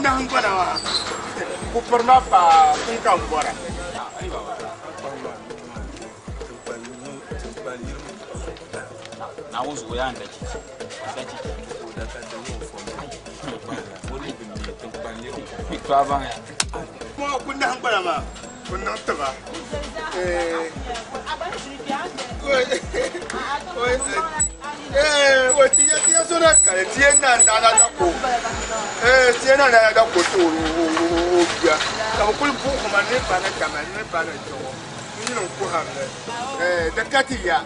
Nahingbana maa ku piri ma paa n ka n bɔra. Naawuni zuɣu yaa n da chichi. Da chichi. To a baŋya. Mo ku nahingbana maa ku niŋ tiba. O ti ya so na kali ti ya na na na da ko. Ti ya na na da ko to o bia. Ka bi kuli buɣi ma ni pa na tama ni pa na choŋo. N yini n kuhari li. Di ka ti ya.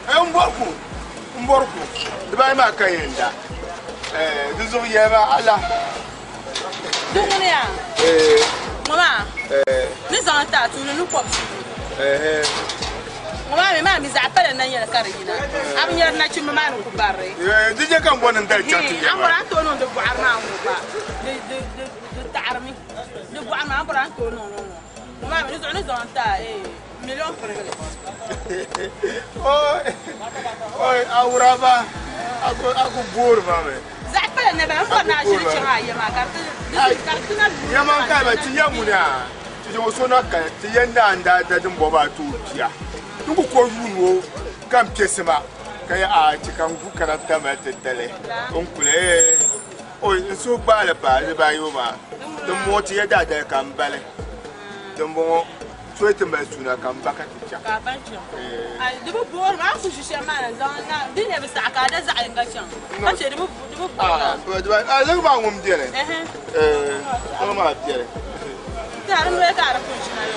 N bɔri ku n bɔri ku dibaayi maa ka yɛn da. Di zuɣu yɛli ma ala. Di ŋuni yaa? Ŋɔ maa ni zaŋ ti a tuuli ni kɔbisi. Ŋɔ maa mi maa mi zaɣ pala na nyɛli ka di yina. A bi nyɛri nachimba maa ni ku bari. Di je ka n bɔri ni n dali chaŋ ti yɛli ma. A bɔri a ni tooi niŋ di bɔɣiri maa ŋɔ gba di taɣirimi. Di bɔɣiri maa a bɔri a ni tooi niŋ li ŋɔ. Ŋɔ maa mi di zuɣu ni zaŋ ti a miliɔn pirigili. Oi awuraba a ku boori ma mi. Zaɣ pala na bala n bɔri ni a ʒili chaŋ a ya maa ka di ti na lu. Yɛma n kaai ba ti ya ŋuni a ti zaŋ o so na kali ti ya naa n daa da din bɔba a ti o bia ti ku ko yuun o ka n piɛsi ma ka ya a chi ka n gu kana tamali ti tali n kuli oi n suhu gbaali paai dibaayi o maa din bɔŋɔ ti ya daadali ka n bali din bɔŋɔ Soya ti mali suuna ka n ba ka ti chaŋ. Ka a ba chaŋ. Ai, di bi boori ma, a ni ku ʒi shɛm maa na zaŋ na, di nyɛ bi saɣi ka a da zaɣ yinga chaŋ, ka chɛ di bi di bi boori a. Ah, a liɣiri maa ŋun beni. Eh, liɣiri maa beni. Ti a di noli ka a di pun ʒina yɔ.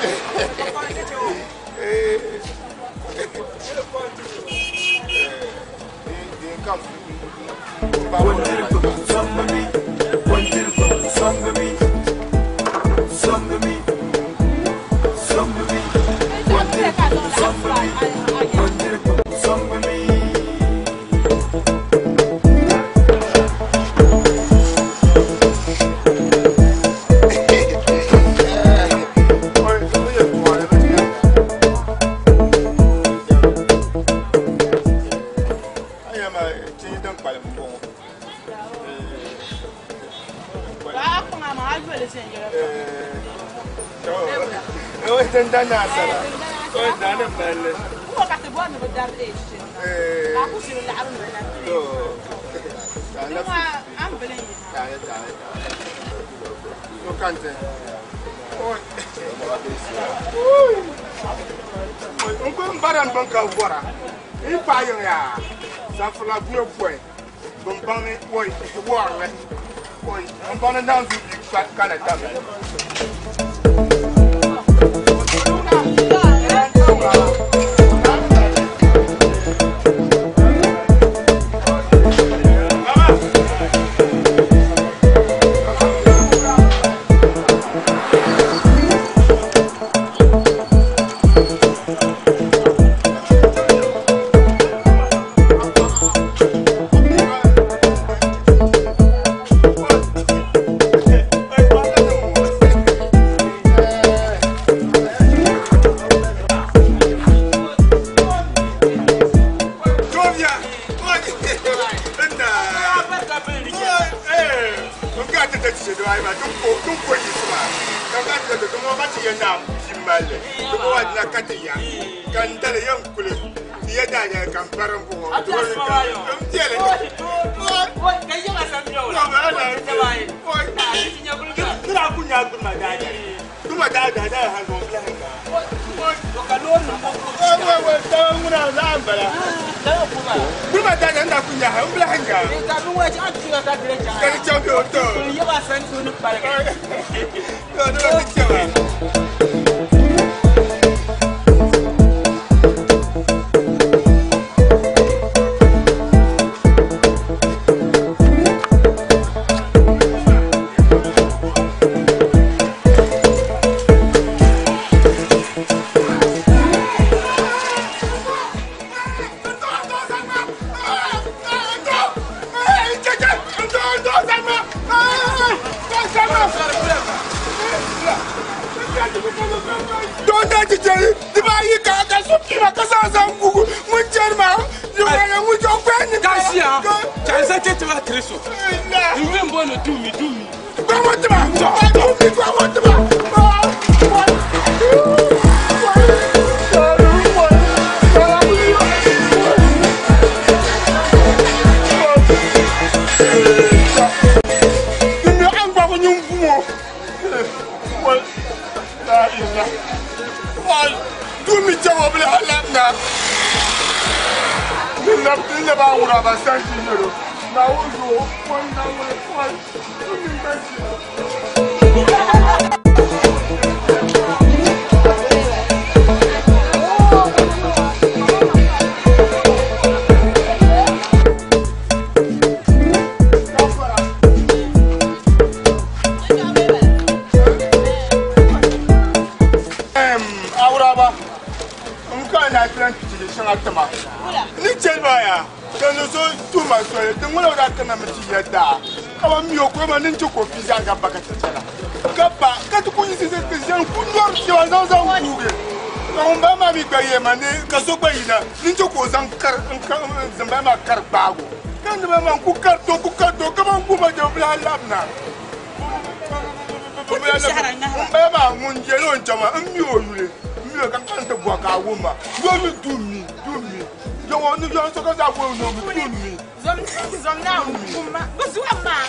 Ka n sa cheche maa tiri so. N yuli m-booni Duumi, Duumi. Awuraba n ka na tilan kichili shɛŋa tima ni chɛli maa yaa ka ni so tuma soli ti ŋuna daa kana mi ti yɛ daa ka ba mi o koma ni ti ko pizza ka ba ka ti chɛla ka pa ka ti ku yiɣisi ti zani ku nyɔri shɛba zaŋ zaŋ kuugi ka ŋun bala maa mi gba yɛ ma ni ka so gba yina ni ti ko zaŋ kari n ka zimba maa kari gbaago ka ni ba maa ku kari to ku kari to ka ban ku ba jɛ bila labina n bala maa ŋun yɛli o n chɛma n mi o yuli n mi o ka n ti bɔ ka a wumma yo mi dummi dummi yɔŋɔ ni yɔŋ so ka zaa bɔ no mi dummi Zom naa wumma bi zuɣu maa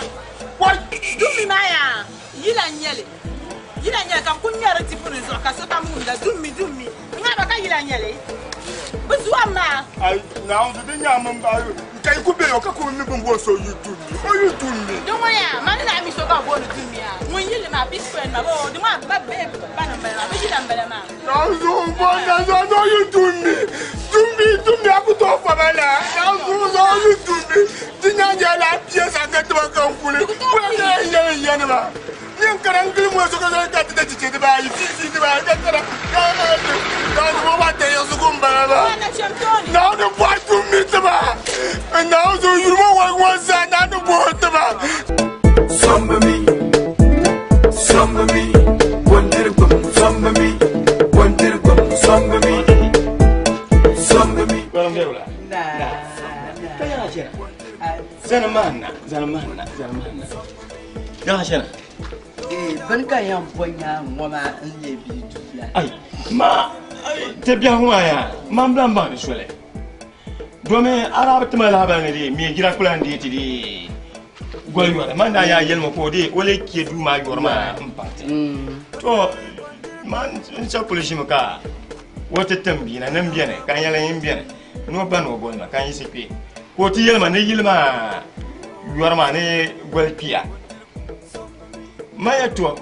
wai dummi maa yaa yila n nyɛli yila n nyɛli ka n ku ŋmɛri tipuni zuɣu ka sokam wumda dummi dummi n ŋaaba ka yila n nyɛli bi zuɣu maa ai naawuni di nyaami n ba ka i ku be yo ka ku mi bin bo so yi dummi o yi dummi di ŋɔ yaa ma ni lahi mi so ka booni dummi yaa ŋun yili maa big friend maa bo di maa ba bihi ba ni n bala maa bi yila n bala maa naawuni bo na zo zo yi dummi dummi dummi a ku to fama la naawuni zo yi dummi di nyaanga la pie sa ka tiba ka n kuli kula yɛ yɛ yɛ ni ma ni n kara n gili mo so ka zo ka ti da chiche di ba yi fi fi di ba yi ka kara ka ka ka ka ba te yɛ sugu n bala ba na chɛm tooni naawuni bo dummi tiba naawuni yurimo wa ŋɔ zaa naawuni bo tiba. Somebody, somebody, wondergum, somebody, wondergum, somebody, somebody. Zani maana, zani maana, zani maana. Yaa shɛna. Bini ka yɛn bo nyaa ŋɔ maa n leei bia duu la. Ai, ma ti biɛhi ŋɔ yaa, man bila n baŋ ni soli. Domi arabi tima lahabali ni di mi jira kula n deei ti di goli yɔri. Man daa yaa yɛlimi ka o deei o lee kpe duu maa yɔri maa n paŋ ti. To man n sa kuli ʒimi ka o ti tim bia na ni n beni ka n yɛli n beni ni o ba ni o boli ma ka n yiɣisi kpe. Ka o ti yɛli ma ni yili maa yɔri maa ni goli kpiya. Ma yɛ to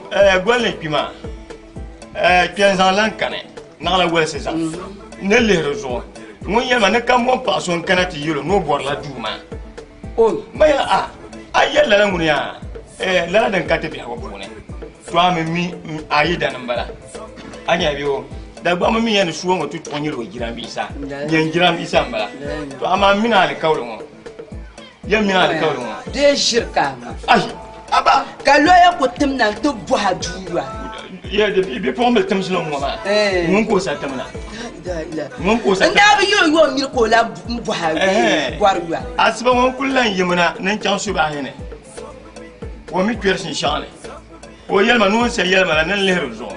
goli ni kpi maa kpɛn zaŋ lan kani naɣila wolisi zaŋ ni lihiri zuɣu ŋun yɛli ma ni kambɔŋ paɣa so n kana ti yɛlo ni o bɔrila duu maa. Ma yɛli a a yɛli lala ŋuni yaa lala din ka ti biɛhigu puuni to a mi mi a yi dani n bala a nyɛ bɛ o Dagbaŋ mi yɛn ni suo ŋɔ ti tuɣi nyɛla o jiranbiisa nyɛn jiranbiisa n bala to amaa n mini alikauli ŋɔ yɛn mini alikauli ŋɔ Dee ʒiri ka ama. Ai aba Ka lɔya ku tim na n-ti bɔha duu yɔri. Yɛ bipuɣimbila timsili ŋɔ maa ŋun ka o sa timna ŋun ka o sa N daa bi yɛl o yɔɔ miri ka o lan bɔha bɔri yɔri. Asiba ŋun kuli lan yimina ni n chaŋ subahi ni o mi kpɛri shinshaɣu ni o yɛlima ni o ni sa yɛlima la ni n lihiri zuɣu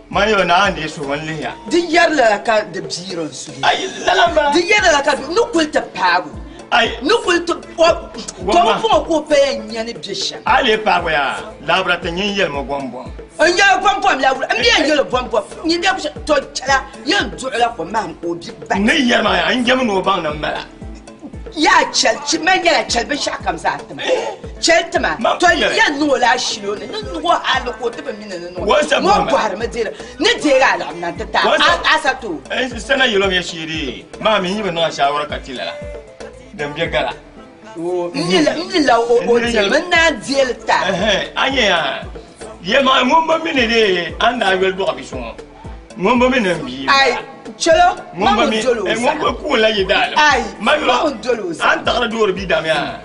man yɛli naa n deei suhu n lihiya. Di yɛri lala ka di biiri n suhu. Ai lala n bala. Di yɛri lala ka ni kuli ti paagu. Ai. Ni kuli ti o to bi puŋɔ ka o paya n nya ni bɛ shɛm. A lee paagu yaa laabira ti nyin yɛlimi bɔmbɔm. N yɛli bɔmbɔm la wula n mi yɛn yɛli bɔmbɔm nyin bɛ shɛm to chɛla yɛn duɣula ko maham ka o bi bahi. Ni yɛli maa yaa n jɛmi ni o baŋ ni m mala. Yaa chɛli chi man nyɛla chɛli binshɛɣu kam zaa tima chɛli tima to yɛn niŋ o la ashilo ni ni niŋ o hali ka o ti bi mi ni ni niŋ o ŋɔ bɔhirimi deeri ni deegi a laɣim na n-ti ti a a sa to. Sana yɛlɔm ya shee dee maa mi yi bi niŋ a shaawara ka ti lala din be gala. N mi la o deemi n naan deeli ta. A nyɛ yaa yɛlimaŋli ŋun bi mi ni dee a ni daa yoli dɔɣi bi so ŋɔ ŋun bi mi ni n bia. Ai chɛlo ma ŋun doli o Ŋun zaɣa. bi kuun la yi daali. Ai Ma ma yɔrɔ ŋun doli o zaɣa. an taɣiri doori bi dam yaa.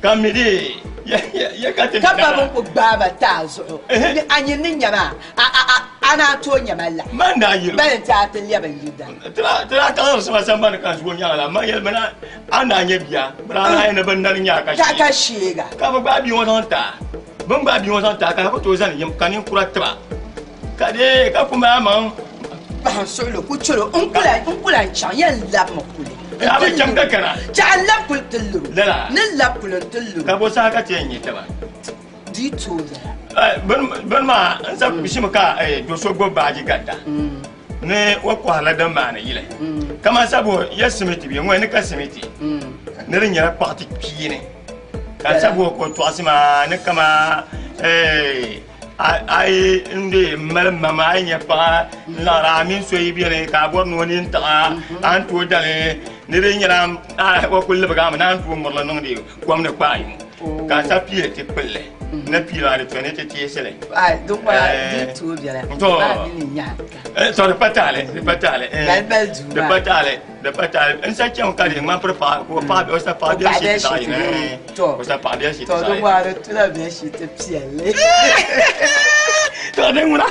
Ka mi dee ya ka ti Ka mi ba dama. bin ku gbaai ba taa zuɣu. Ni a nyin ni nya maa a a a A naan tooi nyɛma la. Man daa yɛli. Bali n-ti a ti lɛbi n yi dali. Ti daa kaɣiri sima sambani ka n zuo nyaŋ la. Man yɛli bɛ a ni daa nyɛ bia, bɛ daa lahi ni bɛ nani nya ka sheega. Ka sheega. Ka bɛ gbaai bia ŋɔ zaŋ ti a. Bɛ ni gbaai bia ŋɔ zaŋ ti a ka a ku tooi zani yim ka ninkura tiba. Ka dee ka kum a maŋ. Kpahim suɣili ku chɛl o. N ku lan chaŋ yɛn labimi kuli. A bi chaŋ ka kana. Chɛ a lab kuli ti lur o. Lala. Ni lab kuli n-ti lur o. Ka bɔ saha ka ti yɛn nya taba? Di yi tooi lala. Bini maa n sa ʒimi ka do so gbubi baaji garita ni o kɔhirila din maani yili. Kaman sabo ya simiti bee ŋɔ ni ka simiti ni di nyɛla kpaɣiti kpiini ka sabo ka o tɔɣisi maa ni kama a yi n de mali mama a yi nyɛ paɣa n laɣira a mini so yi beni ka a bɔri ni o nini taɣi a a ni tooi dali ni di nyɛla o kuli libigi a mi ni a ni tooi mirili niŋdi kom ni kpaai ka a sa piili ti kpulli ni piili maa di to ni ti teesili. Ai din kɔla di tooi bɛla maa mi ni nyahi ka. To di pa taali di pa taali Bali bali duu di maa. pa taali di pa taali n sa chɛmi ka di ŋmani piri paɣa ka o paɣa o sa paɣa O paɣa bɛli bɛli shiti zaɣ shiti yini to o sa paɣa bɛli shiti to zaɣ di yini. ŋmaa di tula bɛli shiti piɛlli. To di ŋuna.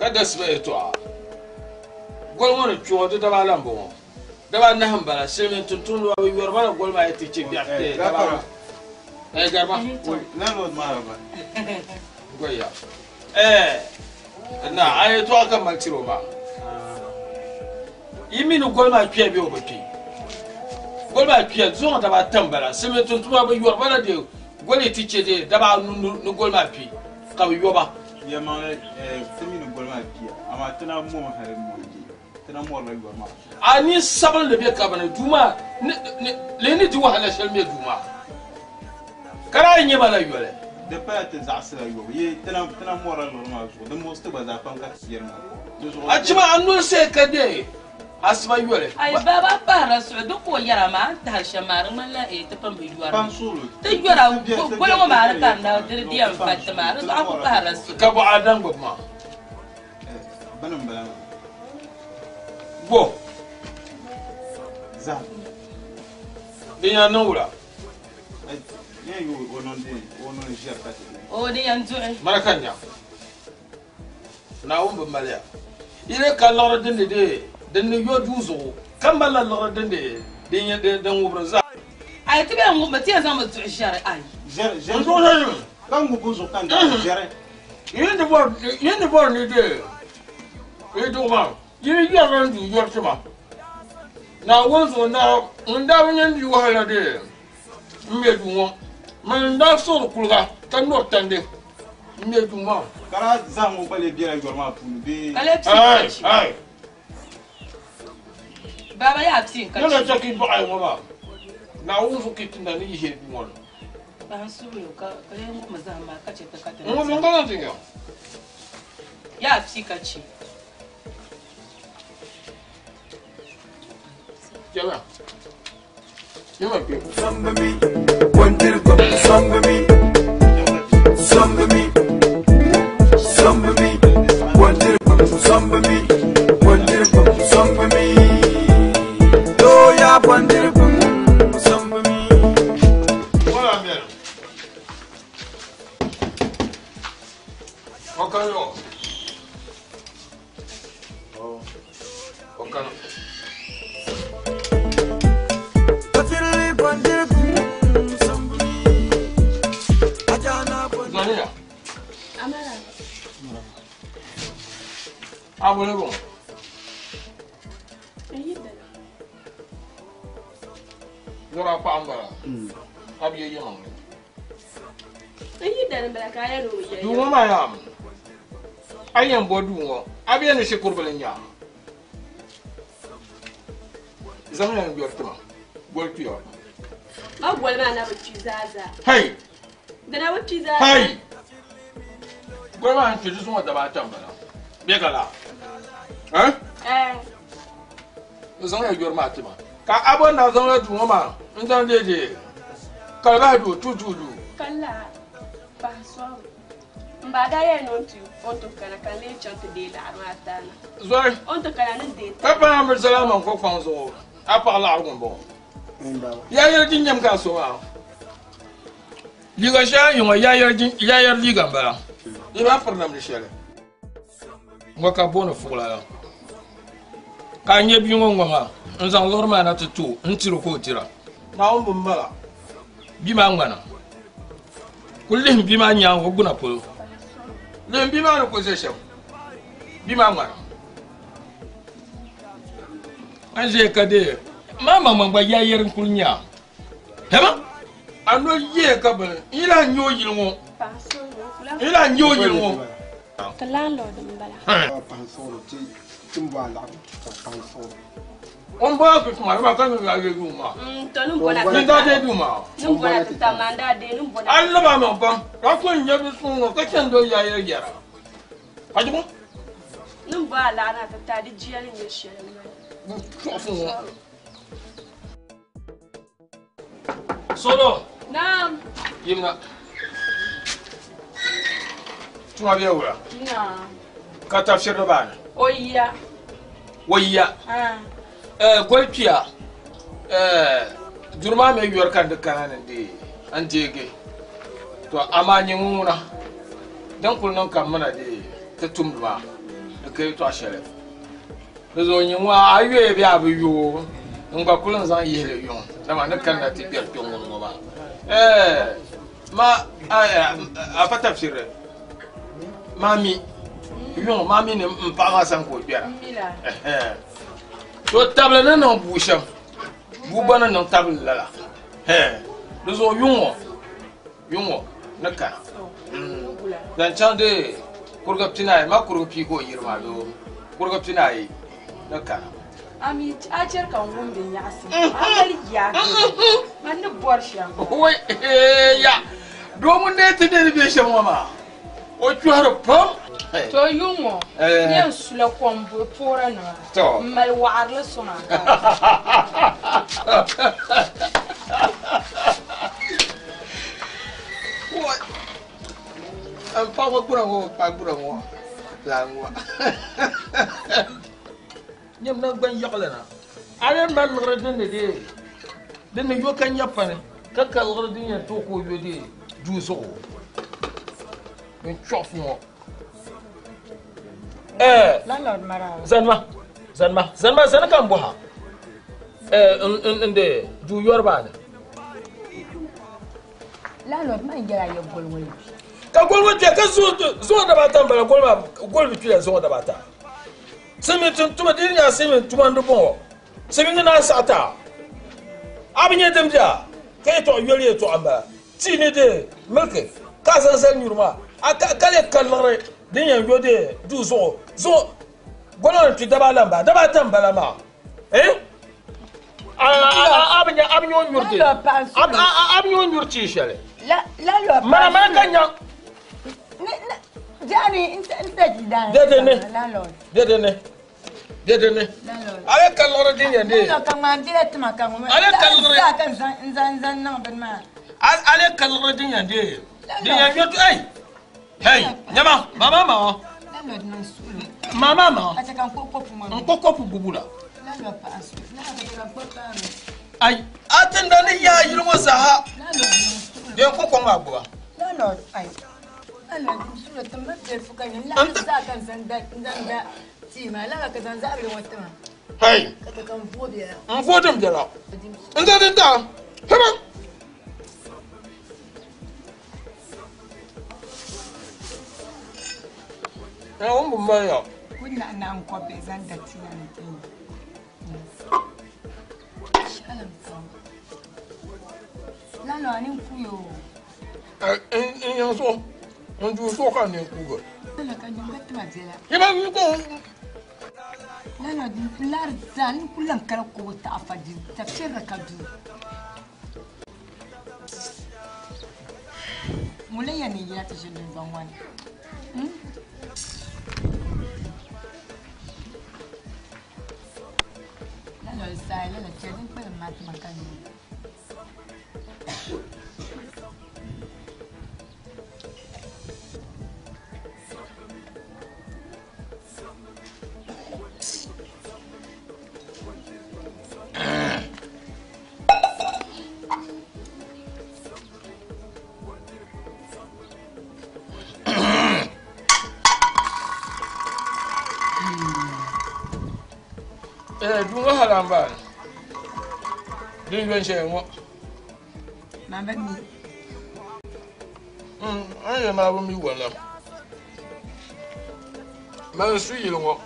Ka dasiba yɛtɔɣa. Goli ŋɔ ni kpe ŋɔ di dabaa lan bɔŋɔ. Dabaa anahi m-bala, silimiin tumtumdiba bi yɔri ba la goli maa yi ti che biɛɣu kpee dabaa anu. Ɛɛ gariba. Goya. Ɛɛ na a yɛtɔɣa ka mali tiri o maa. Yi mi ni goli maa kpiya bee o bi kpi? Goli maa kpiya, di zuɣu dabaa ata m-bala. Silimiin tumtumdiba bi yɔri ba la dee goli yi ti che dee dabaa anu ni goli maa kpi ka bɛ yɔ ba. Yɛlimaŋli, ti mi ni goli maa kpiya, amaa ti na momi hali m-mɔri bɛ, ti na mɔrila yɔri maa zuɣu. A ni sabinli be ka bini duu maa ni ni di wahala shɛli me duu maa, ka daa yi nyɛ ma la yoli. Di pala ti zaɣisila yɔbu, yi ti na mɔrila liɣiri maa zuɣu, di muɣisi ti gba zaa pam ka ti yɛli maa. Di zuɣu. A chima a noli see ka deei asiba yoli. Ayi baba a pahirila suɣu di ka o yɛra maa a ni tahiri shɛm maa di ŋmanila ee ti pun bi yɔri mi. Ti yɔra goli ŋɔ maa di kanna di di yɛn va ti maa di zuɣu a ku pahirila suɣu. Ka bɔ a daŋ gbubi maa? Bini m-bala maa. Bɔ? Zahim. Din yɛn niŋ wula? Din yɛn yooi o niŋ din o niŋ ʒiɛri ka ti di. Oo din yɛn duɣi. Mara ka nya. Naawuni bi mali ya. Yi lee ka liɣiri din ni deei din ni yo duu zuɣu, ka malila liɣiri din ni din din ŋubiri zaa. Ayi, ti bee n-ŋubimi, ti yɛn zaŋmi duɣi ʒiɛri ayi. Ʒiɛri, ʒiɛri N zuɣu ʒiɛri. Ka ŋubbu zuɣu ka n daa ʒiɛri. Yi ni bɔri, yi ni bɔri ni deei yi duɣu maa, yi ni yɛrila n duu yɔri ti ma. Naawuni zuɣu naa ŋun daa bi nya n di wahala deei m me duu ŋɔ, mani n-daa suɣiri kuliga ka nɔri tandi. N me duu maa. Ka daa zahim ŋɔ gba lee bela yɔri maa puuni bee? Ka lee pii ka chi. Ai, ai. Baba yaa pii ka chi. Nana chɛ ka yi baɣa ŋɔ maa. Naawuni zuɣu ka yi ti na ni yi ʒe duu ŋɔ ni. Bahi suhuyo ka lee ŋubimi zahim maa ka chɛ ti ka ti N ŋubimi ka zaŋ ti nya. Yaa pii ka chi. Chɛliya. Yima kpe. Sɔŋmi bondirigu sɔŋmi sɔŋmi sɔŋmi bondirigu sɔŋmi bondirigu sɔŋmi looya bondirigu sɔŋmi. Wala mɛri. O kan yo. O kan. Zaniya. Amara. A boli bɔ. Yɔrɔ a paɣa m-bala. A bi ye yimaŋli. Duu ŋɔ maa yaa a yɛn bo duu ŋɔ a bɛ ni shikuru bili n-nya zaŋ ya n-yɔri ti ma goli kpiya. Ma goli maa na bi kpi zaa zaa. Hei! Di na bi kpi zaa zaa. Hei! Goli maa n-kpi di zuŋɔ daba ata m-bala. Bɛ ka laa? Eh? Eh. Bɛ zaŋ ya yɔri maa ti ma. Ka a bo na zaŋla duu ŋɔ maa n-zaŋ deei deei kalibahi duu, tuutuu duu. Ka laa pahi sɔŋ. M ba daa yɛli ni o ni ti o ni ti kana ka n lee chaŋ ti deei laɣiri maa ti a na. Zɔri. O ni ti kana ni n deei ti Ka a. paɣa miri salama n-kɔ kpaŋ zuɣu, a paɣa laɣiri ŋɔ m-bɔŋɔ. Yaa yɛli jinjam ka a so maa. Liiga shɛli a ni ye ŋɔ, yaa yɛri liiga m-bala. Di maa piri namdi shɛli. Ŋɔ ka booni fuɣila la. Ka a nya bia ŋɔ ŋɔ maa n-zaŋ liɣiri maa na ti ti o n-tiri o ka o dira. Naawuni bi mala bia maa ŋmana. Kul lihim bia maa nyaaŋa o gbuna polo. Lihim bia maa ni kul ʒe shɛm. Bia maa ŋmana. A ni ʒiya ka deei maa maŋmaŋ gba yaa yɛri n-kul nya a. Hɛma! A noli yeei ka bini n yi lahi nya o yili ŋɔ. N yi lahi nya o yili ŋɔ. Ti landlord m-bala. O ni bɔra ti tuma dama ka niŋ yaa deei duu maa. To ni bɔna Ni daa deei duu maa. Ni bɔna ti tam maa n daa deei ni bɔna. A lab a maŋ pam ka a kul nya bi suŋ ŋɔ ka chani doli yaa yɛri yɛra. Ka di bɔ? Ni bɔ a laɣiri na ti taai di jia ni nyɛ shɛli m-bala. Chuɣufu ŋɔ. Solo. Naam. Yimna. Tuma bɛ wula. Naam. Ka tafsiri baani. O yiya. O yiya. Ah. Eh goli kpiya. Eh duri maa mi yɔri ka di kana ni di n deegi. To amaa nyɛ ŋuna din kuli niŋ ka mina di ti tumdi maa. N ka yɛltɔɣa shɛli. Di zuɣu nyɛ ŋɔ a yoya bee a bi yo n gba kuli n zaŋ yihili yuŋ dama ni kanna ti kpɛri kpɛ ŋuni ŋɔ maa. Ma a pa tafsiri maa mi yuŋ maa mi ni n paɣa maa sani ka o kpɛra. To tabili ni niŋ bua shɛm bua gba ni niŋ tabili lala. Di zuɣu yuŋ ŋɔ yuŋ ŋɔ ni kana zaŋ chaŋ di kuriga pinaayi ma kuriga pii ka o yiri maa doo kuriga pinaayi ni kana. Ami a chɛri ka n wumdi nyaɣasim a mali yaagi man ni bɔri shɛm. Wai ya doo ŋun dee ti ni bɛ shɛm ŋɔ maa o chɔhiri pam. To yuŋ ŋɔ n yɛn sula kom puɣira nima n mali waɣarili sɔŋ a ka. N paɣaba gbura ŋɔ paɣa gbura ŋɔ laa ŋɔ nyɛ na gban yaɣali na a lee mali liɣiri din ni dee din ni yo ka nya pani ka ka liɣiri din yɛn tooi ka o yo dee duu zuɣu din chɔɣufu ŋɔ zanima zanima zanima zani ka n bɔha n de duu yɔri maa ni Landlord man yɛla yɛ goli ŋɔ ka goli ŋɔ kpɛ ka zuɣu dabaata n bala goli maa goli bi kpila zuɣu dabaata silimiin tun tuma di nyɛ silimiin tuma n di bɔŋɔ silimiin ni naan saɣata a bi nyɛ din bia ka yɛltɔɣa yoli yɛltɔɣa n bala tii ni de milki ka a zaŋ zali nyuri maa a ka lee ka liɣiri din yɛn yo de duu zuɣu zuɣu goli ŋɔ ni kpi dabaala n bala dabaata n bala maa eh a bi nyɛ o nyuri a bi nyɛ o nyuri tii shɛli mana mana ka nya dede ne dede ne ale ka liɣiri din yɛn dee ale ka liɣiri ale ka liɣiri din yɛn dee din yɛn yo hey hey nyama mama mama mama mama n ko kopu gbubu la ai a tinda ni yaa yili ŋɔ zaa den ko kom maa gbuba hey n vooi din biɛla n zaŋ din daa hɛma n bi mali ya n yan so n duu so ka n kuuga yɛba n ko Dunga halamba din yɔn shɛli ŋɔ an yɛli maa bi mi wala man su yili ŋɔ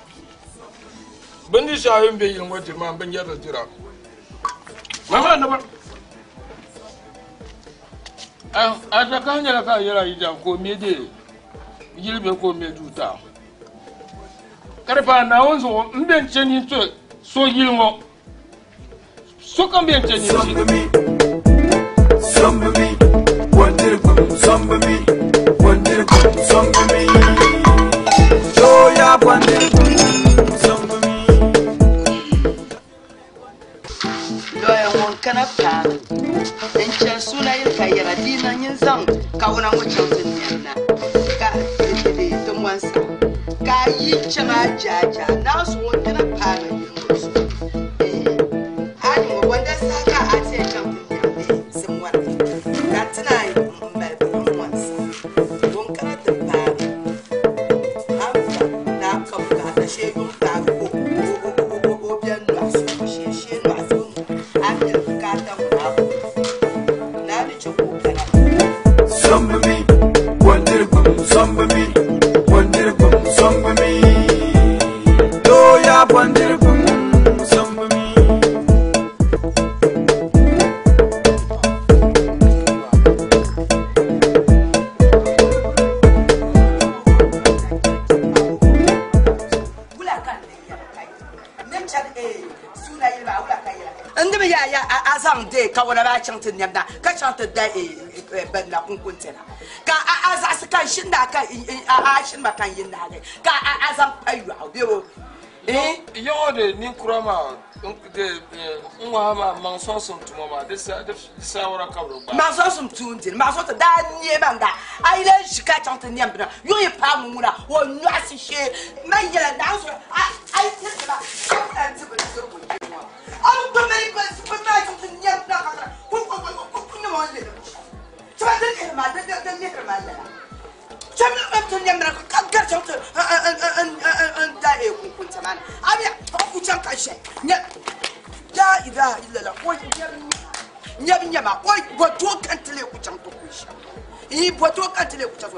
bindi shɛŋa din bɛ yili ŋɔ diri maa n binyɛrili dira mama naba a dakahi nyɛla ka a yɛla yi ka o me de yili bɛ ka o me duu taa ka di paai Naawuni zuɣu n bɛ n chɛ nyin to so yili ŋɔ sokam bɛ n chɛ nyin Lɔya ŋun kana paami n chɛni suuna yili ka yɛra di niŋ nyin zaŋ kawuna ŋɔ chaŋ ti niɛmna ka ti mɔnsa ka a yi chaŋ a jaajaa naa so ŋun kana paami yili ŋɔ zuɣu a ni ŋɔ bɔnda saha ka a ti yɛn chaŋ ti niɛmdi simɔri ka ti naan mali bini mɔnsa ŋun kana ti paami a ni va ni a kabu ka Kawana maa chaŋ ti nɛmda ka chaŋ ti da bɛn na kunkunti na. Ka a zaɣisi ka n shini daa ka a shini ma ka n yi naagi ka a zaŋ pa yɔɣu bebo. Yaŋɔ de ninkura maa de n waha maa maŋ sɔŋsim tuma maa di saawara ka bi gbaai. Maŋ sɔŋsim tuun dini maŋ sɔŋsim daa neei ma n-daa a yi lee ʒi ka chaŋ ti nɛm bina yuŋ yi paai ŋun ŋuna o nyɔɣisi shee man yɛla naawuni zuɣu a yi tiriti ma a ku lan di bindirigu kpe ŋɔ a bi gbubi mani bini maa chaŋ ti nɛm bina ka kana ku niŋ o ni lihiri shɛm chɛma di lihiri ma di lihiri ma lala. Chɛm ti nɛm bina ka gari chaŋ ti n da kunkunti maa ni a mi a ku chaŋ ka ʒɛ nyɛ laa ilaha illallah o nyɛbi nyɛma o bɔtoo ka n ti lee ku chaŋ ti ku shɛm yi bɔtoo ka n ti lee ku chaŋ ti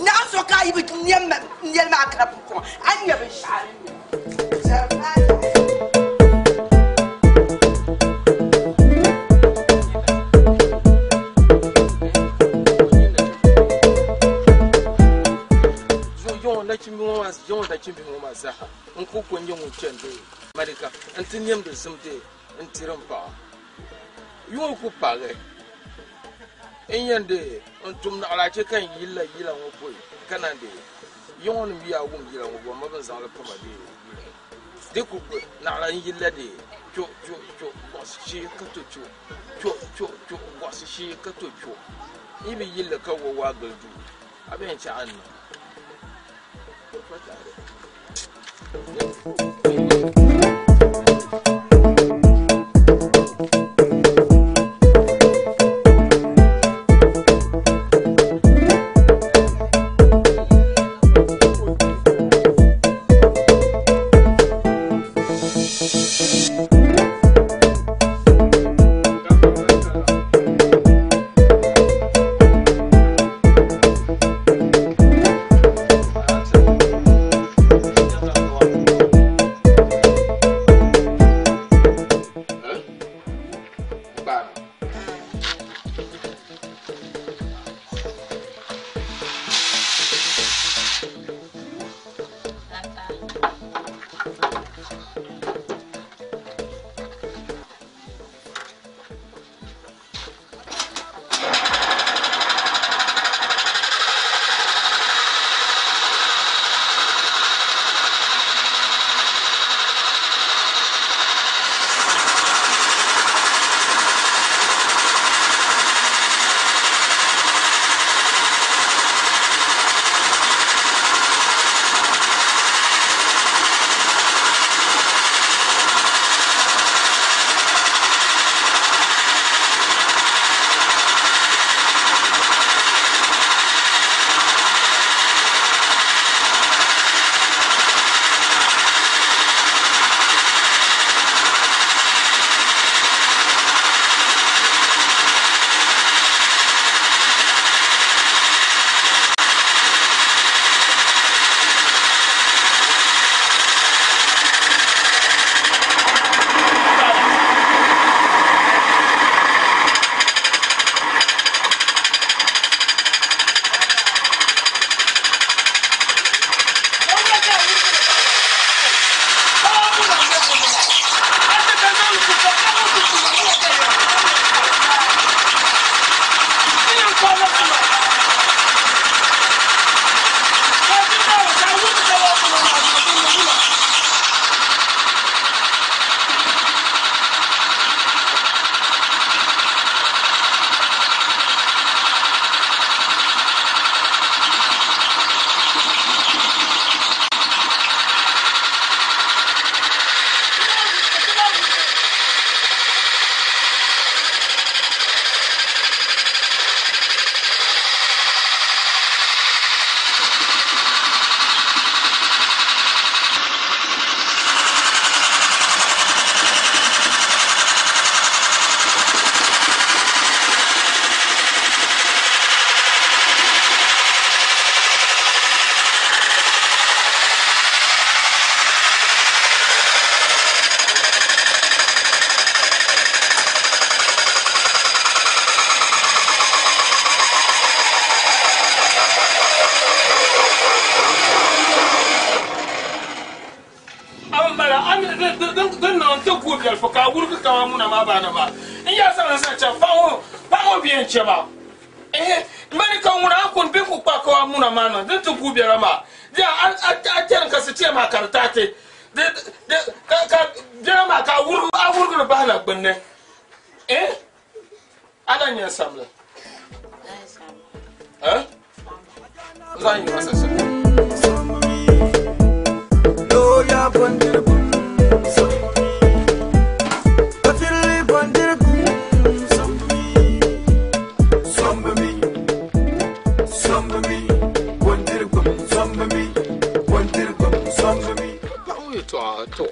naɣ so ka a yi bi nɛm nɛli maa kana pumpɔŋɔ a ni nyɛ binshɛɣu a ni nyɛ. Yaŋɔ nachimbihi ŋɔ maa zaaha n ku ko n-nyɛ ŋun chandi Malika nti nɛmdi zimdi n-tiri m paɣa. Yuŋɔ ku paagi n yɛn deei n tum naɣilaa che ka n yilila yila ŋɔ pɔi ka naan deei. Yaŋɔnim yi yaa wum yila ŋɔ bɔ ma bɛ ni zaŋ li pa ma deei yuli ŋɔ. Di ku naɣila n yilila deei cho cho cho gɔɣisi shee ka to cho cho cho cho gɔɣisi shee ka to cho. N yi bi yilli ka wa waa gili duu a bɛ yɛn chaɣ a ni niŋ. yaa zaŋ zaŋ chaŋ paɣa ŋɔ paɣa ŋɔ bɛ yɛn chɛ ma ehe mani ka ŋuna a kuni bɛ ku kpa ka a muna maa niŋ din ti guui biɛla maa di a a a tɛri ka sitiya maa ka di taati di di ka ka biɛla maa ka a wurigi a wurigiri bahina gbunni eh a lahi nyɛ n samli eh n zaŋ yi masa sili. Loya bondirigu, Batirili bondirigu, Sombi mi, bondirigu, sombi mi, bondirigu, sombi mi. Paɣa ŋɔ yɛltɔɣa to.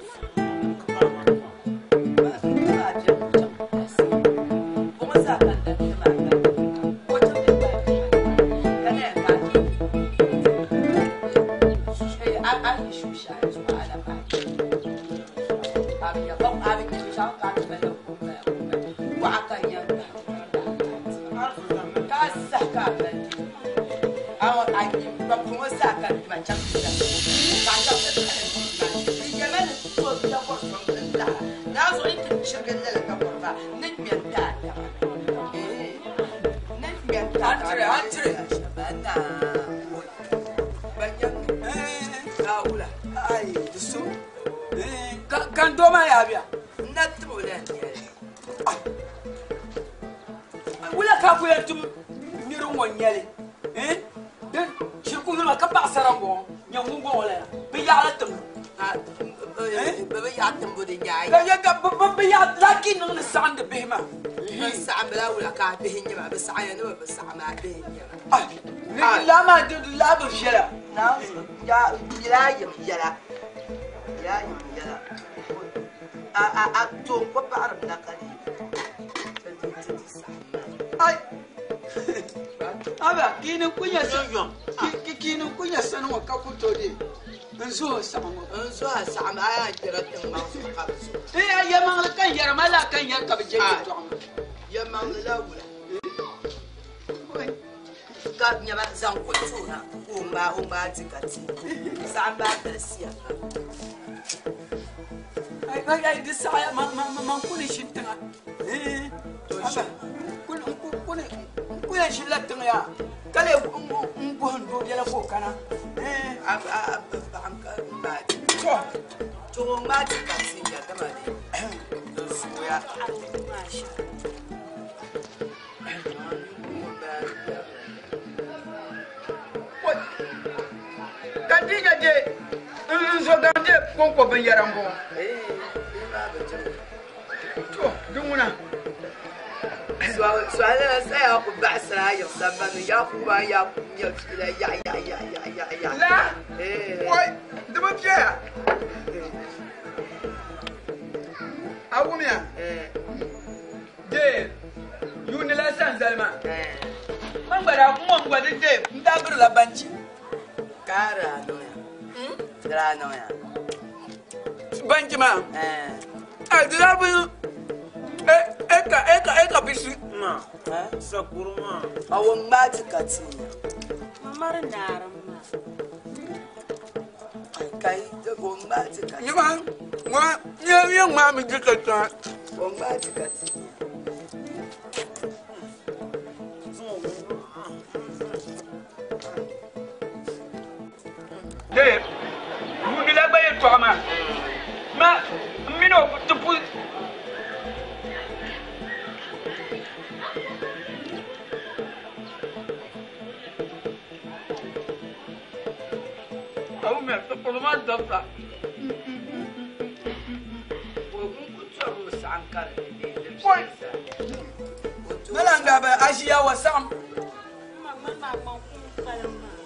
Kan doo maa yaa bia? N na tim o la wula ka ku yɛn tim niri ŋɔ nyɛli din shiriku nima ka paɣasara n bɔŋɔ nyɛ ŋun bɔŋɔ la bi yaɣala tim bi yaɣa timbu di nyaaya bi yaɣa laki niŋ ni saɣandi bihi maa bi saɣam bila wula ka bihi nyɛ ba bi saɣaya ni bi saɣam a bihi nyɛ ba laa maa laa bi viɛla yɛla yim yɛla yɛla yim yɛla a a a toon ko paɣarim na ka di ai aba kini kunya kini kunya sani ŋɔ ka ku to di n zo saɣam ŋɔ n zo a saɣam a yaa jɛra tiŋ maŋ zuɣu ka bi zo ee yɛmaŋli kan yɛra ma laa kan yɛri ka bi jɛ yɛltɔɣa maa yɛmaŋli la wula ka nyɛma zaŋ ko toona ka o ŋmaa o ŋmaa di ka ti saɣam maa galisiya pam ai ai ai di saɣaya man kuni ʒi tiŋa aba kuni n ku yɛn ʒinila tiŋa yaa ka lee n bohim doo biɛla ka o kana to o ŋmaa di ka ti nya dama di zooya. Ka di nya de n zo gaŋ de konko binyɛra n bɔŋɔ to di ŋuna Sualala saya ku baɣasira yiɣi sambani ya ku ba ya ku nyɛ fiila ya ya ya ya ya ya. La wai di bi viɛya a wumiya de yuuni la sanzali maa man gba daa ŋɔ gba di de n daa birila banchi ka daa niŋya daa niŋya banchi maa di daa bi eka eka eka bisi ma sakuru ma a won ŋmaa ti ka ti nya Mamari naarim maa. Kai won ŋmaa ti ka ti nyima ŋɔ nyɛ nyɛ ŋmaa mi di ka ta won ŋmaa ti ka ti nya de yuuni la gba yɛltɔɣa maa ma n mini o ti pu awo mɛ kpɔlɔ maa dabta o ku tɔri o saɣam ka di di Oi! Malan ga ba aʒiya wa saɣam Ma maa ŋman kum kpalim maa.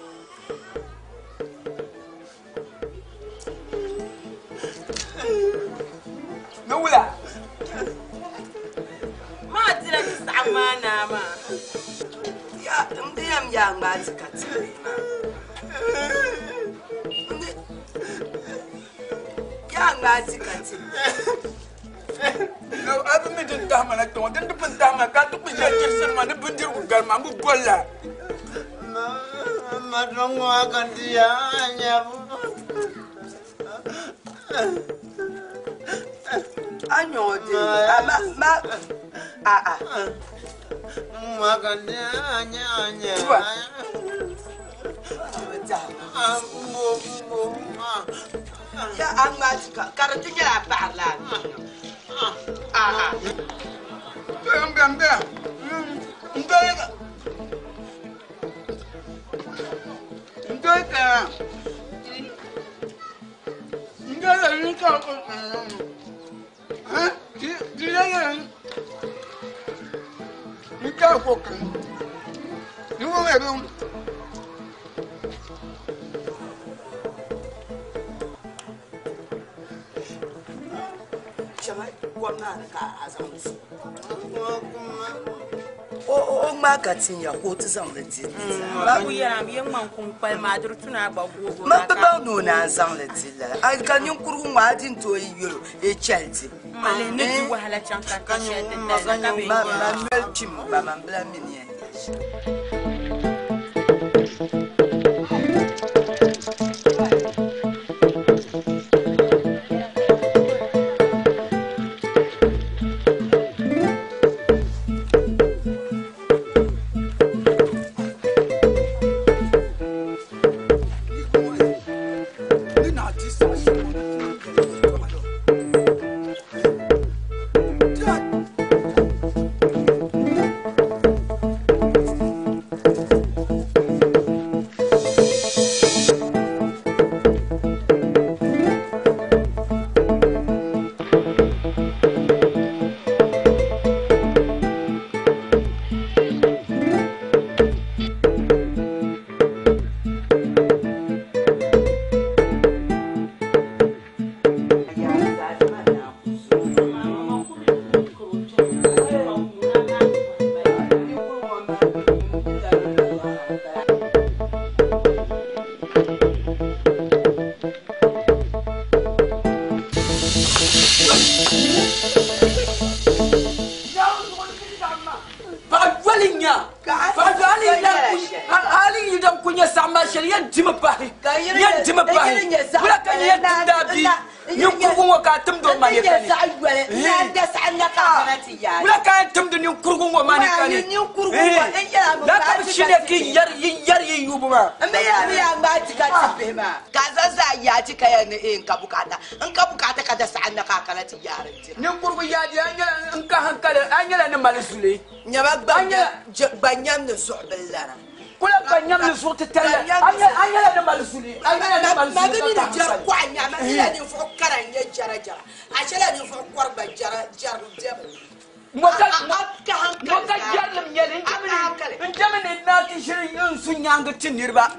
Ni wula Maa dila ti saɣam maa naa maa. Ya n di yɛm yaa ŋmaa ti ka ti maa yaa ŋmaa ti ka ti a bi mi din tahima na kpɛŋɔ din di pun tahima ka ti ku ʒɛ chirisiri ma ni bindirigu galima n bi golla Ma tongo akandiya nyabu. A nyɔŋɔ de a ma ma A a. Tuba. Ya an ŋmaa ka ka di ti nyɛla a paɣari la a a. Chama kom maa ni ka a zaŋ li su. O o ŋmaa ka ti nya ka o ti zaŋ li di zaa. Ba ku yɛra mi ye ŋman kum kpali maa diri tuna gba googo Ma bi baŋ ni o naan zaŋ li di lala. A ka ninkurigu ŋɔ a di n tooi yɛl o e chɛli di. Mali ni di wahala chaŋ ka ti shɛli ti tali ka bɛ Ma ma noli kpim ba man bila mi ni yɛn yɛli shɛm. Ninkurigu yaadi a nyɛla n ka hankali a nyɛla ni mali zuli. Nyɛba gba nyam ni zuɣu billara. Kula gba nyam ni zuɣu titali a nyɛla ni mali zuli a nyɛla ni mali zuli. Ma bi mi ni jɛri kɔɣa nya ma mi la ninvuɣu kara n nyɛ jɛra jɛra a shɛla ninvuɣu kɔri gba jɛra jɛri jɛbi. Ŋɔ ka jɛrilim nyɛli n jɛmi ni naa ti ʒiri n su nyaangi ti niriba. N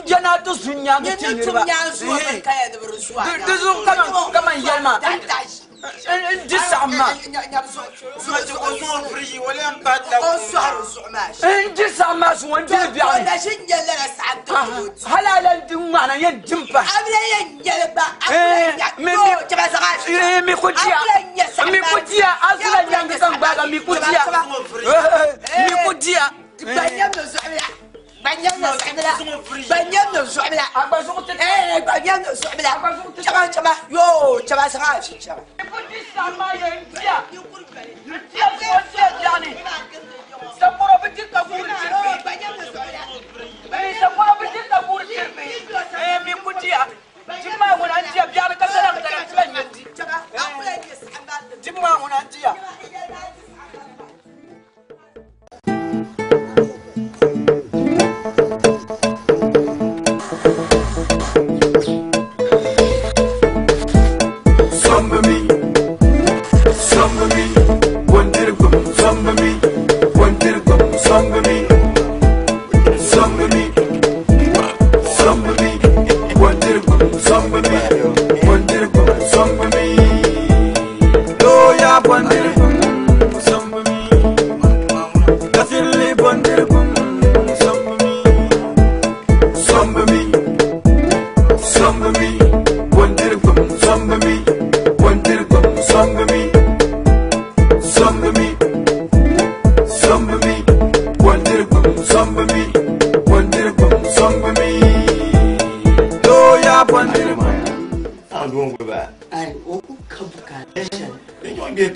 jɛ naa ti su nyaangi ti niriba. Di zuɣu kaman yɛli maa n di saɣim maa. N di saɣim maa zuŋɔ n diri biɛɣu ni. Hali a lan di ŋmaana yɛn dim pa. Mi ku diya mi ku diya a zula nyaangi ka n gbaaga mi ku diya mi ku diya. Some of me,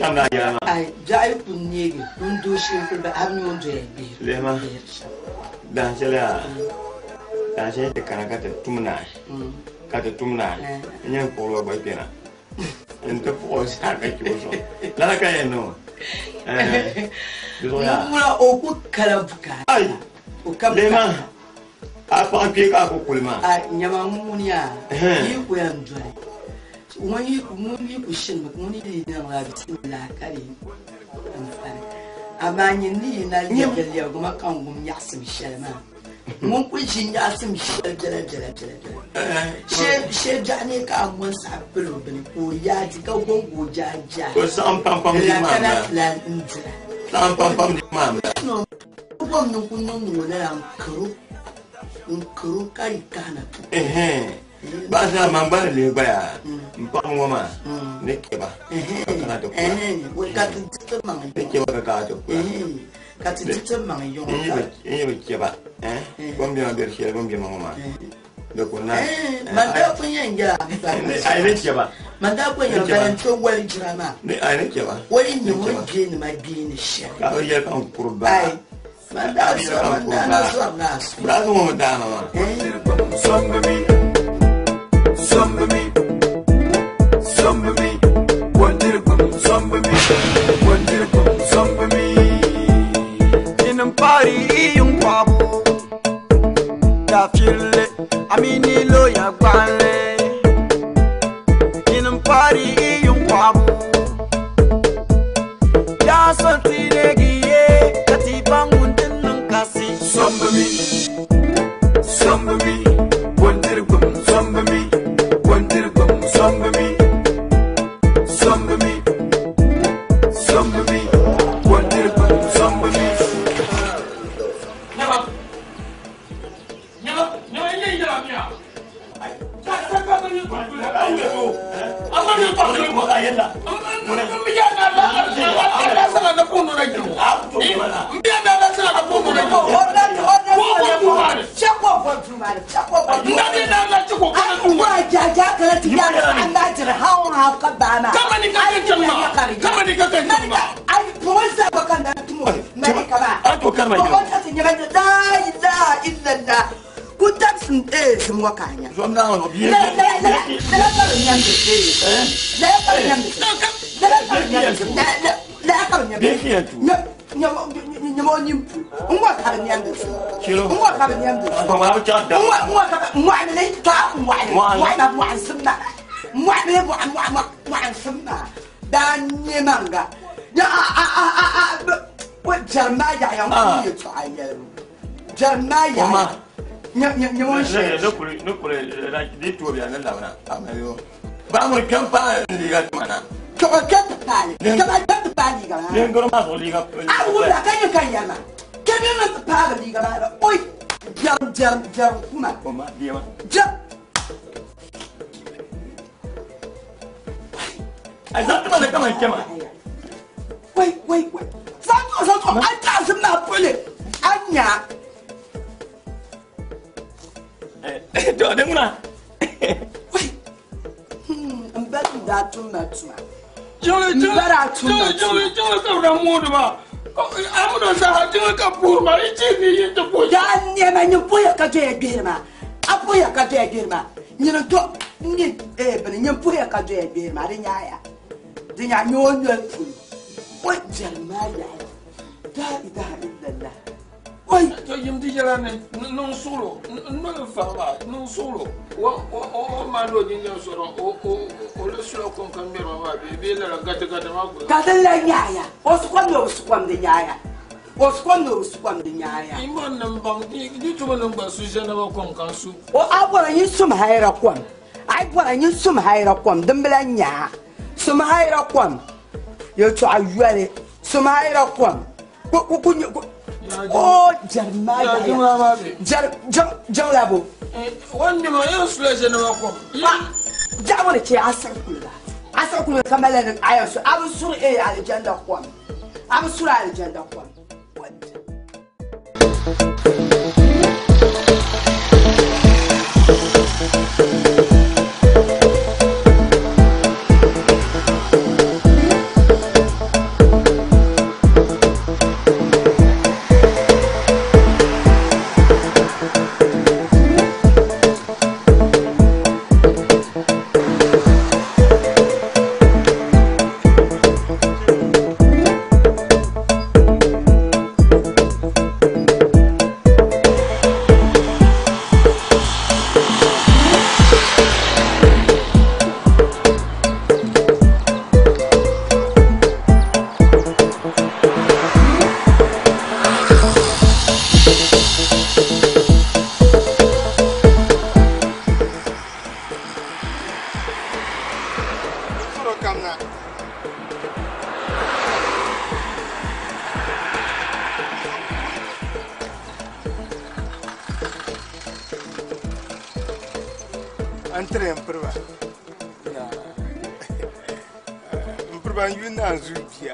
tam na yɛla maa. Ai, biɛɣu yi ku neegi ŋun doo shee n-kuli ba, a bi nya o ni doya gbihiri. Lihima, dahin shɛli yaa, dahin shɛli ti kana ka ti tum naai, ka ti tum naai, n yɛn kpuɣili o gba kpɛna n-ti kpuɣi o zaa ka chɛ o zuɣu. Lala ka yɛn niŋ o. Di zuɣu yaa. Ŋuna o ku kala bukaata. Ai, O ka lihima, bukaata. a paɣa kpee ka a ku kuli maa. Ai, nyama ŋun yaa, yi ku yɛn doli. Ŋun yi ku, ŋun yi ku shinimi, ŋun yi niŋla bisimilahi ka di n fari. Amaa nyin ni yi na lɛbigi lɛbigi ma ka n wum nyaɣisim shɛli maa. Ŋun kul ʒi nyaɣisim shɛli biɛla biɛla biɛla biɛla. Shee biɛɣu ni ka a ŋɔn saɣi pili o bini ka o yaai di ka gɔŋ ka o jaai jaai. O saɣim pampam di La maa kana m-bala. ti lan n dira. Saɣim pampam di maa m-bala. Gom ni ku niŋ niŋ o lala n karo, n karo ka yi kahina tu. Ɛhɛn. Baɣa zaa man gba ni lihi gbaya m paɣa ŋɔ maa ni kpɛba ka kana ti kula. Ɛhɛn, ka ti di ti maŋ Ni yɔŋ. kpɛba ka kana ti kula. Ɛhɛn, ka ti di ti maŋ yɔŋ N yi bi kpɛba, bɔn bɛma bɛ di shɛli bɔn bɛma ŋɔ maa di ku na. Ɛhɛn, man daa pun yɛn yɛla a ba. Ayi ni kpɛba. Man daa pun yɛn bala n ti wali jira maa. Ni ayi ni kpɛba. O yi nyɛ o ni gbeeni ma gbeeni shɛli. Ka bi yɛli ka n kuri baa. Ayi. Man daa zɔri, man daa na zɔri na a su. Biraasi ŋɔ mi daama maa. Sombi mi, sombi mi, sombi mi, wondirigum sombi mi, wondirigum sombi mi. Inin pari iyun kwabu, dafirle, amini loya gbanle. Inin pari iyun kwabu, ya santi legiye, katiba ngundin kasi. Sombi mi, sombi mi, wondirigum sombi mi, wondirigum sombi mi, sombi mi, sombi mi, wondirigum sombi mi. Nyama, nyama, nyama, nye yɛla miya. Ka ka ka ka yi tɔgɔ kuli. A ma yi tɔgɔ kuli. N bi ya na la a la sanga na kun nɔ jiro. N bi ya na la sanga na kun nɔ jiro. Ko ko dun ma de. Cɛ ko bɔ dun ma de. Cɛ ko bɔ dun ma N da na la ci ko kana dun ma. Wa ja ja kana ti ya an da jira hawo hawo ka ba ma. Kama ni ka kɛ cɛ ma. Kama ni ka kɛ cɛ ma. Ayi mɔgɔ sa ba kan da tumo. Mali ka ba. A to karma Mɔgɔ ta ti ɲaga la ilaha illallah. Ku tabsin eh sim wa kanya. Zom na ŋɔ biye. La la la la ka ro nyambe. La ka ro nyambe. La ka ro nyambe. La la la ka ro nyambe. Biye kiyan tu. Nya nya nya mo nyimpu. Ngwa ka ro nyambe. Kilo. Ngwa ka ro nyambe. Ba ma cha da. Ngwa ngwa ka ngwa ne ta ngwa Ngwa. ngwa na ngwa simna. Ngwa ne ngwa ngwa ngwa simna. Da nye manga. Ya a a a a a wa jarma ya ya Ah. ku ye twa ya. Jarma ya. Oma. Nya nya nya mo Ne she. ne kuli ne kuli la di tu bi an la na. A ma yo. Ba mo kyan pa liga tuma na. Ka ka ta pa ni. Ka ba ta pa ni ga. Ne ngoro ma so liga. A wula ka nya kan ya ma. Ke mi ma ta pa liga ba. Oi. Jam jam jam kuma. Oma biye ma. Jam. Ai za tuma ne kama kema. Wai wai wai. Za to za to an ta sun na pule. Anya. Eh to de nguna. N ba da tun ma tuma. Jɔnle N bara tun ma jɔnle jɔnle jɔnle ka na mun ma. Amudu sa jɔnle ka buur ma i ci ni yi ti bo. Ya nɛɛma nyin puya ka doya gbihiri ma. A puya ka doya gbihiri ma. Nyin to nyin eh bini nyin puya ka doya gbihiri ma di nyaaya. Di nya nyo nyo pulu. Oi jarma ya. La ilaha illallah. Oi To yim ti yɛla ni niŋ suɣulo n noli fa maa niŋ suɣulo o o o ma lo jinjam sɔrɔ o o o le sula kom ka ŋmɛri ma maa bee bee lala gati gati maa ko. ka di la nyaaya. O sukom ni o sukom di nyaaya. O sukom ni o sukom di nyaaya. I ma niŋ baŋ di tuma niŋ gba su ʒɛnaba kom ka su. O a bɔra nyin sum hayra kom. Ai bɔra nyin sum hayra kom din bila nyaa. Sum hayra kom. Yɛltɔɣa yoli. Sum hayra kom. Ku ku ku ku O jarma Ya ya. jiŋla maa be. Jar jang jang labo. Wani ma yɛn sula ʒɛnaba kom. Jawo ne ce asar kula. Asar kula kamar ne ayo su abu sur e aljanda kom. Abu sur aljanda kom. An tiri n piriba. N piriba n yuli naan zuu bia.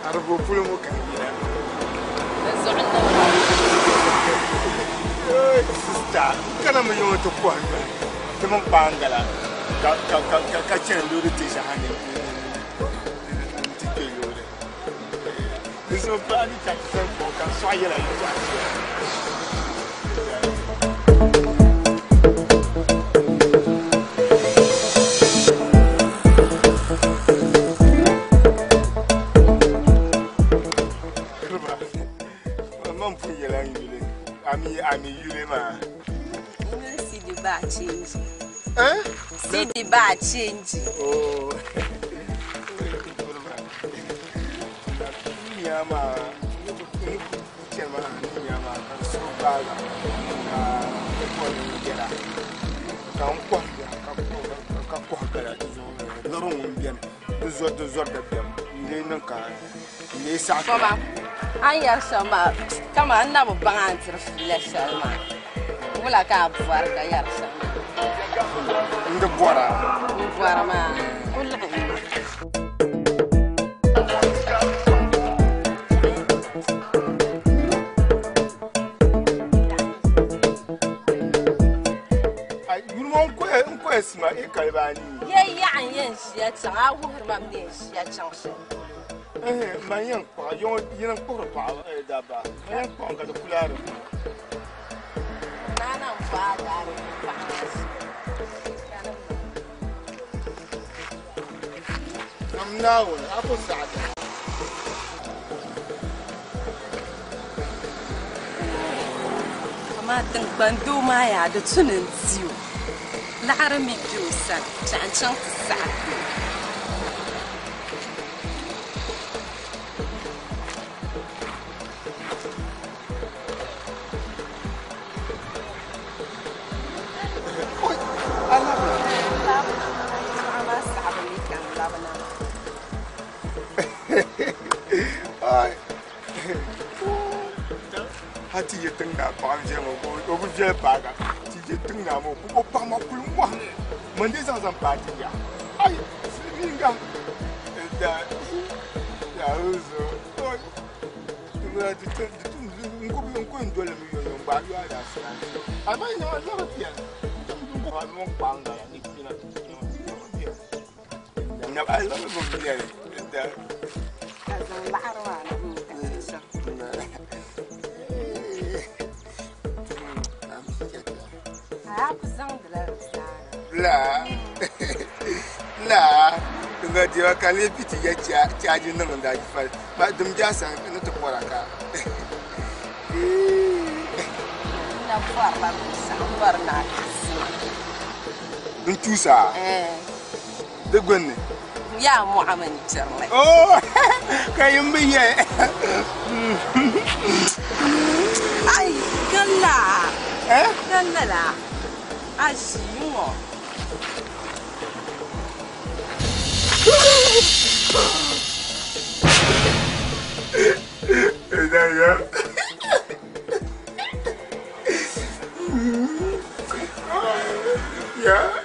Aribo polo ŋɔ ka n yina. Sista, n kana mi yiŋɔ ti kɔhi nyɔhi ti mini kpaangala ka ka ka ka ka chani loori tɛsha ha ni n ti kpe loori. Di zuɣu paɣa ni chaŋ ti sani kpɔŋ ka n sɔɣi yɛla yɛltɔɣa ʒiya. Man pun yɛla n yuli ami yuli maa. N Sidi Ba change. Eh? Sidi Ba change. Oh. Nyama chema nyama ka so baaga ka ko ni jɛra ka n kɔhi ka kɔhi gala di zuɣu lɔri ŋun bɛni di zɔri di zɔri dabiɛm n lee niŋ ka n lee saɣi. Baba, an yɛri shɛm maa kama n na bi baŋ a ni diri fiila shɛli maa wula ka a bɔri ka yɛri shɛm maa. N di bɔra. N bɔri maa ku laɣim. Sima e kalibani. Ye yaɣa n yɛn ʒiya chaŋ a wuhiri ma ni yɛn ʒiya chaŋ shɛli polo. Man yɛn kpaɣa yɛn kpuɣiri paɣaba dabba man yɛn kpaɣa ka di kulaari puuni. Naa na n bɔ a daari ni paɣa maa ʒiya. Nam Naawuni a ku saɣi ti. Amaa tiŋgbani doo maa yaa di tu ni n di o. Laɣiri mi be o sani chaŋ chaŋ ti saɣi ti o. Ha ti yi tiŋ naa paɣa n ʒiya ŋɔ o bi viɛli paaga ti yi tiŋ naa ŋɔ o paɣa maa kuli ŋɔhimi man dee zaŋ zaŋ paai ti ya ai silimiinga da n ku yɛn dolimi yɔnyɔ n gbaai yɔa daa sina amaa nima lɔri biɛni n kpaangala ni pina ai lɔri bi biɛni da ka zaŋ laɣiri maa na ka ti chaŋ. La la nga diba ka le piti ya chaji niŋ n daa fali ba dim jaasa ni ti bɔra ka na bɔrila binshɛɣu n bɔri ni a tuusi n tuusa di gbunni yaa mɔɣimi n dirili oh ka yin bi yɛ ai ka la ka lala a ʒi ŋɔ. Yeah.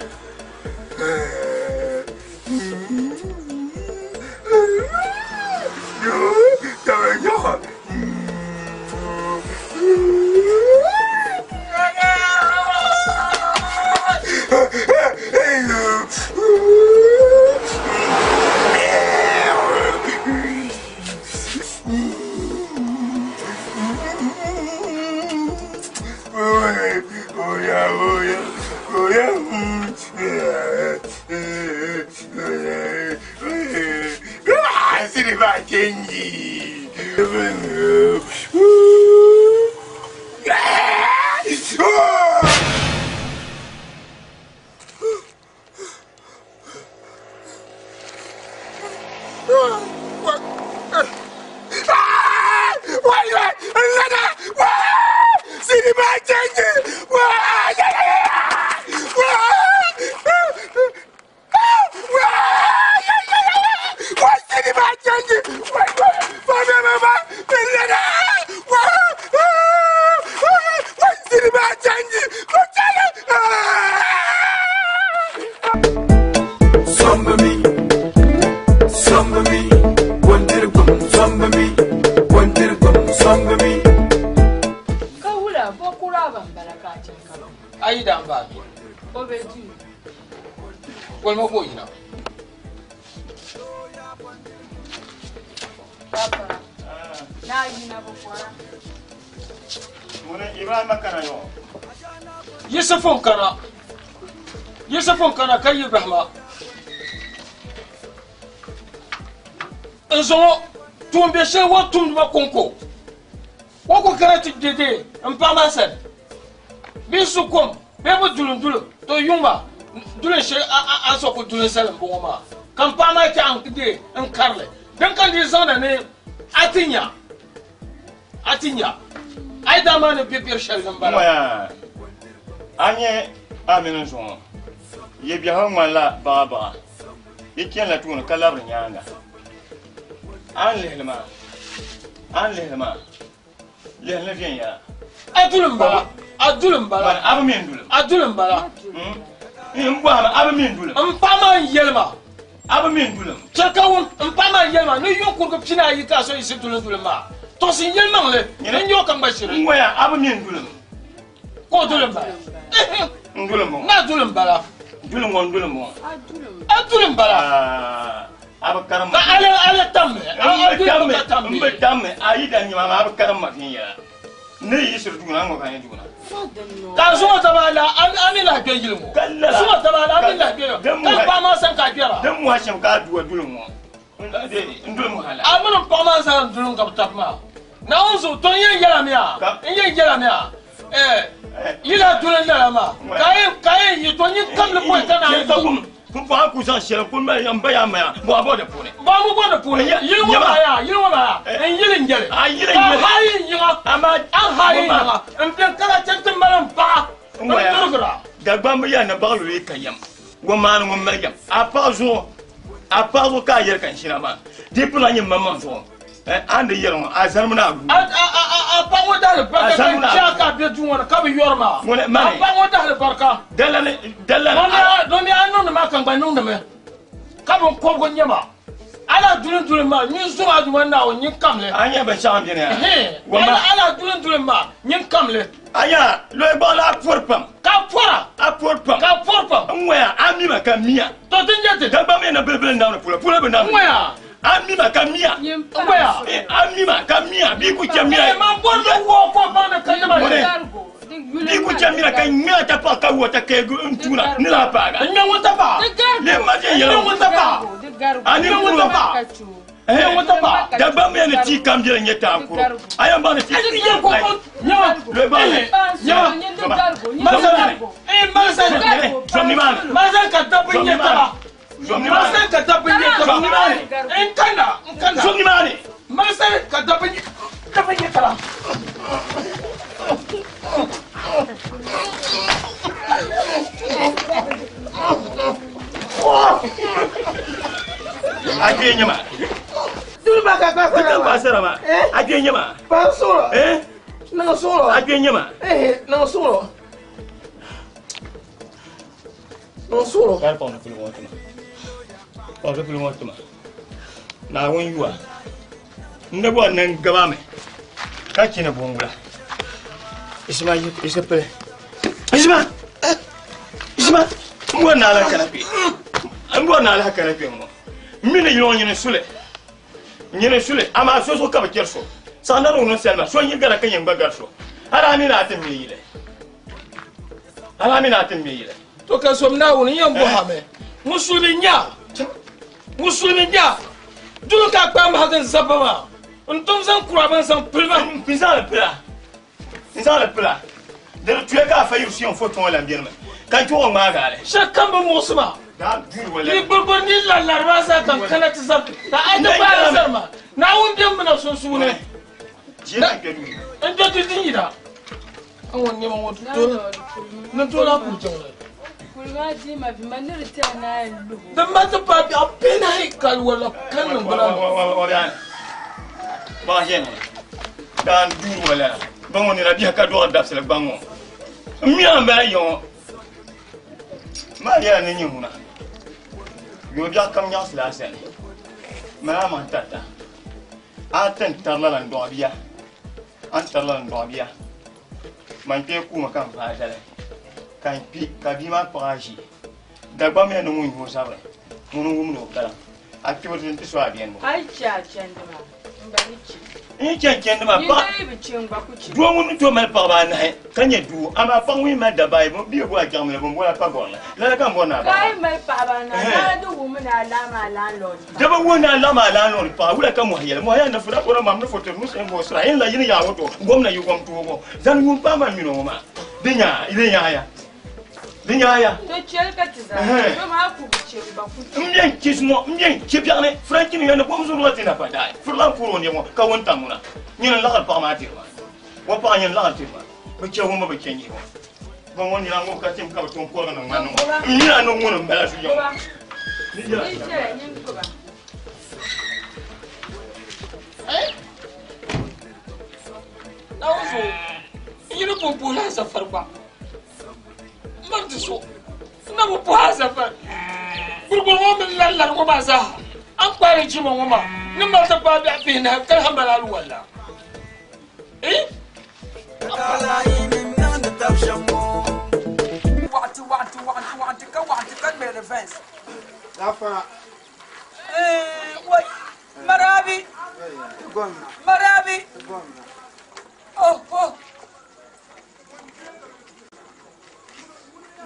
Bolima ka o yina. Papa, naa yina bi bɔra. Ŋuni Ibrahima kana yɔ. Yisifu n kana. Yisifu n kana ka Ibrahima. N zaŋɔ tuun bɛ shɛli wa tumdi ma konko. O ku kana ti gbe dee n paɣa maa sani. Bɛ su kom bee bɛ duli n duli to yuŋ maa duli shɛli a ni so ku duli n sali m bɔŋɔ maa ka n paɣa maa chaɣ n dee n karili din ka n dii zaŋda ni a ti nya a ti nya a yi daa maa ni be biɛri shɛli ni m bala. Ŋɔya a nyɛ a mini n zuŋɔ yi biɛhigu ŋmanila baɣabaɣa yi chanila tooni ka labiri nyaaŋa a ni lihili maa a ni lihili maa lihili ni viɛnyɛla. A duli m bala a duli m bala a bi mi n duli a duli m bala n bɔhimi a bi mi n duli n paɣa maa n yɛli ma a bi mi n duli chɛ ka wum n paɣa maa n yɛli ma ni yuŋ kurigi pina ayi ka a so yiɣisi duli n duli maa tɔɣisi n yɛli maŋli n nyɛ o ka n gba shiri n ŋɔya a bi mi n duli ka o duli m bala n duli m bɔŋɔ na duli m bala duli ŋɔ n duli m bɔŋɔ a duli m bala a bi karim ka ale ale tammi a duli ka tammi n bi tammi a yi da nyɛma maa a bi karim ma viɛnyɛla ne yiɣisiri duuna n ŋɔ ka nyɛ duuna ka zuŋɔ taba la a mi lahi kpɛ yili ŋɔ zuŋɔ taba la a mi lahi kpɛ ka paɣa maa sani ka a kpɛra din muha shɛm ka a duwa duli ŋɔ n duli muha la a mini n paɣa maa zaa n duli ka bi tabi maa Naawuni zuɣu to n yɛn yɛla mi a n yɛn yɛla mi a yila duli n lala maa ka yɛn yi to nyin kamli pɔi ka naan yi pumpɔŋ ku zaŋ shɛli ku mali n ba yaa maya bɔɣa bɔ di puuni bɔɣa mu bɔ di puuni yili ŋɔ maa yaa yili ŋɔ maa yaa n yili n yɛli a yili n yɛli ka hayi n yiŋa an hayi n yiŋa n bɛ kala chɛni ti mali n paɣa n durigira Dagbamba yaa ni baɣali o yi ka yɛm ŋɔ maani ŋun mali yɛm a paɣa zuɣu a paɣa zuɣu ka a yɛli ka n ʒina maa di pula nyɛ maŋmaŋ zuɣu a ni di yɛli ŋɔ a zanimi ni a guui a paɣa ŋɔ dahali barika ka chɛ ka bɛ duu ŋɔ ni ka bi yɔri maa a paɣa ŋɔ dahali barika dalani dalani domi a niŋdi maa ka n gba niŋdi mi ka bin kɔbigu nyɛ ma ala duli duli maa nyin zuma a duma Naawuni nyin kamli a nyɛ binshaɣu n bɛni ya ala duli duli maa nyin kamli a nya loyi gbaŋ la a pɔri pam ka pɔra a pɔri pam ka pɔri pam n ŋɔya a mi ma ka miya to ti nyɛ ti Dagbamba yɛn na bilibili namdi polo polo bi namdi n ŋɔya a mi ma ka miya n ŋɔya a mi ma ka miya b'i ku chɛ miya man bɔri ni wɔɔ ko baŋ ni ka nyɛma b'i ku chɛ miya ka ŋmɛ ta paɣa ka wɔ ta kɛ n tuuna ni la paaga n ŋmɛ ŋun ta paɣa le ma viɛn yɛlɛ n ŋmɛ ŋun ta paɣa a ni n ŋmɛ ŋun ta paɣa n ŋmɛ ŋun ta paɣa Dagbamba yɛn ni tii kam biɛla nyɛ taa kuro a yɛn baŋ ni tii yɛ ko ko nyɛma nyɛma malsani malsani ka dabba nyɛ taba malsani ka dabba nyɛ taba n kana n kana malsani ka dabba nyɛ taba a kpee nyɛma duli ba ka di ka paɣasara maa a kpee nyɛma paɣa suɣulo niŋ suɣulo a kpee nyɛma niŋ suɣulo niŋ suɣulo kari paɣa ni puli ŋɔ tima paɣa ni puli ŋɔ tima Naawuni yuwa n da bɔri ni n gaba mi ka chɛ ni bɔngula isima isa pili isima isima n bɔri ni alaha kana kpɛ n bɔri ni alaha kana kpɛ ŋɔ n mi ni yili ŋɔ nyini suli nyini suli amaa so zuɣu ka bi chɛri so saɣanda ni ŋun salima so n yi gara ka yɛn gba gari so hali a mi ni a ti mi yili hali a mi ni a ti mi yili to ka som Naawuni n yɛn bɔhami musulimi nya musulimi nya duli ka kpa mahagi n zabba maa n tom zaŋ kuraaba n zaŋ pili ma n zaŋli pila n zaŋli pila di di tuya ka a fa yiri suyan foto ŋɔ lan bɛni mi ka n chuɣu ŋmaagi ali shɛli kam bi muɣisi ma ni gbirigbiri ni lalari maa zaa ka n kana ti zaŋ ka a ti gbaari sari ma Naawuni bɛ mina sunsuuni n kpɛ di din yina n ŋɔ nɛma ŋɔ ni tola kuli jiŋli din ma ti paai biɛɣu pinahi ka wala kan niŋ bina baɣa ʒɛya daan duuri wala gbaŋ ŋɔ nira bihi ka dɔɣi dabisili gbaŋ ŋɔ n mi a bala yiŋɔ maa yɛla ni nyɛ ŋuna yo biɛɣu kam nyaɣasila a sani mali a maŋ tarita a ti n tari lala n dɔɣi bia a ni tari lala n dɔɣi bia man kpee kuumi ka n vaai zali ka n kpi ka bia maa kpuɣi a ʒi Dagbamb ya ni ŋun nyɛ o zabiri, ŋuni n-wumdi o kaliŋ. A kpibu ti so a beni ŋɔ. A yi che a chandi maa, m ba ni che. N yi che n chandi maa, Yi paɣa daa yi bi che n gba ku che. Doo ŋun ni tooi mali paɣaba anahi ka nyɛ doo, amaa paɣa ŋun yi mali dabba ayi, bɛ bi bo a jaŋmi la, bɛ ni boli a pagɔrili. Lala ka m bɔri ni a Ka a yi baŋ. mali paɣaba anahi, Ɛhɛn. daa di wuhimi ni a lahi maa landlord paɣa. Di bi wuhi ni a lahi maa landlord paɣa. Wula ka mɔhi yɛli? Mɔhi yaa ni fura bɔra mam ni fo tiri nusi m-bo sira. Yin la yini yaa woto, gomna yi gom toogo. Zani yuun paai man mini o ŋɔ maa. Di nyaa, di nyaaya. Di nyaaya. To cheli ka ti zaa Ɛhɛn. che, maa ku bi che, m ba ku che. M bɛn chi zuŋɔ, m bɛn chi biɛɣuni, Franchi ni yɛli ni kom zuɣu ti na pa daai. Firilan puuri o nɛma ka wuntaŋ ŋuna. Nyini n-laɣiri paɣa maa tiri ma. O paɣa nyini n-laɣiri tiri ma. Bɛ chɛ ŋun bi bɛ chɛ nyihi ŋɔ. Ba ŋɔ nina ŋub ka tim ka bɛ tom kɔrigi niŋ ma niŋ ŋɔ. N nina ni ŋuni m-bala zuya ŋɔ. Ni yɛla shɛm. Naawuni zuɣu, n yi ni pun puhi la safari gba. M mali ti so n na bi puhi a safari. GburigburI ŋɔ mini larilari ŋɔ maa zaa a ni kpaari jima ŋɔ maa ni mali ti paai biɛɣu pihinahi ka lahi mali aluwalla. Eh? Waɣinti waɣinti waɣinti waɣinti ka waɣinti ka ŋmɛri fɛnsi. Lafara. Eh, wai marabi marabi oh oh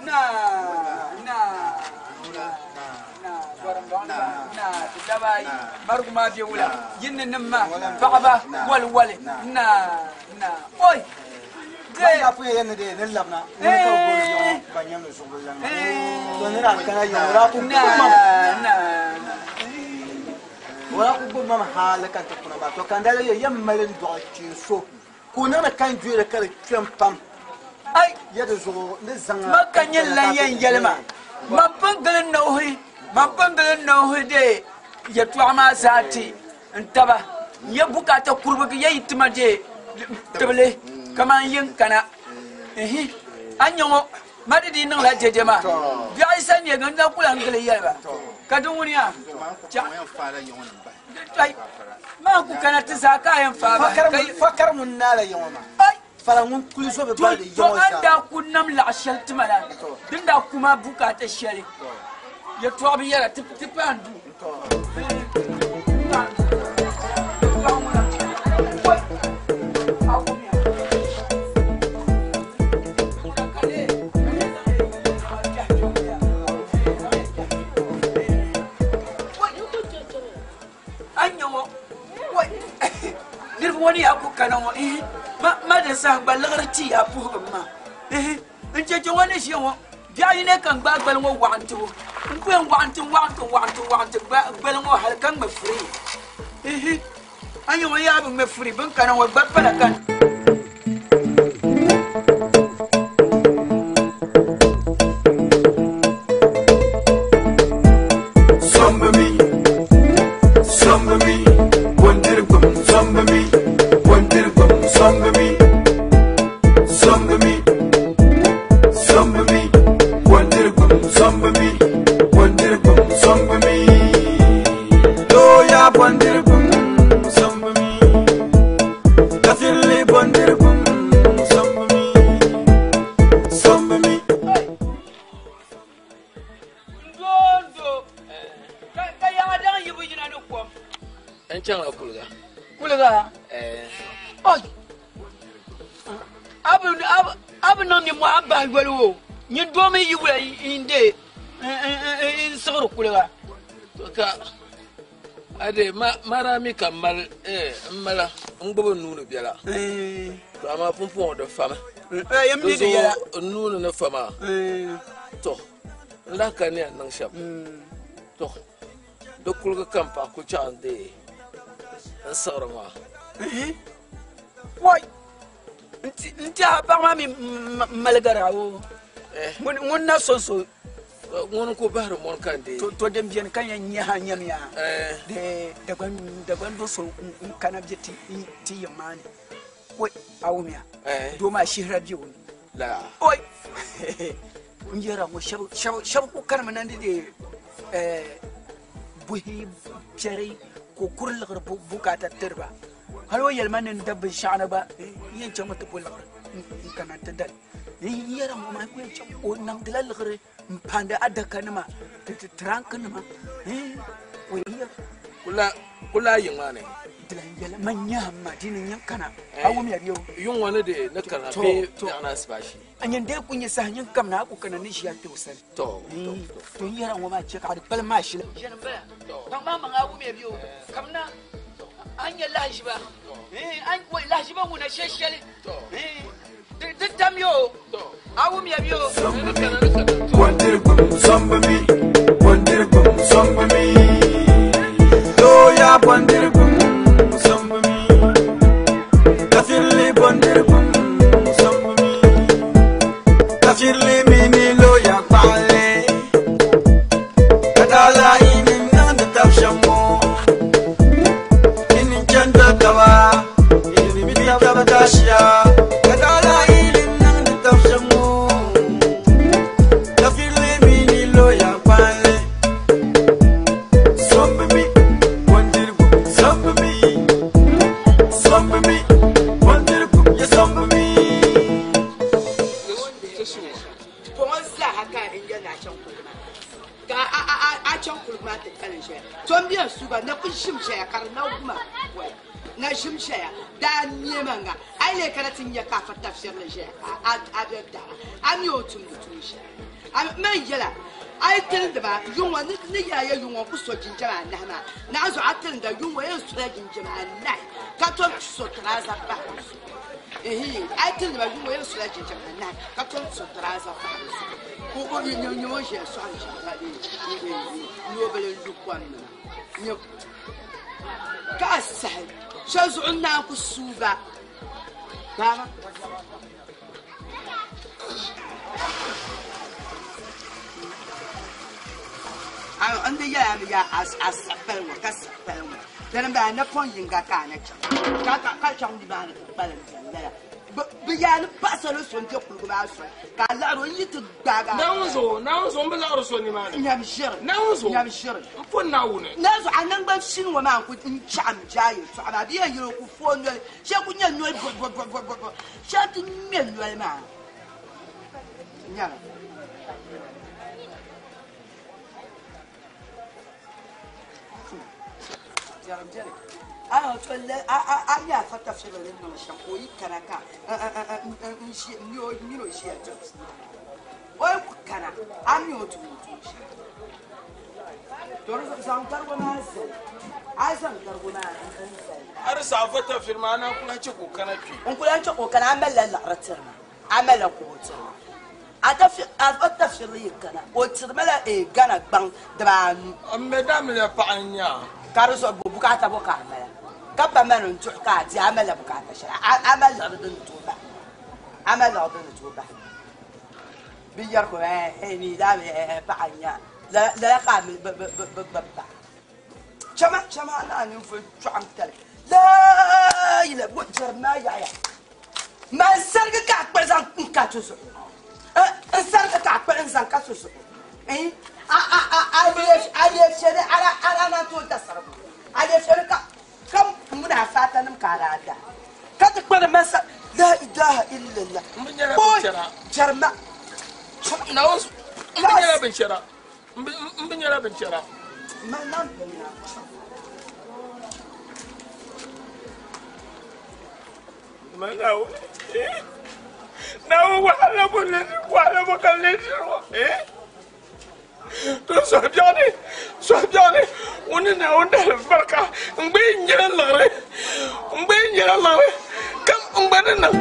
na na na gorim na na ti daba ayi marigu maa bɛ wula yinni nim maa paɣaba wali wali na na oi de pun yɛn ni de ni labina ni ka bi booni yiŋ ba nyɛmdi zuɣu bi lan to ni daa kana yiŋ o daa ku gbubi mam o daa ku gbubi mam hali ka n ti kuna maa to ka n daa yɛ yɛn mali n dɔɣi kpeen so Ka o niŋdi ka n doya ka di kpɛm pam. Ai! Ya di zuɣu ni zaŋ a Ma ka nyin lan yɛn yɛli ma, Man pun gili n ma pun gili n nauhi deei yɛtɔɣa maa zaa ti n taba. N ya bukaata kuribu ya yi ti ma deei tibili kaman yi kana. Ihi, a nya ŋɔ, ma di dii niŋla dɛdɛ maa. Biɛɣu yi sa neegi n na ku lan gili yɛli ba, ka di ŋuniya? Chaɣ. Maa ku kana ti zaa ka a yɛn faai bahi. Fakari ŋun naala yiŋɔ maa. Ai! Fara ŋun kuli zo bi baldi To yiŋɔ a ni zaa. daa ku nam laɣ shɛli ti ma la, din daa ku ma bukaata shɛli yɛtɔɣa bi yɛra ti paai n duu. A nya ŋɔ, wai, niriba ŋɔ ni yaa ku kana ŋɔ, ihi, ma, ma di saha gba liɣiri ti yaa puhigi m ma, ihi, n cheche ŋɔ ni ʒiya ŋɔ, biɛɣu yini ka n gbaai gbali ŋɔ waɣintibu, n ku yɛn waɣinti, n-waɣinti, n-waɣinti, n-waɣinti gbali ŋɔ hali ka ŋme firii, ihi, a nya ŋɔ yaa bi ŋme firii, bɛ ni kana ŋɔ gba pala ka. N chaŋla kuliga. Kuliga? Eh. Oi! A bi niŋ nimmohi a bahi yoli o. Nyin doo mi yi wula n de n siɣiri kuliga. To ka a de ma daa mi ka mali n mala n gbubi n nuuni biɛla. To amaa pumpɔŋɔ di fami. Di zuɣu n nuuni ni fa maa. To n lahi ka ni yɛn niŋ shɛm. To di kuliga ka n paɣa ku chaɣ n deei n siɣiri maa. Wai! N tiɛha paɣa maa mi maligara o. Ŋun na so so. Ŋun ku bahiri mɔni ka n deei. To din beni ka yɛn nyaha nyamiya. Dagban do so n kana bɛ ti yiŋ maa ni. Oi, a wumiya. Doo maa shihira bɛ o ni. Oi! N yɛra ŋɔ shɛba ku kanimi na ni deei buhi piɛri ka o kuri liɣiri bukaata tiri ba. Hali o yɛli ma ni n da binshɛɣu ni gba n yɛn chaŋmi ti bo liɣiri n kana ti dali. N yɛra ŋɔ maa ku yɛn chaŋ o niŋdila liɣiri n paandi adaka nima ti tiranki nima. O yɛn Kula yiŋ maa ni. Dilan yɛli man nyaam ma di ni nyin kana. A wumya bɛ o. Yuŋ ŋɔ ni de ni kana bee biɛɣuni asibashi. A nyin dee ku nyɛ saha nyin kam na a ku kana ni ʒiya kpe o sani. To, to, to. To n yɛra ŋɔ maa chɛ ka di kpalim maa shili. Ʒiɛni m-bala. Baŋ maa maŋ a wumya bɛ o. Kamina a ni nya lahiʒiba. Wai lahiʒiba ŋuna shɛli shɛli. Di tam ya o. A wumya bɛ o. Bondirigu zombi mi, bondirigu zombi mi. Looya bondirigu zombi mi. Kafirli bondirigu zombi mi. Kafirli mini looya kpaɣali. Ka daa yi ni niŋdi tab shɛm ŋɔ. Ini chanda taba, ini bi taba daashiya. Ka daa yi ni niŋdi tab shɛm ŋɔ. Kafirli mini looya kpaɣali. Zombi mi, bondirigu zombi mi. Zombi mi, bondirigu ya zombi mi. Pɔŋɔ zaa ka n yɛli ni a chaŋ kuliga maa. Ka a chaŋ kuliga maa ti kpalim ʒɛya. To m bɛn su ba na ku ʒim ʒɛya ka di na wuma wai. Na ʒim ʒɛya daa neema ŋa. A yi lee kana ti nya ka a fa tafirili ʒɛya ka a be dara. A mi o tumdi tuun shɛli. A mi man yɛla a yi tilindi ba yuŋ ŋɔ ni yɛla ya yuŋ ŋɔ ku so jinjam anahi maa. Naɣ zuɣu a tilinda yuŋ ŋɔ yɛn sola jinjam anahi ka tom so tiraaza pahi di zuɣu. Ehe, a yi tilindi ba yuŋ ŋɔ yɛn sola jinjam anahi ka tom so tiraaza pahi di zuɣu. Ka o nyɛ o ʒiya sɔɣiri shɛm ka noobili n-lu kom ni maa. Nyɛ ka a sahi shɛli zuɣu n naan ku suui ba. Baaba. N di yɛla mi yaa a siɣi pali ŋɔ ka siɣi pali ŋɔ. Dini m-bala napɔŋ yiŋga ka a na chaŋ ka chaŋ nimaani ti kpalim beni lala. Bɛ yaa ni paɣisarili so n-be kuliga maa soli ka a laɣiri o n-yi ti gbaagi a. Naawuni zuɣu, Naawuni zuɣu, m bi laɣiri so nimaani. Nyam ʒiri. Naawuni zuɣu. Nyam ʒiri. M pun Naawuni. Naawuni zuɣu, a naŋgban shini ŋɔ maa n-ku n chaɣim jaai yɛltɔɣa maa. Bɛ yɛn yɛli o ku fooi noli. Shɛli ku nyɛ noli bɔbɔbɔbɔbɔ. Shɛli ti ŋme noli maa. Nyama. Jɛrim jɛri. A yɛn to le a nya afa tafsiri ni niŋ shɛm ka o yi kana ka n ʒi n mini o ʒiya diri fiila. O yi ku kana a mi o tumdi tuun shɛli. To di zuɣu zaŋ garigu maa zali. A yi zaŋ garigu maa n zali. A di saɣi afa tafsiri maa a naan ku lahi chɛ ka o kana kpe. N ku lahi chɛ ka o kana a malila liɣiri tiri ma. A malila kobo tiri ma. Afa tafsiri yi kana o tiri ma la Ghana gbaŋ dibaanu. M mi daamiliya paɣa n-nyɛ a. Ka di zuɣu bo bukaata bo ka a mali ka pa mali n-duɣi ka a di a malila bukaata shɛli a mali liɣiri din ni tooi bahi a mali liɣiri din ni tooi bahi bɛ yɛri ko ni daamiliya paɣa n-nyɛ a lala ka a mi bi gbubi paɣa chama chama a naa ninvuɣu chɔɣim tali laayila bo jɛrim maa yaɣiya man sarigi ka a kpuɣi zaŋ n ka ti zuɣu n sarigi ka a kpuɣi n zaŋ ka ti zuɣu a leefeli a na tooi da sarigu a leefeli ka ka muna a faatanim ka a daa da ka ti kpuɣi man sa la ilaha illallah M bi nyɛla binchɛra. Jɛrima. Naawuni m bi nyɛla binchɛra. M bi nyɛla binchɛra. Man nam bini na. Naawuni wahala bo le wahala bo ka le diri eh to sɔbiɛɣuni sɔbiɛɣuni ŋun ni Naawuni dahali barika n gba yi nyɛla liɣiri n gba yi nyɛla liɣiri ka n gba ni niŋ.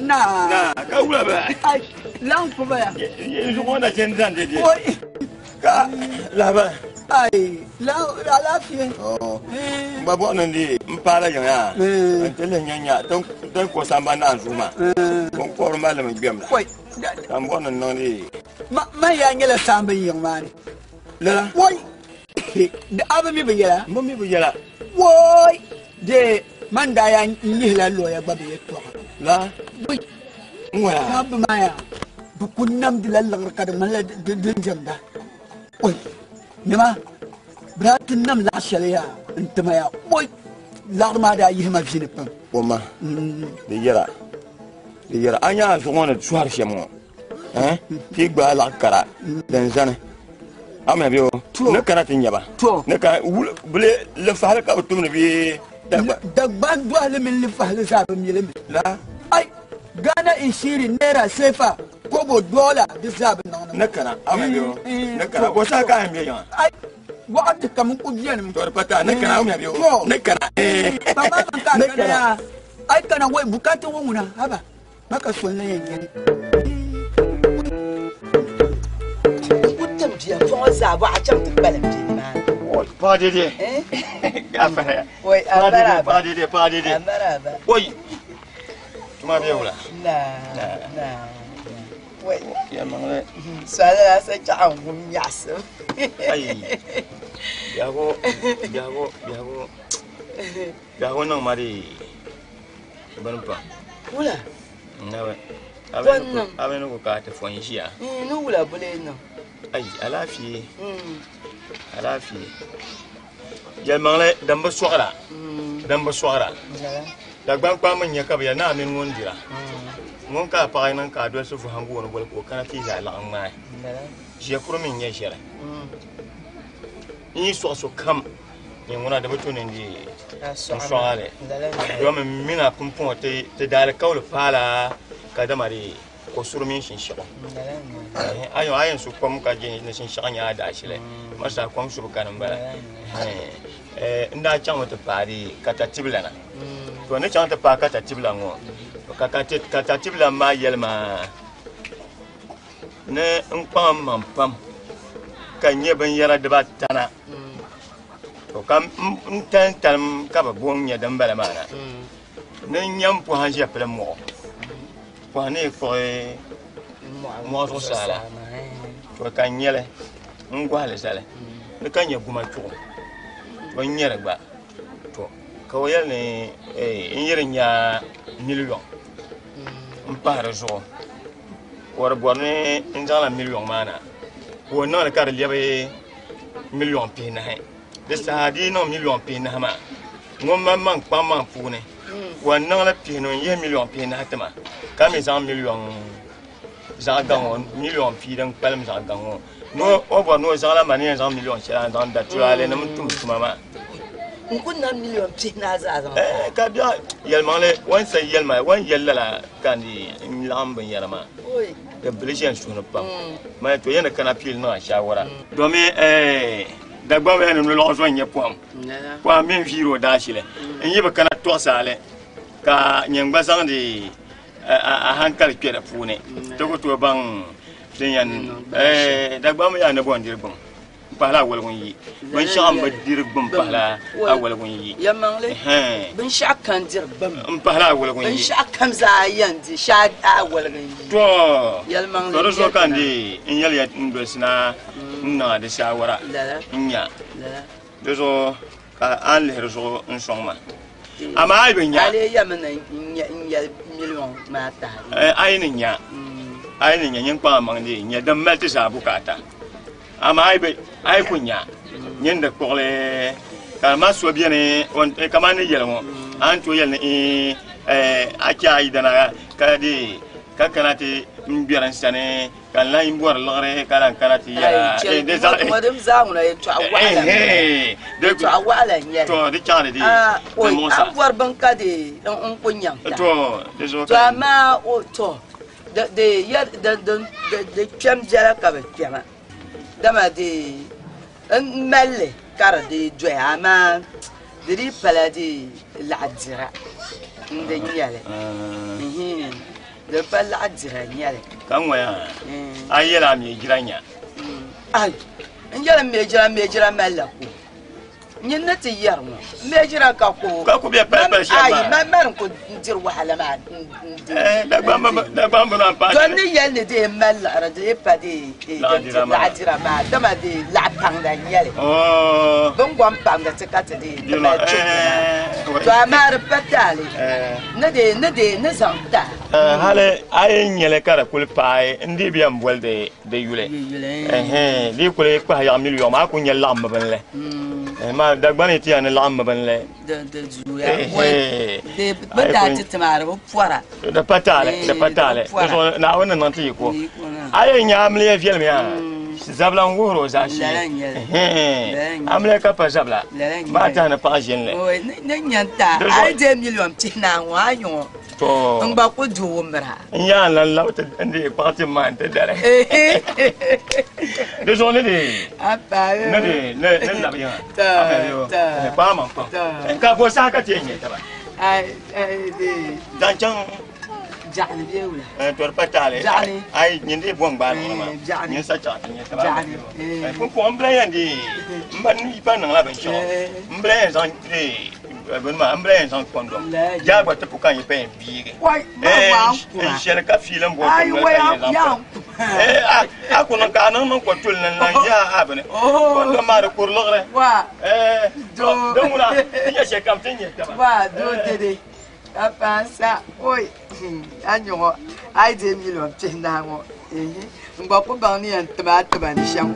Na. Na, ka wula ba. Ai, lan ku baya. Yanzu ko na chen zan dede. Oi. Ka laba. Ai, lan alafiya. Oh. Ba bo nan di n paala yiŋ yaa. N ti lihi nya nya tin ko samba naan zuɣu maa. Ko n kɔbiri maa limi gbɛm la. Oi. Ka n bɔri ni n niŋ di. Ma man yaa nyɛla saamba yiŋ maa ni. Lala. Oi. A bi mi bi yɛla? N bi mi bi yɛla. Woi. De man daa yaa nyihila looya gba bi yɛltɔɣa. La. Woi. N-ŋɔya. Ka bi maa yaa, bɛ ku namdila liɣiri ka di ŋmanila din diɛmda. Oi, nyama, bɛ daa ti nam laɣ shɛli yaa n-ti ma yaa, oi, liɣiri maa daa yihi ma vi ni pam. O ma, di yɛra, di yɛra, a nya a zuɣu ŋɔ ni sɔhiri shɛm ŋɔ, eh, ti gbaai laɣ kara din zani. A mi bɛ o, ni kana ti nya ba. Ni ka bɛ lifahili ka bɛ tumdi bee Dagban? Dagban dɔhili mini lifahili zaa bɛ mi li mi. La. Ai, Ghana Ishiri, Naira, Sefa, Kobo, Dollar, di zaa bi niŋdi mi. Ni kana, a mi bɛ o, ni kana. Bɔ saha ka a yɛn be yiŋa? Ai, waɣati kam n ku beni mi. To di pa taai, ni kana, a mi bɛ o, ni kana. Ba maa man ka a kana yaa, ai kana wai bukata ŋɔ ŋuna, haba. Ma ka so n-lan yɛn nyɛli. N ku tim bia fɔŋɔ zaa bɔɣa chaŋ ti kpalim bɛ nimaani. Paɣa dede. Gafara. Oi, amaraba. Paɣa dede, paɣa dede. Amaraba. Oi. Tuma bɛ wula. Na, na. Oi. Yɛlimaŋli. Sɔli la sa chaɣa n wum nyaɣisim. Ayi. Biɛhigu, biɛhigu, biɛhigu. Biɛhigu niŋ ma di bini pam. Wula? Nabi. Bɔ n-niŋ? A bi ni ku ka ti fo n-ʒiya. Ni wula bole niŋ? Ayi, alaafee. Alaafee. Yɛlimaŋli, din bi sɔɣira, din bi sɔɣira. Dagbaŋ kpamba n-nyɛ ka bɛ yɛli ni a mini ŋun dira. Ŋun ka a paɣa niŋ ka a dolisi vuhim o ni boli ka o kana ti yi zaa laɣim ŋmaai. Ʒiɛkuru mi n-nyɛ ʒiɛli. N yi sɔɣi sokam. Nyɛ ŋuna di bi tu ni n di n sɔŋa li domi m mina pumpɔŋɔ ti daalikauli paala ka dama di ko suri mini shinshiɣu. A yɛn su kom ka je ni shinshiɣu nyɛ a daashili marisa kom subu kani m-bala. N daa chaŋmi ti paai di katatibilana. To ni chaŋ ti paai katatibilan ŋɔ ka katatibilan maa yɛli ma ni n kpaŋ m maŋ pam ka n nyɛ binyɛra dibaatana. To ka n talim talim ka bi bo n nyɛ din bala maa na ni n nyɛ n pɔhim ʒe pili mɔɣu pɔhim ni yi kpuɣi mɔɣu zuɣusaa la to ka n nyɛli n gɔhili zali ni ka nyɛ guma chuɣu to n nyɛli gba to ka o yɛli ni n yi di nya miliyɔŋ n pahi di zuɣu ka o di bɔri ni n zaŋla miliyɔŋ maa na ka o niŋli ka di lɛbi miliyɔŋ pihinahi. Di saha di yi niŋ miliyɔŋ pihinahi maa, ŋun maŋmaŋ kpaŋmaŋ puuni, o ni niŋli pihinu n-yihi miliyɔŋ pihinahi ti ma, ka mi zaŋ miliyɔŋ zaɣ gaŋ ŋɔ, miliyɔŋ pia din kpalim zaɣ gaŋ ŋɔ. Ni o bɔri ni o zaŋla ma ni yɛn zaŋ miliyɔŋ shɛli n-zaŋ da tulaale nim tum tuma maa. N ku nam miliyɔŋ pihinahi zaa zaŋ Eh, ka biɛɣu yɛlimaŋli, o ni sa yɛli ma, o ni yɛli lala ka n di n laɣim binyɛra maa. Di bili ʒe n suhu ni pam. Mali to yɛn ni kana piili niŋ a shaawara. Domi eh, Dagbaŋ bɛ ni nolɔɣu zo n-nyɛ pɔhim. Pɔhim mi n-viiri o daashili. N yi bi kana tɔɣisi a li ka nyɛ n gba zaŋdi a hankali kpe di puuni, ti ku tooi baŋ din yɛn eh, Dagbaŋ mi yaa ni bɔ n-diri gbum. M pahila awaligu n-yi. Binshɛɣu m bi diri gbum pahila awaligu n-yi. Yɛlimaŋli, binshɛɣu kam diri gbum. M pahila awaligu n-yi. Binshɛɣu kam zaa yɛn di shɛli awaligu n-yi. To, Yɛlimaŋli, to di zuɣu ka n di n yɛli ya n dolisi na n niŋ a di saawara n nya. Di zuɣu ka a ni lihiri zuɣu n sɔŋ ma. Amaa a yi bi nya. A lee yɛmi ni n yɛli miliɔŋ maa tahi. A yi ni nya, a yi ni nya nyin kpaŋ a maŋ di nya din mali ti zaa bukaata. Amaa a yi ku nya nyin di kpuɣili ka ma so beni kamani ni yɛli ŋɔ a ni tooi yɛli ni iin a chɛ a yidana ka di ka kana ti n gbɛri n sani ka n lahi bɔri liɣiri ka lahi kana ti yɛla to di chaŋ di di muɣisa a bɔri bin ka di n ku nyaŋ ta to di zuɣu to amaa to Di kpɛm biɛla ka bi kpɛma dama di n malli ka di dii doya amaa di dii pala di laɣa dira n di nyɛli di pa laɣa dira nyɛli ka ŋɔya a yɛla a mi jira nya ai n yɛli n mi jira n mi jira malila ko Nyin ni ti yɛri ŋɔ, m bee jira ka ku. Ka ku be palipali shɛm maa. Ayi, man mani n-ku diri wahala maa n-di. Dagbamb bi naan paai. Don ni yɛli ni dee mali liɣiri di yi pa dee laɣidira maa, dama dee laɣ paŋda n-nyɛ li. Bɛ ni gom paŋdi ti ka ti dee ti mali chibi maa. To amaa di pa taali ni dee ni dee ni zaŋ ti a. Hali a yi nyɛli ka di kuli paai n dii bi yɛn boli di yuli di yi kuli kpahi yaɣa miliyɔŋ maa a ku nyɛ laɣammi binli maa Dagbani ti yɛn ni laɣammi binli bi daa ti ti maa di bi pɔra di pa taali di pa taali di zuɣu Naawuni ni niŋ ti yiko a yi nyɛ amiliya viɛlim yaa zabila n wuhiri o zaashee amiliya ka pa zabila maa tahi ni paɣa ʒinli ni nyɛ n ta a yi deei miliyon pihinahi ŋɔ a nyɛ ŋɔ To. N gba ku di o mira. N yaa n lan labi ti n deei kpaɣ tim maa n-ti dali. Di zuɣu ni di ni di ni ni labi yiŋa. Kpaŋ maŋ kpaŋ. Ka bo saha ka ti yɛn nyɛ taba? Zaŋ chaŋ Jaɣani bee wula? To di pa taali. Jaɣani. Ai nyin dii bo n-gbaai liɣiri maa. Jaɣani. Nyin sa chaɣ ti nyɛ taba. Jaɣani. Pumpɔŋɔ m bila yɛn dii m ba ni pa niŋla binshɛɣu. M bila yɛn zaŋ dii bini maa m bila yɛn zaŋ kɔndɔm jaa gba ti pu ka n yi pa yɛn biigi n shɛli ka fiili n bɔri ka yɛn zaŋ a ku niŋ ka a niŋ niŋ ko tuli ni n lan yaa a bini kɔndɔm maa di kuri liɣiri din ŋuna ti nyɛ shɛli kam ti nyɛ taba wa doo dede ka paansa oi a nyɛ ŋɔ a yi deei miliɔn pihinahi ŋɔ n gba ku baŋ ni yɛn tiba a tiba ni shɛm.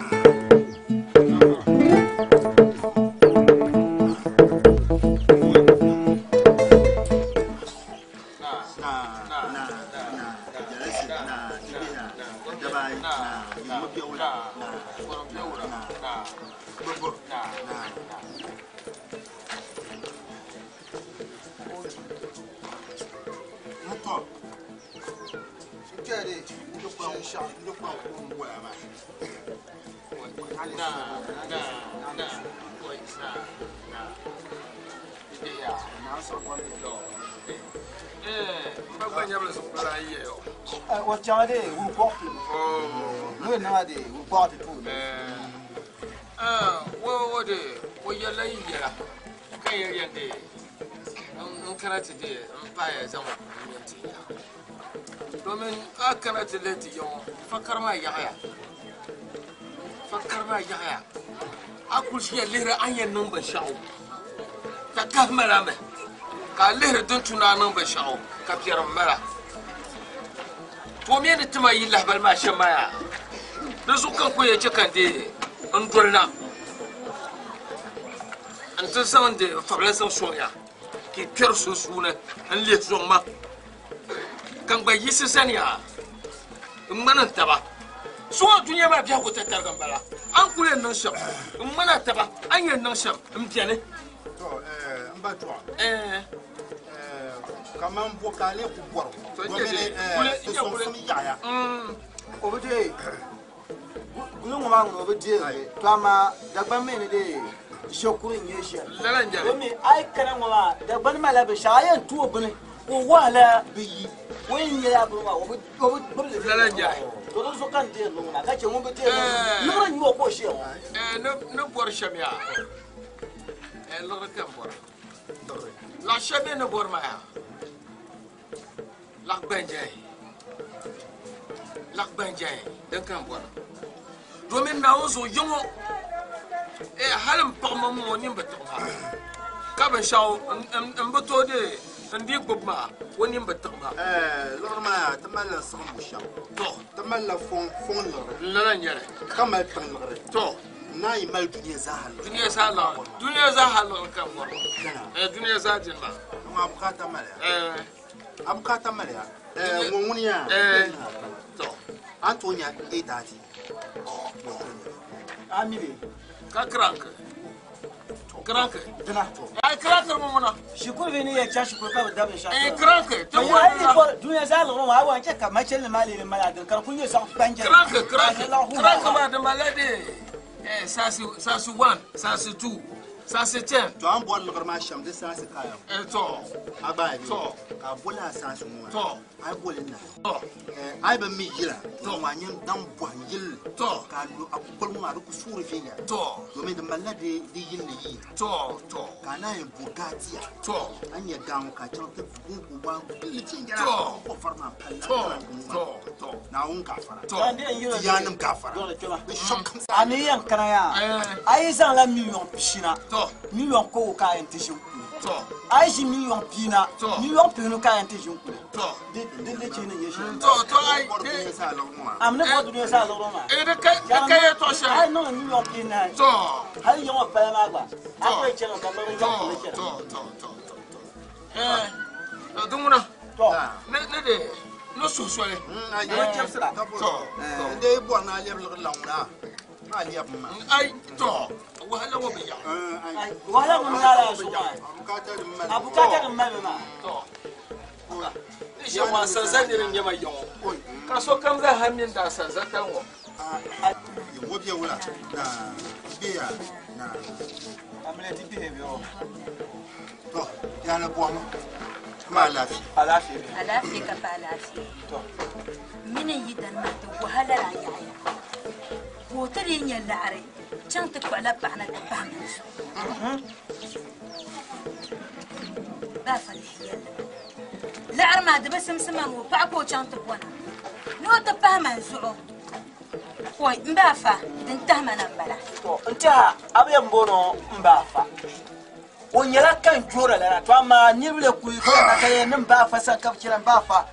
O chaŋ de wuri kɔɣu pili mi niŋa de wuri kɔɣu ti tuui wo wo de o yɛla yi yɛla ka yɛn yɛn de n kana ti de n paaya zaŋ n yɛn ti ya domin a kana ti lihi ti yaŋɔ fakari maa yaɣaya fakari maa yaɣaya a kuli ʒiya lihiri a ni yɛn niŋ binshaɣu ka kahi mala mi ka a lihiri din tu ni a niŋ binshaɣu ka piɛrim mala to o mi ni tima yi lahibali maa shɛm maa yaa di zuɣu ka n ku yɛn chɛ ka n deei n dolina n ti zaŋ di fabila zaŋ sɔŋ ya ka i kpɛri sunsuuni n lihi sɔŋ ma ka n gba yiɣisi zani ya n ŋmani n taba suŋa dunia maa biɛhigu tatariga n bala a ni kuli yɛn niŋ shɛm n ŋmani a taba a ni yɛn niŋ shɛm n beni. To n ba tɔɣa kaman bo ka a lee ku bɔri o domin ti sɔŋsim yaɣiya. O bi deei guli ŋɔ maa ŋuni o bi deei li to amaa Dagbani mi ni deei ʒe kuri n-nyɛ shɛli. Lala n-nyɛ li. Domin a yi kana ŋɔ maa Dagbani malila binshɛɣu a yɛn tu o bini ka o wahala bi yi o yɛn nyɛla bini maa o bi gbubi li. Lala n-nyɛ li. To di zuɣu ka n deeri li ŋɔ maa ka chɛ ŋun bi deeri li liɣiri n-nyɛ o ka o ʒiya ŋɔ. Ni bɔri shɛm yaa liɣiri ka n bɔra laɣ shɛli bɛ ni bɔri maa yaa laɣ gbanjɛhi laɣ gbanjɛhi din ka n bɔra domin Naawuni zuɣu yiŋɔ hali n paɣa ma ŋɔ nini bi tiɣi ma ka binshaɣu n bi tooi dee n dii gbubi maa o nini bi tiɣi ma. Liɣiri maa yaa ti malila siɣimbu shɛm to ti malila fɔŋ liɣiri lala n nyɛli ka mali tiŋ liɣiri to naa yi mali dunia zaa liɣiri dunia zaa liɣiri dunia zaa ha liɣiri ka n bɔri dunia zaa dini maa ŋɔ a bukaata maliya a bukaata maliya ŋɔ ŋuni yaa to a ni tooi nya 8:30 A mi be ka kiranki kiranki dina ai kiranki mu muna shikuru bi ni yɛn chaŋ shikuru ka bi da binshɛɣu kiranki ti ayi ni bɔri dunia zaa liɣiri ŋɔ a wan chɛ ka machinli maa lee mali a dini ka di kuli nyɛ zaɣ kpanjɛli kiranki kiranki kiranki maa di malila de saasi saasi 1 saasi 2 saasi 10 to an bɔri liɣiri maa shɛm di saasi kaya to a gba yi to ka a boli a saasi ŋɔ maa to a yi boli na to a yi bi mi yila to ŋɔ a nyɛ daŋ bɔhim yilli to ka a lu a kukoli ŋɔ maa di ku suuri viɛnyɛla to domin di malila di yilli yiya to to ka a naan yi bo gaatiya to a nyɛ gaa ŋɔ ka a chaŋ ti guugu waa gilli viɛnyɛla To. ko fari maa palli to to to Naawuni gaafara to ti yaanim gaafara di shɛm kam a ni yɛn kana yaa a yi zaŋla miliyɔn pishina to miliyɔn kɔgu ka a yɛn ti ʒi n kuli A yi ʒi miliyɔn pia na, miliyɔn pihinu ka a yɛn ti ʒi n-kuli. Di di chihi ni nyɛ shɛli. To to ai A mi ni bɔri dunia saa liɣiri maa. Eh di ka di ka yɛltɔɣa shɛli. A yi niŋdi miliyɔn pihinahi. To. Hali yiŋɔ pala maa gba, a ku yɛn chani ka liɣiri yɔŋ kuli chana. To to to to to. Eh di ŋuna. To. Ne ne de no suhu soli. Ayi chɛbisira. To. N dee bɔri ni a lɛbi liɣiri la ŋuna a lɛbi ma. Ai to wahala ŋɔ bi yaɣi. Wahala ŋun naala a zuɣu maa. A bukaata din mali mi maa. To. Ni shɛm maa sanza niri n-nyɛ ma yiŋɔ ka sokam zaa ha mini daa sanza tali ŋɔ. Wo bɛ wula na bɛ ya na. Amina ti bihi bɛ o. To yana bɔhimi ma alaafee. Alaafee bɛ. Alaafee ka pa alaafee. To. Mini n yi dani maa ti wahala la yaɣaya. Ka o ti dii nyɛ laɣiri chaŋ ti kpuɣila paɣa na ti pahi mini zuɣu. Baafa lihi yɛlli ma. Laɣiri maa di bi simsi ma o paɣa ka o chaŋ ti bɔna ni o ti pahi man zuɣu. Oi, n baafa din tahi ma na m-bala. To, n tɛha a bi yɛn booni n baafa. O nyɛla kanjoora lana, to amaa niriba lee kuli kana ka yɛli ni n baafa sani ka bi chɛra n baafa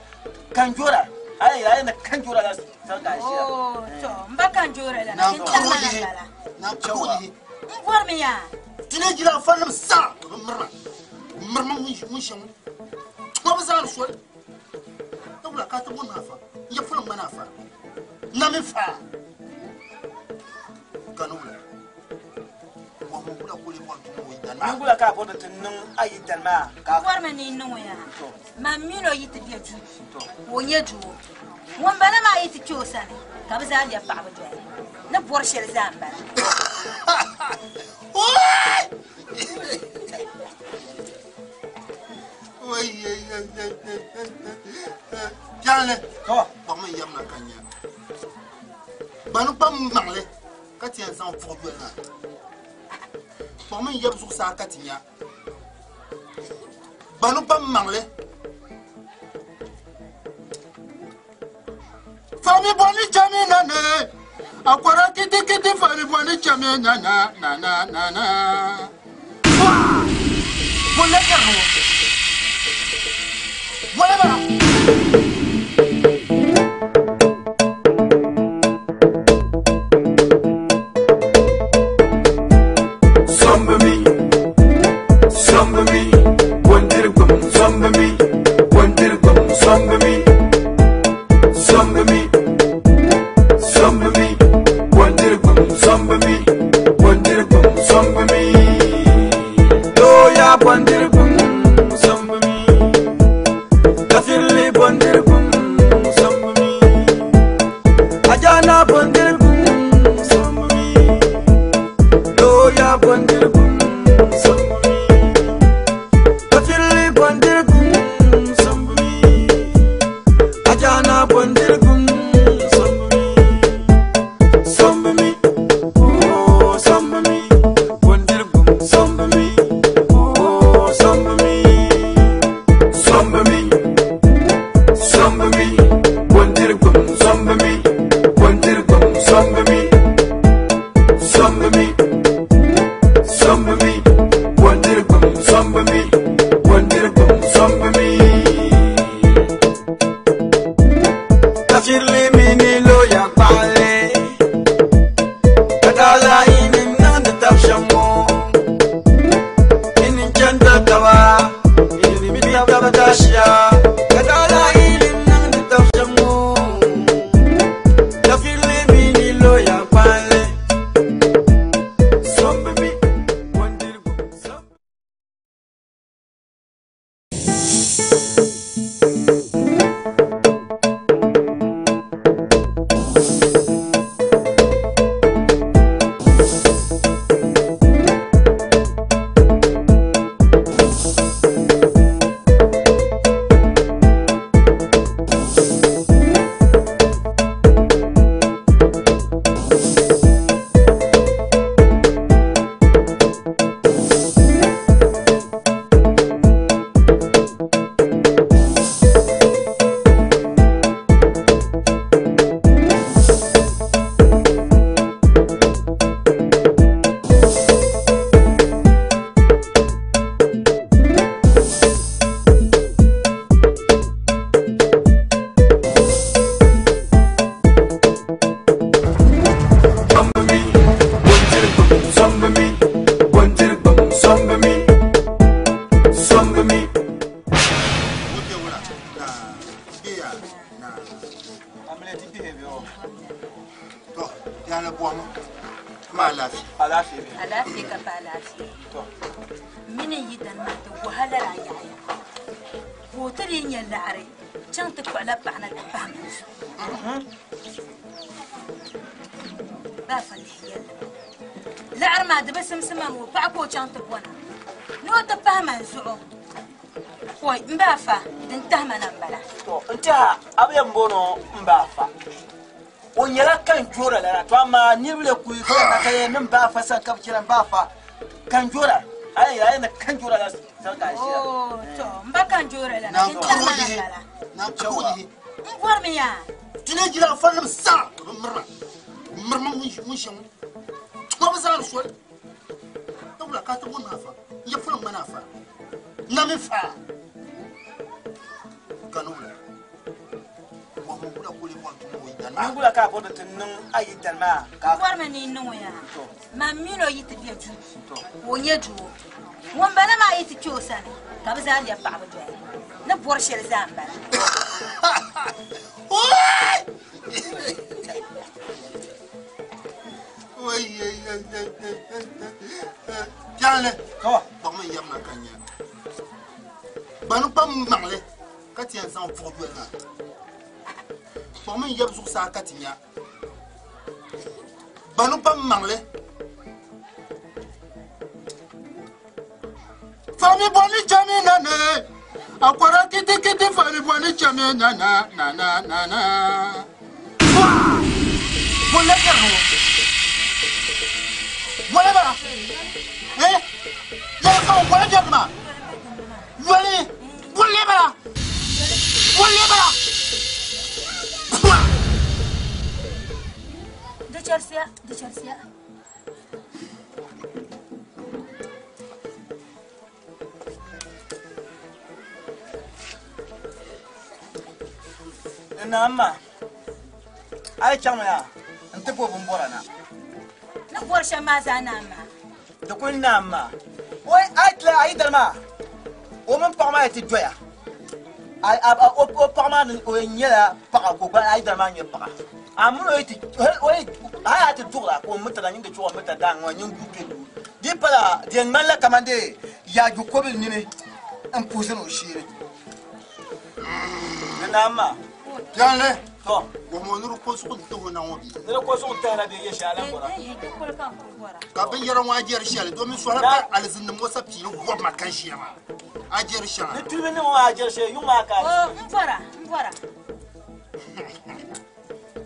kanjoora. A yɛn yɛli a yɛn ni kanjoora la sani ka a ʒiya. Oo, to, n ba kanjoora lana, din tahi ma na m-bala. N bɔrimi yaa. Ti ni jira anfaaninim zaa bi mirima, mirima ŋun shɛm tuma bi zaani soli. Ka wula ka ti bo naafa, n yɛ puli ŋmani afa, na mi faa. Ka ni wula. Bɔhimi wula ka o lee bɔri ti niŋ o yidana maa. Ni wula ka a bɔri ti niŋ a yidana maa? Ka N bɔrimi ni n niŋ o yaa. Man mini o yi ti be duu ka o nyɛ doo. Ŋun bala maa yi ti kpe o sani ka bɛ zaa lɛbi paɣaba doli. Ni bɔri shɛli zaa m-bala. Piɛlli, kpaŋmi n yɛm na ka nya. Gbani kpam maŋli ka ti yɛn zaŋ vuɣi yoli na. Kpaŋmi n yɛbi zuɣusaa ka ti nya. Gbani kpam maŋli. Fami bɔni chami na ne. Akwara kiti kiti fami bɔni chami na na na na na na. Bolle kɛri ŋɔ. Bolle bara. Zombi mi, bondirgum, zombi mi, bondirgum, zombi mi, zombi mi, zombi mi, bondirgum, zombi mi, bondirgum, zombi mi. Loya bondirgum, zombi mi, kafirli bondirgum, Bɔhimi ma alaafee. Alaafee bɛ. Alaafee ka pa alaafee. Mini n yidana maa ti wahala la yaɣaya. Ka o ti dii nya laɣiri chaŋ ti kpuɣila paɣa na ti pahi ma zuɣu. Baafa lihi yɛlli. Laɣiri maa di bi simsi ma ŋɔ paɣa ka o chaŋ ti bɔna ni o ti pahi ma zuɣu. Oi, n baafa din tahi ma na m-bala. To, n tɛha a bi yɛn booni o n baafa. O nyɛla kanjoora lana, to amaa niriba lee kuli kana ka yɛli ni m baafa sani ka bɛ chɛra m baafa kanjoora. A yɛn yɛli a yɛn ni kanjoora la sani ka a ʒiya. Oo, to, m ba kanjoora lana, din tahi ma na m-bala. N bɔrimi yaa. Ti ni jira falinim saa bi mirima mirima ŋun shɛm tuma bi zaani soli ka wula ka ti bo naafa n yɛ fuli ŋmani afa nami fa gani wula bɔhimi wula ka o lee bɔri ti niŋ o yidana maa. Ni wula ka a bɔri ni ti niŋ a yidana maa ka. N bɔrimi ni n niŋ o yaa man mini o yi ti be duu ka o nyɛ doo ŋun bala maa yi ti kpe o sani ka bɛ zaa lɛbi paɣaba doya ni bɔri shɛli zaa m-bala. Piɛlli kpuɣimi n yɛm na ka nya gbani kpam maŋli ka ti yɛn zaŋ buɣi doli maa kpuɣimi n yɛbi zuɣusaa ka ti nya gbani kpam maŋli fami bɔni chami na ne akwara kitikiti fami bɔni chami na na na na na na Bolle kɛri ŋɔ Yoli bala eh yɛli ka o bolle kɛri maa yoli bolle bala bolle bala Di chɛrisiya di chɛrisiya. N naam maa, a yi chaŋmi yaa n-ti bo bimbɔra na. Ni bɔri shɛm maa zaa naam maa. Di kuli naam maa. Oi, a yi tila a yidana maa, o mini paɣa maa yi ti doya, o paɣa maa ni o yɛn nyɛla paɣa ka o gba a yidana maa nyɛ paɣa. A mini o yi ti, o yi, hali a ti duɣira ka o mirita nyin di chuɣu mirita daaŋa ŋɔ nyin guui kpe duu. Di yi pala di yɛn ŋmanila kamandee yaagu kobili nini m-puhi zani o shee ni. Di naam maa. Piɛlli. To. Bɔhimi o ni di ko zuɣu n-tahi o na ŋɔ bee? Ni di ko zuɣu n-tahi na bee yɛ shɛli a lan bɔra. Ka binyɛra ŋɔ a jɛri shɛli domin sɔhila ka alizinnim ŋɔ sa piili wɔbi ma ka ʒiya maa. A jɛri shɛŋa. Ni tulimi nim ŋɔ a jɛri shɛli yuŋ maa ka a O, m bɔra, m bɔra.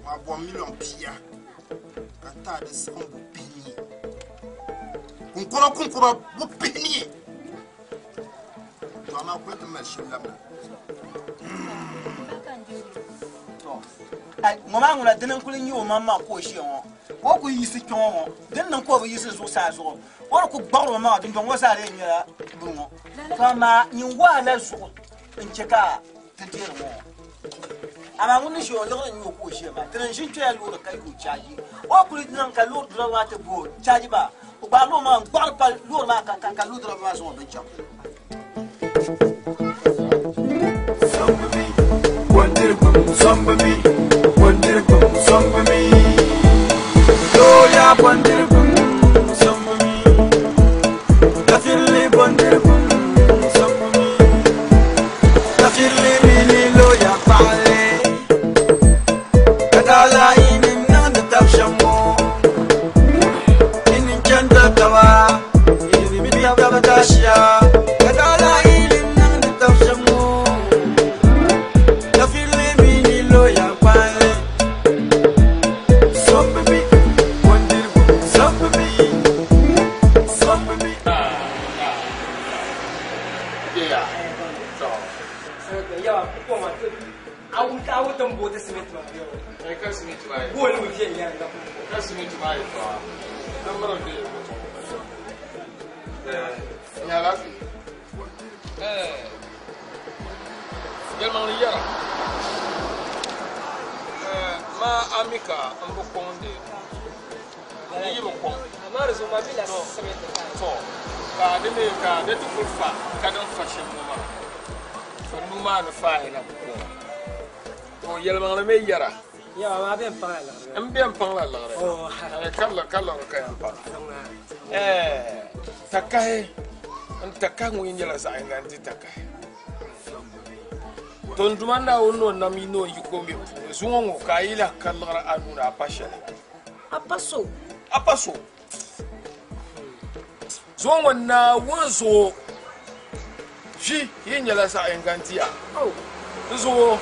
Maa bɔm miliɔn pia ka n ti a di siɣim bu pihinii. Kunkura kunkura bu pihinii. To amaa kuli ti mali shɛli labina. Ŋɔ maa ŋuna dini n-kuli nyɛ o maŋmaŋ ka o ʒiya ŋɔ ka o kuli yiɣisi kpe ŋɔ ŋɔ din niŋ ka o bi yiɣisi zuɣusaa zuɣu o ni kuli gbaɣiri o maŋa dundɔŋ ŋɔ zaa lee nyɛla buni ŋɔ to amaa nyin wahala zuɣu n-che ka ti deeri ŋɔ ŋɔ amaa ŋun ni ʒiya o liɣiri n-nyɛ o ka o ʒiya maa ti ni ʒi n-kpɛla loori ka yi o chaaji o kuli niŋ ka loori diriba maa ti bo o chaaji maa o gbaarila o maŋa n-gbaɣiri pa loori maa ka loori diriba maa zaŋ o bini chaŋ. Yawa ma bɛn paŋla liɣiri. N bɛn paŋla liɣiri. Ka liɣiri ka yɛn paŋ. Takahi n takahi ŋun nyɛla zaɣ yinga n di takahi. To n Duuma Naawuni ni o nam yi ni o yiko mi puuni zuŋɔ ŋɔ ka a yi lahi ka liɣiri a nuu ni a pa shɛli. A pa so. A pa so. Zuŋɔ ŋɔ Naawuni zuɣu ʒi yi nyɛla zaɣ yinga n di a. Di zuɣu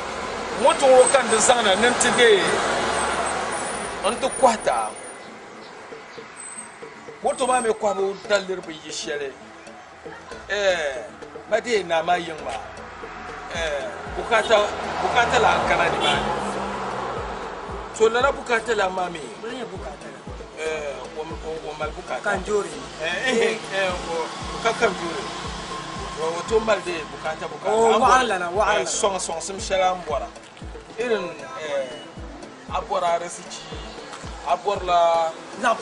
moto ŋɔ ka n di zaŋna ni n ti deei n ti kɔhi ti a. Moto maa mi kɔhibu daliri bi yi shɛli ma deei naa maa yiŋ maa bukaata la n kana nimaani. To lala bukaata la maa mi o mali bukaata. Kanjoori. Ka kanjoori. O to mali de bukaata bukaata. O waɣala na waɣala. Sɔŋ sɔŋsim shɛli a ni bɔra. Irin a bɔra arisichi a bɔrila laɣa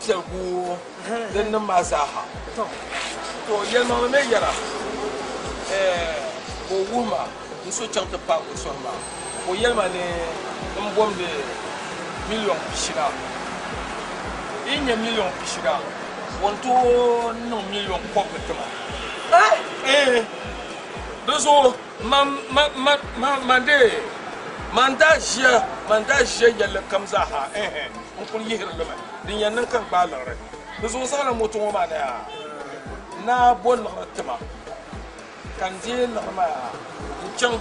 piɛligu din nim maa zaaha. To yɛlimaŋli mi yɛra ka o wuhi ma n so chaŋ ti paagi o sɔhi maa ka o yɛli ma ni n bomdi miliyon pishina. Yi nyɛ miliyon pishina o ni tooi niŋ miliyon kɔbigi ti ma. Di zuɣu man daa ʒiya man daa ʒiya yɛlli kam zaaha n kuli yihiri li mi din yɛn niŋ ka n gbaai liɣiri. Di zuɣu zaŋla moto ŋɔ maa na yaa naa bo liɣiri ti ma ka n deei liɣiri maa yaa n chaŋ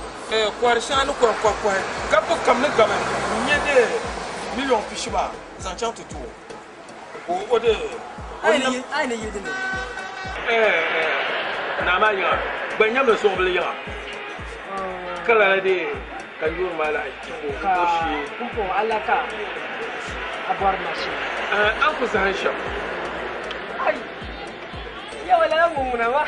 kɔhiri shɛŋa ni kɔhi kɔhi kɔhi gabibu kam ni gabi n nyɛ dee miliyon pishi maa zaŋ chaŋ ti ti o ka o dee A yi ni yili dini? Naa maa yiŋa gba nyamli suɣubili yiŋa ka lala dee ka yuuri maa lahi chaŋ o shee. Pumpɔŋɔ a la ka a bɔri mashini? A ni ku zahim shɛm. Ai! Yawa lala ŋun ŋuna maa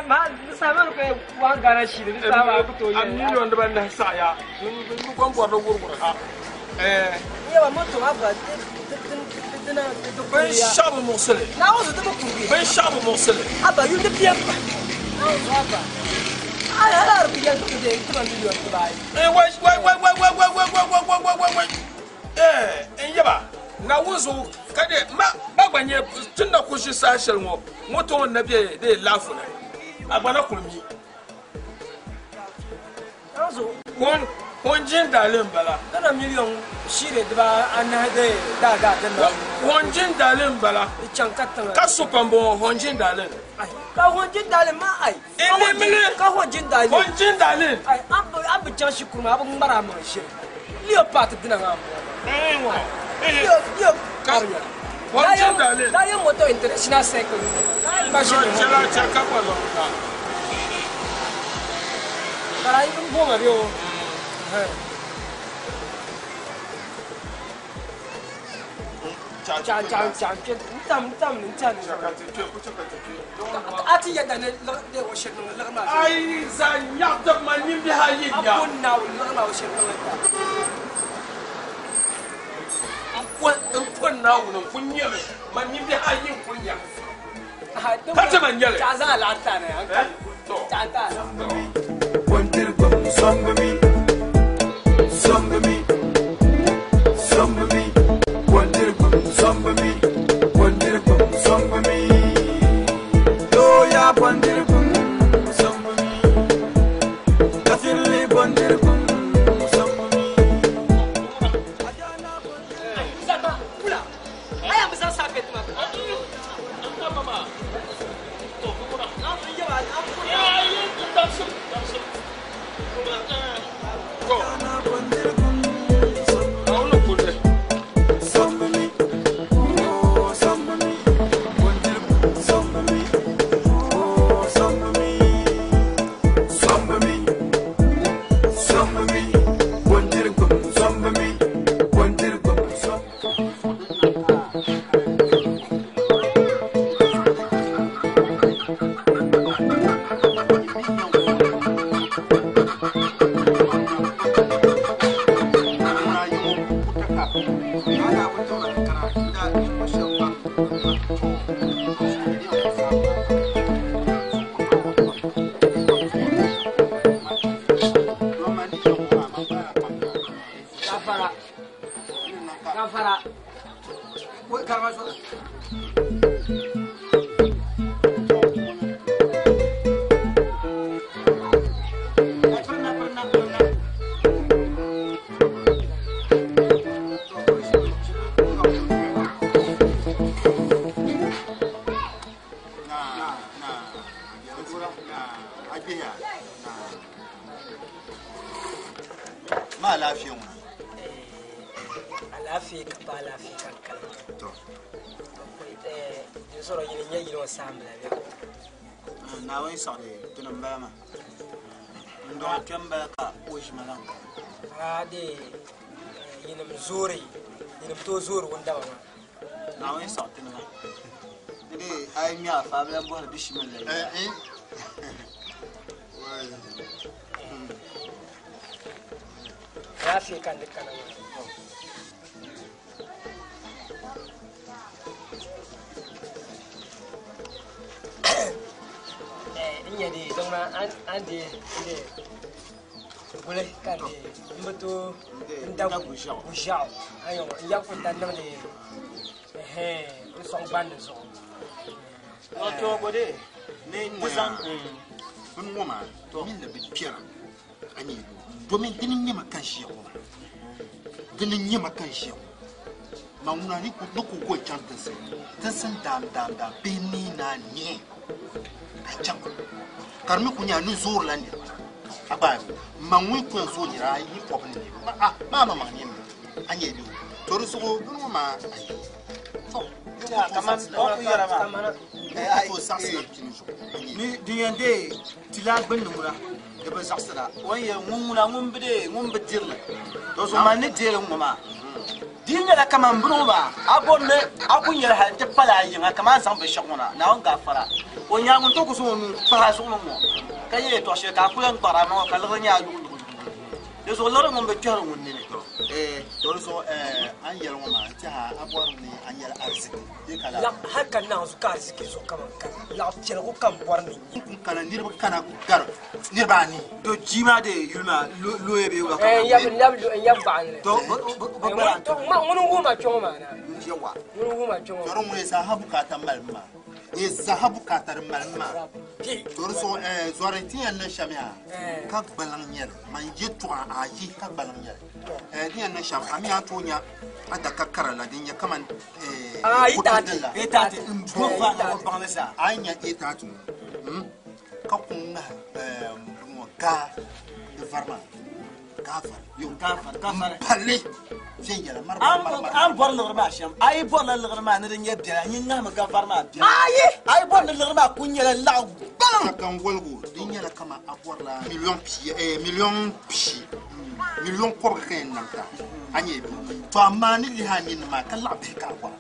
maa di saha maa ni ku yɛn waŋ Ghana shili di saha maa ku tooi A miliyon dibanahi saɣaya n gba bɔri di wuriwuri ha. Yawa moto maa gba dina di Binshɛɣu bi muɣisili. Naawuni zuɣu di bi kurigi. Binshɛɣu bi muɣisili. Abba yuun di pia pa. Abba. Ala ala ku yɛli ti deei ti ma miliyon dibaayi. Wai wai wai wai wai wai wai wai wai wai wai wai. N yaba Naawuni zuɣu ka de ma ba gba nyɛ tin na ku ʒi saha shɛli ŋɔ moto ŋɔ na bɛ de laafu ni a gba na kuli mi. Honjin daali n bala. Gana miliyon shire diba anahi de da da da na. Honjin daali n bala. Chaŋ ka tiŋa. Ka so pam bɔŋɔ honjin daali. Ka honjin daali ma ai. Mili. Ka honjin daali. Honjin daali. Ai an bi chaŋ shikuru ma a bi ŋmara a maŋ shiri. Leopard dina ŋa n bɔŋɔ. Leo Leo. Ka honjin daali. Lion Motor International Cycle. Machine. Chɛla chɛ ka kpa lɔŋ ka. Kara yi n bɔŋɔ bi o. Cha cha cha tam tam ni tam. A ti yɛda ni de o shiri niŋ liɣiri maa. Ai za nyaɣi ma nimbihi ayi nya. A bo Naawuni liɣiri maa o shiri niŋ ta. N po Naawuni n ku nyɛmi ma nimbihi ayi n ku nya. Ka ti ma nyɛli. Cha zaŋ liɣiri ta ni an ka. Cha ta. Bondirigum sɔŋmi sɔŋmi sɔŋmi bondirigum sɔŋmi bondirigum sɔŋmi looya bondirigum sɔŋmi kafirili bondirigum sɔŋmi. Zaba kula aya bi zaŋ sapɛ tuma. Ma alaafee ŋuna? Alaafee ka pa alaafee ka n kali. To. Din sɔrɔ yini nyɛ yili ŋɔ saambila bɛ. Naawuni saɣidi dini n bala maa. N dɔɣi kpɛm bala ka o ʒima laŋ ka. A de yinim zoori yinim tooi zoori wundama maa. Naawuni saɣi tini maa. Ni de a yi ŋmɛ a fa a bi lahi bɔhiri bishimi n la yi. Alaafee ka n di kana maa. N nyɛ de zaŋ maa an de n de guli ka n de n bi tooi n da guʒiɛɣu ayo n yab ku ta niŋdi n sɔŋ gbandi zuɣu. Wato de ni di zaŋ bini ŋɔ maa mini ni bi kpɛra a nyɛ domin dini n nyɛma ka n ʒiya ŋɔ maa dini n nyɛma ka n ʒiya ŋɔ ma ŋuna ni ku ni ku ko chaŋ tinsi tinsi daam daam daam bihi nii naa nihi ka n chaŋ ka di mi ku nyɛla ni zoorila niriba a gba ma ŋun ku yɛn zooi nira a yi pɔbi ni niriba ma a maa ma maŋ nyɛ a nyɛ bi to di zuɣu bini ŋɔ maa ayi to kaman o ku yɛra maa ni din yɛn deei ti laa gbunni ŋuna di bi zaɣasira o ni yɛli ŋun ŋuna ŋun bi deei ŋun bi dirili to zuɣu man ni deeli ŋɔ maa di nyɛla kaman bini ŋɔ maa a bori ni a ku nyɛli hali nti pali a yiŋa kaman a zaŋ binshɛɣu ŋɔ na Naawuni gaafara o nyaa ŋun tooi ku zaŋ o nuu kpahi a zuɣu ni ŋɔ ka yɛ yɛltɔɣa shɛli ka a ku lan gbaɣiri a maŋa ka liɣiri nyɛ a yuɣu yuɣu di zuɣu liɣiri ŋun bi kpɛhiri ŋun nini. To di zuɣu a ni yɛli ŋɔ maa n tɛha a bɔri ni a nyɛla ariziki bee ka laa. Hali ka naanzu ka ariziki zuɣu kaman ka laɣ piɛligu kam bɔri ni nyɛ. N kana niriba kana gari niriba anii. To jii maa dee yuli maa looya bee wula ka N yab baɣinli. To bɛ gbala n-ti Ŋuni n-wuhi ma kpɛŋɔ maa na. Yawa. Ŋuni n-wuhi ma kpɛŋɔ. To di ŋuni zaaha bukaata mali maa. Ni zaaha bukaata di mali maa. To di zuɣu zɔri ti yɛn niŋ shɛm yaa ka gbaliŋ nyɛli man yɛltɔɣa ayi ka gbaliŋ nyɛli di yɛn niŋ shɛm a mi a tooi nya adaka kara la din nyɛ kaman kutu din la a yi nya etaati ŋɔ ka ku ŋahi ŋɔ gaa di vari maa gaa vari yo palli viɛnyɛla mari An bɔri liɣiri maa shɛm a yi bɔrila liɣiri maa ni di nyɛ biɛla nyin ŋahimi ga vari maa biɛla ayi a yi bɔri ni liɣiri maa ku nyɛla laɣ gbaliŋ ka n woligu di nyɛla kaman a bɔrila miliyɔn pia miliyɔn pishi miliyɔn kɔbiga ka yɛn niŋ ta a nyɛ bi to amaa ni lihi a nini maa ka laɣ bihi ka a bɔra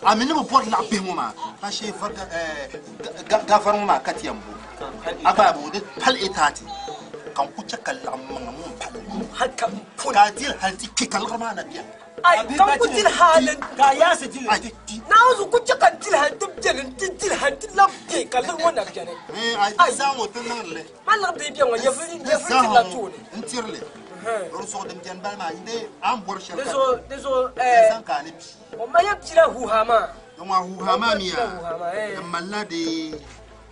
a mi ni bi bɔri laɣ bihi ŋɔ maa ka shee ga vari ŋɔ maa ka ti yɛn bo a gba bo di pali etaati ka n ku chɛ ka laɣ maŋa ŋun pali ka a dili hali ti kpi ka liɣiri maa na biɛni ai ka n ku dili hali ka yaasi dili ti kpi naawuni ku chɛ ka n dili hali ti biɛni n ti dili hali ti labi bɛ ka liɣiri ŋɔ na biɛni a zaŋ o ti niŋdi li ma liɣiri bihi biɛni ŋɔ nyɛvuli tirila tooni n tirili di zuɣu din biɛni bali maa n a ni bɔri shɛli di zuɣu di zuɣu zaŋ ka a ni pi o ma yɛn pila huuhaa maa di ŋɔ huuhaa maa mi yaa di malila di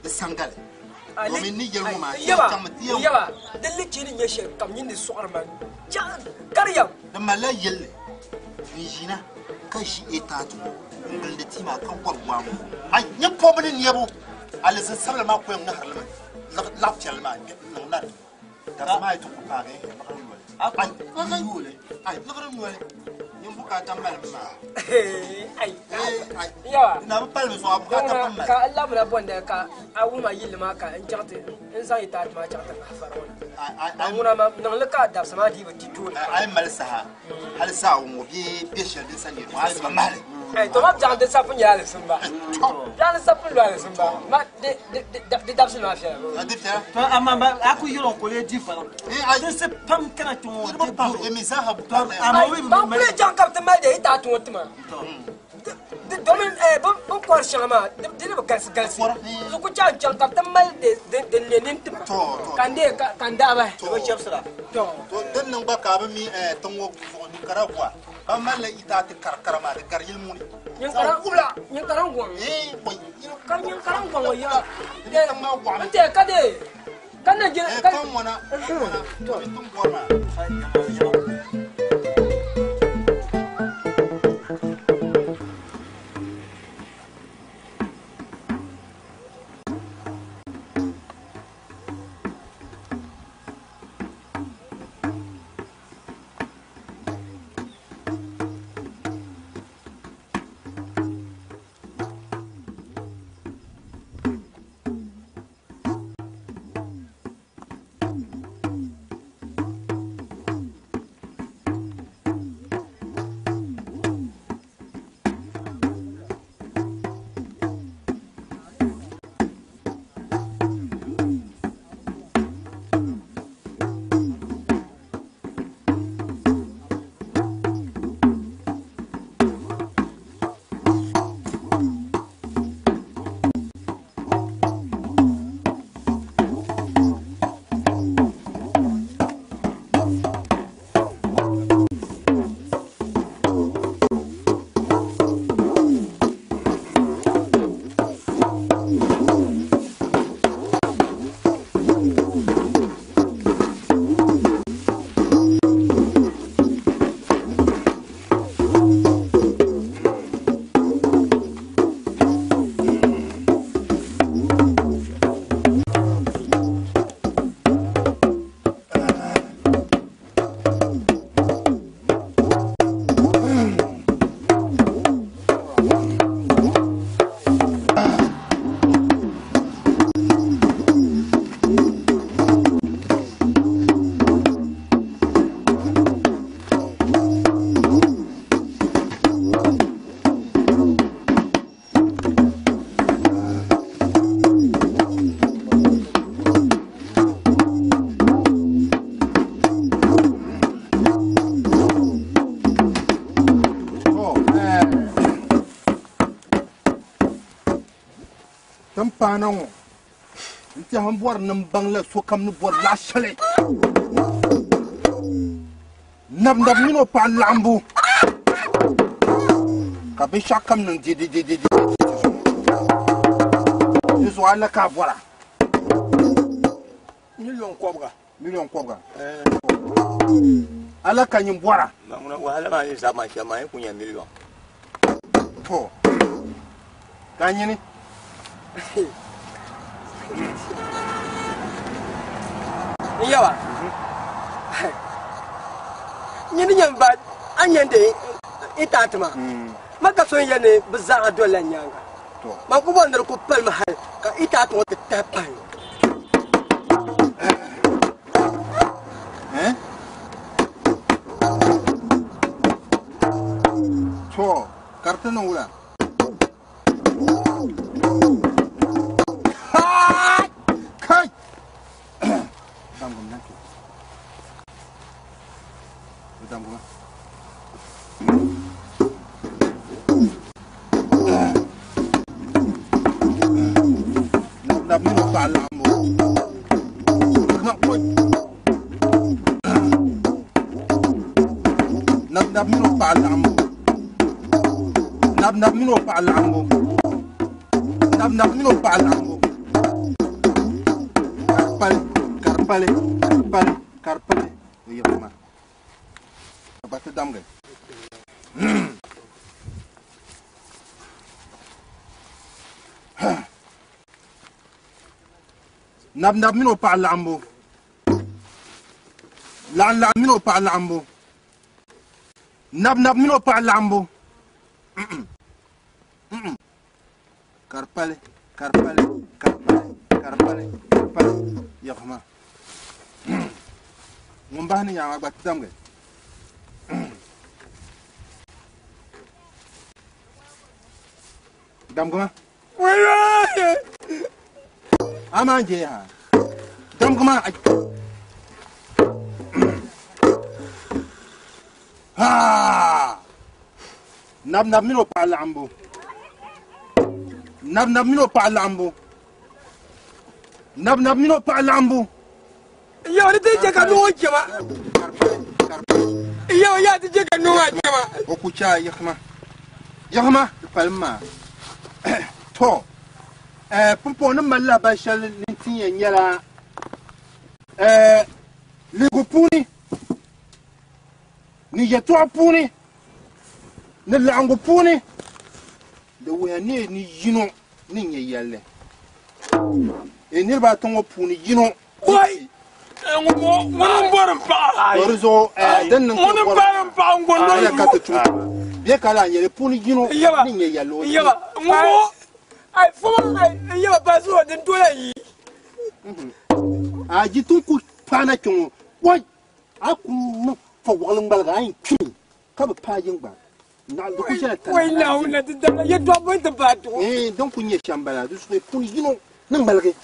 sangali domin ni yɛli ŋɔ maa ti yɛn chaŋmi ti yɛn yaba di lichi ni nyɛ shɛli kam nyin di sɔɣiri ma kariyam di malila yɛlli n ʒina ka ʒi etaati ŋɔ n gilindi tii maa ka wari waa ŋɔ a nyɛ pɔbi ni neebu alizin sabila maa ku yɛn ŋahiri li mi laɣ piɛlli maa niŋ na di dabisa maa yi ti ku paagi liɣiri noli ai liɣiri noli nyin bukaata mali mi maa yawa na bi pali mi zuɣu a bukaata pam mali ka n labina bɔndali ka a wuhi ma yilli maa ka n chaŋ ti n zaŋ yi taati maa chaŋ ti ŋahi fari ŋɔ na ŋuna ma niŋli ka dabisa maa dii bi ti tooni a yi mali saha hali zaawuni ŋɔ bee bɛ shɛli din sa nyɛ ŋɔ hali ba mahali to ma biɛɣu di sapu nyɛla alisimba biɛɣu di sapu lu alisimba ma di dabisili maa fiɛla di fiɛla to amma ba a ku yɛrɔ ko le di fana tinsi pam kana kpɛ ŋɔ niriba pam emi zaaha bukaata amma ban kuli chaŋ ka bi ti mali de yi taati ŋɔ tima domin bin kɔri shɛŋa maa di ni bi galisi galisi di ku chaŋ chaŋ ka bi ti mali din ne nin tima ka n dee ka n daa bahi to bi chɛbisira to din niŋ gba ka bi mi tiŋ ŋɔ zuɣu Nicaragua. Ka malila itaati karakara maa di gari yili muni. Nyin karan gɔŋ. Ka nyin karan gɔŋ ya. N te ka de. Ka na je ka ŋɔna. To. Tum bɔri maa. Tin paana ŋɔ n tiɛhi n bɔri ni n baŋ la sokam ni bɔri laɣa shɛli nabnab mini o paɣa laɣimbu ka binshɛɣu kam niŋ dididididi di zuɣu a la ka a bɔra Miliyon kɔbiga. Miliyon kɔbiga ala ka nyin bɔra. Wahala maa ni zaba shɛm maa, n ku nyɛ miliyon. To ka nyini. N yawa. Nyini nyɛ ba a nyɛ de itaati ma. Ma ka so n yɛ ni bi zaɣa doli la nyaanga. Ma ku bɔri ni di ku palimi hali ka itaati ŋɔ ti tahi pahi. To kariti niŋ wula. Kai! Damgum nan ke. Damgum. Nab mini o paɣa laɣimbu. Nab nab mini o paɣa laɣimbu. Nab nab mini o paɣa laɣimbu. Nab nab mini o paɣa laɣimbu. Karipali, karipali, karipali, karipali. O yiɣisi ma. Ka ba ti damgi. Nab nab mini o paɣa laɣimbu. Laɣim laɣim mini o paɣa laɣimbu. Nab nab mini o paɣa laɣimbu. Karipali, karipali, karipali, karipali, karipali. Yiɣisi ma. Ŋun bahi ni nyaanga gba ti damgi. Damgi ma. A maan je ha. Damgi ma. Ha! Nab nab mini o paɣa laɣimbu. Nab nab mini o paɣa laɣimbu. Nab nab mini o paɣa laɣimbu. Yau ni ti je ka noo jema. Yaba yaa ti chɛ ka noo maa chɛ ma. O ku chɛ a yiɣisima. Yiɣisima di palim maa. To, pumpɔŋɔ ni mali lahabali shɛli ni ti yɛn nyɛla lihigu puuni ni yɛtɔɣa puuni ni laɣingu puuni di wuhiya ni ni yino ni nyɛ yɛlli. Niriba ata ŋɔ puuni yino Wai! Ŋuni m-bɔri m paɣa. Di zuɣu din niŋ Ŋuni m-paai m paɣa n-gɔndi o Ala ka ti tum bɛ ka lahi nyɛli puuni yino ni nyɛ yɛlli o Yaba, ŋuni ai foma ai yaba ba zuɣu din tola yi. A yi ti ku paana kpe ŋɔ wai a ku niŋ fɔwaɣili ŋmaligi a yɛn kpimi ka bi paai yin gba. Naɣ di ku ʒɛla tani. Wai Naawuni na ti dabila yɛtɔɣa bɔi ti paai ti ŋɔ. Din ku nyɛ shɛm bala di zuɣu puuni yino ni ŋmaligi.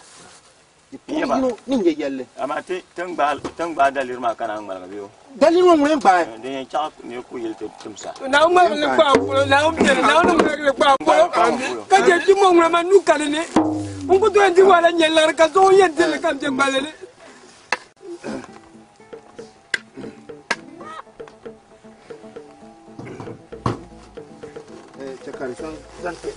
Di puuni yino ni nyɛ yɛlli. Amaa ti ti gbaai daliri maa ka naan ŋmaligi bee o? Daliri ŋɔ ŋuni n-gbaai? Din yɛn chaɣ nir ku yili ti timsa. Naawuni ŋmaligi li kpaai polo, Naawuni beni, Naawuni ŋmaligi li kpaai polo. Ka chɛ kpimbo ŋuna maa nuu ka di ni. N ku tooi di wahala nya liɣiri ka zuɣu yɛn diri li ka m be gballi ni. Chɛ ka di zaŋ kpɛ.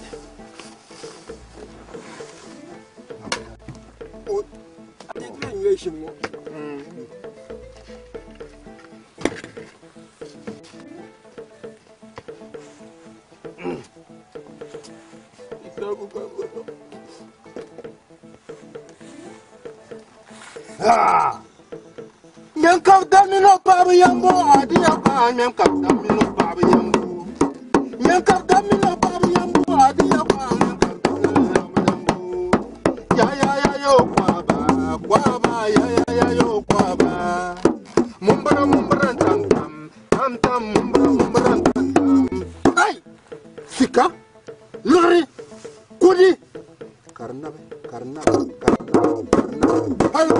Ŋmɛm ka bɛ dammi ni o paɣaba yambo, adinya paɣa ŋmɛm ka bɛ dammi ni o paɣaba yambo. Ŋmɛm ka bɛ dammi ni o paɣaba yambo, adinya paɣa ŋmɛm ka bɛ dammi ni o paɣaba yambo. Ya ya ya yo kwaba, kwaba ya ya ya yo kwaba. Mumbra mumbra tam tam, tam tam mumbra mumbra tam tam. Ai! Sika, liɣiri, kudi, karinabi, karinabi, karinabi, karinabi, hali.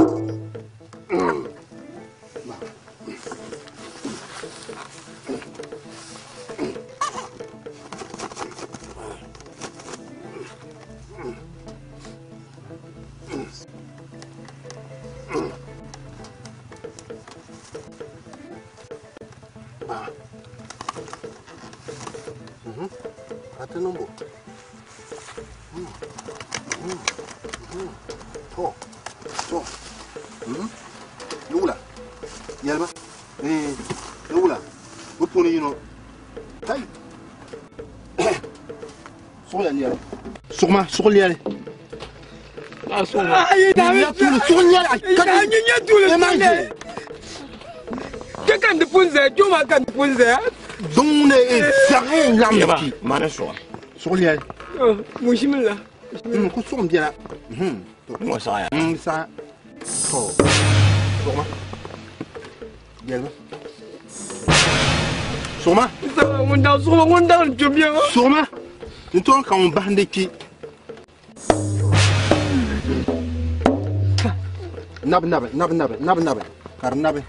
Ati niŋbu. To, to. Ni wula? Yɛlima. Ni wula? Bɛ puuni yino. Kai. Suɣuya lɛli. Suɣuma, suɣu lɛli. Suɣu lɛli. Nyɛ tuuli lɛli. Kpe ka n di pun zaya, kpe maa ka n di pun zaya. Duŋ ne zaɣi n laɣim Yaba, ki. mana suɣa. Suɣu lɛli. Mushimila. Ku suɣum biɛla. Ŋɔ saɣaya. Saɣaya. To. Suɣuma. Yɛlima. Suɣuma. Ŋun daŋ suɣuma, ŋun daŋ n kpe bia ŋɔ. Suɣuma. N tooi ka ŋun bahindi kpi. Nabi nabi nabi nabi nabi nabi ka di nabi.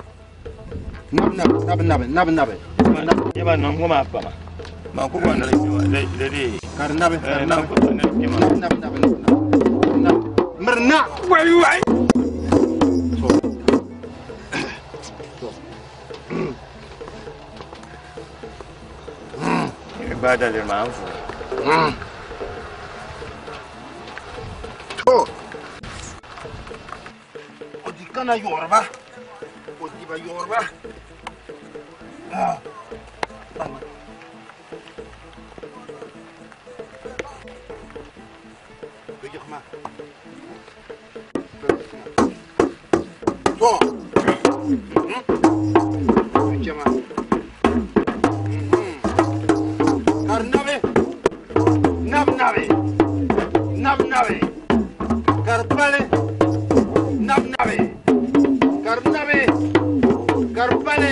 Nabi nabi nabi nabi nabi nabi. Yaba niŋ ŋɔ maa pama. Man ku bɔri ni di di. Ka di nabi ka di nabi. Man ku bɔri ni di kpema. Nabi nabi nabi nabi. Mirina. Wai wai. Ba daliri maa n fu. To. O di kana yɔriba. O di ba yɔriba. Bɛ yiɣima. To. Chɛma. Karinabi. Nab nabi. Nab nabi. Karipali. Nab nabi. Karinabi. Karipali.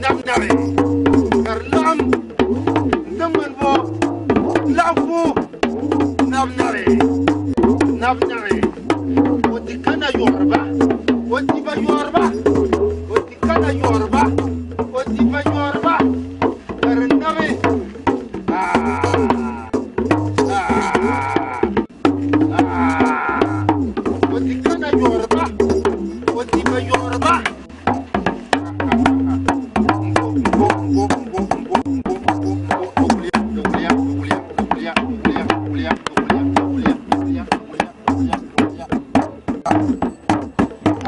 Nab nabi. Karilaɣim. N-tiŋgbani bo. Laɣifu. Nab nabi. Nab nabi. O di kana yɔriba. O di ba yɔriba. O di kana yɔriba. O di ba yɔriba. Karinabi. O di kana yɔriba. O di ba yɔriba.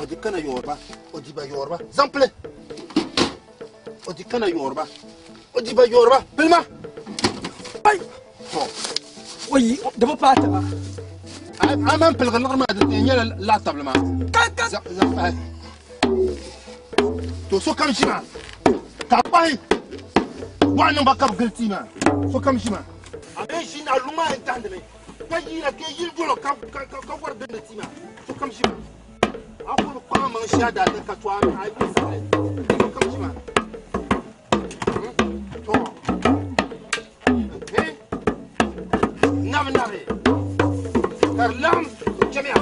O di kana yoruba o di ba yoruba zaŋ pili o di kana yoruba o di ba yoruba pilima ai to oyi di bi paai taba a man piligi liɣiri maa di nyɛla laa tabili maa zaŋ pahi to sokam ʒi maa ka a kpahi bɔɣu niŋ ba ka bi gili tii maa sokam ʒi maa a mi ʒi a luŋ maa yɛn tahandimi ka yiina ka yili dolo ka wari gindi tii maa sokam ʒi maa a kuli kpaŋ maŋ shia daadin ka to a yi saɣali sokam ʒi maa to nabi nabi ka di laɣim chɛmiya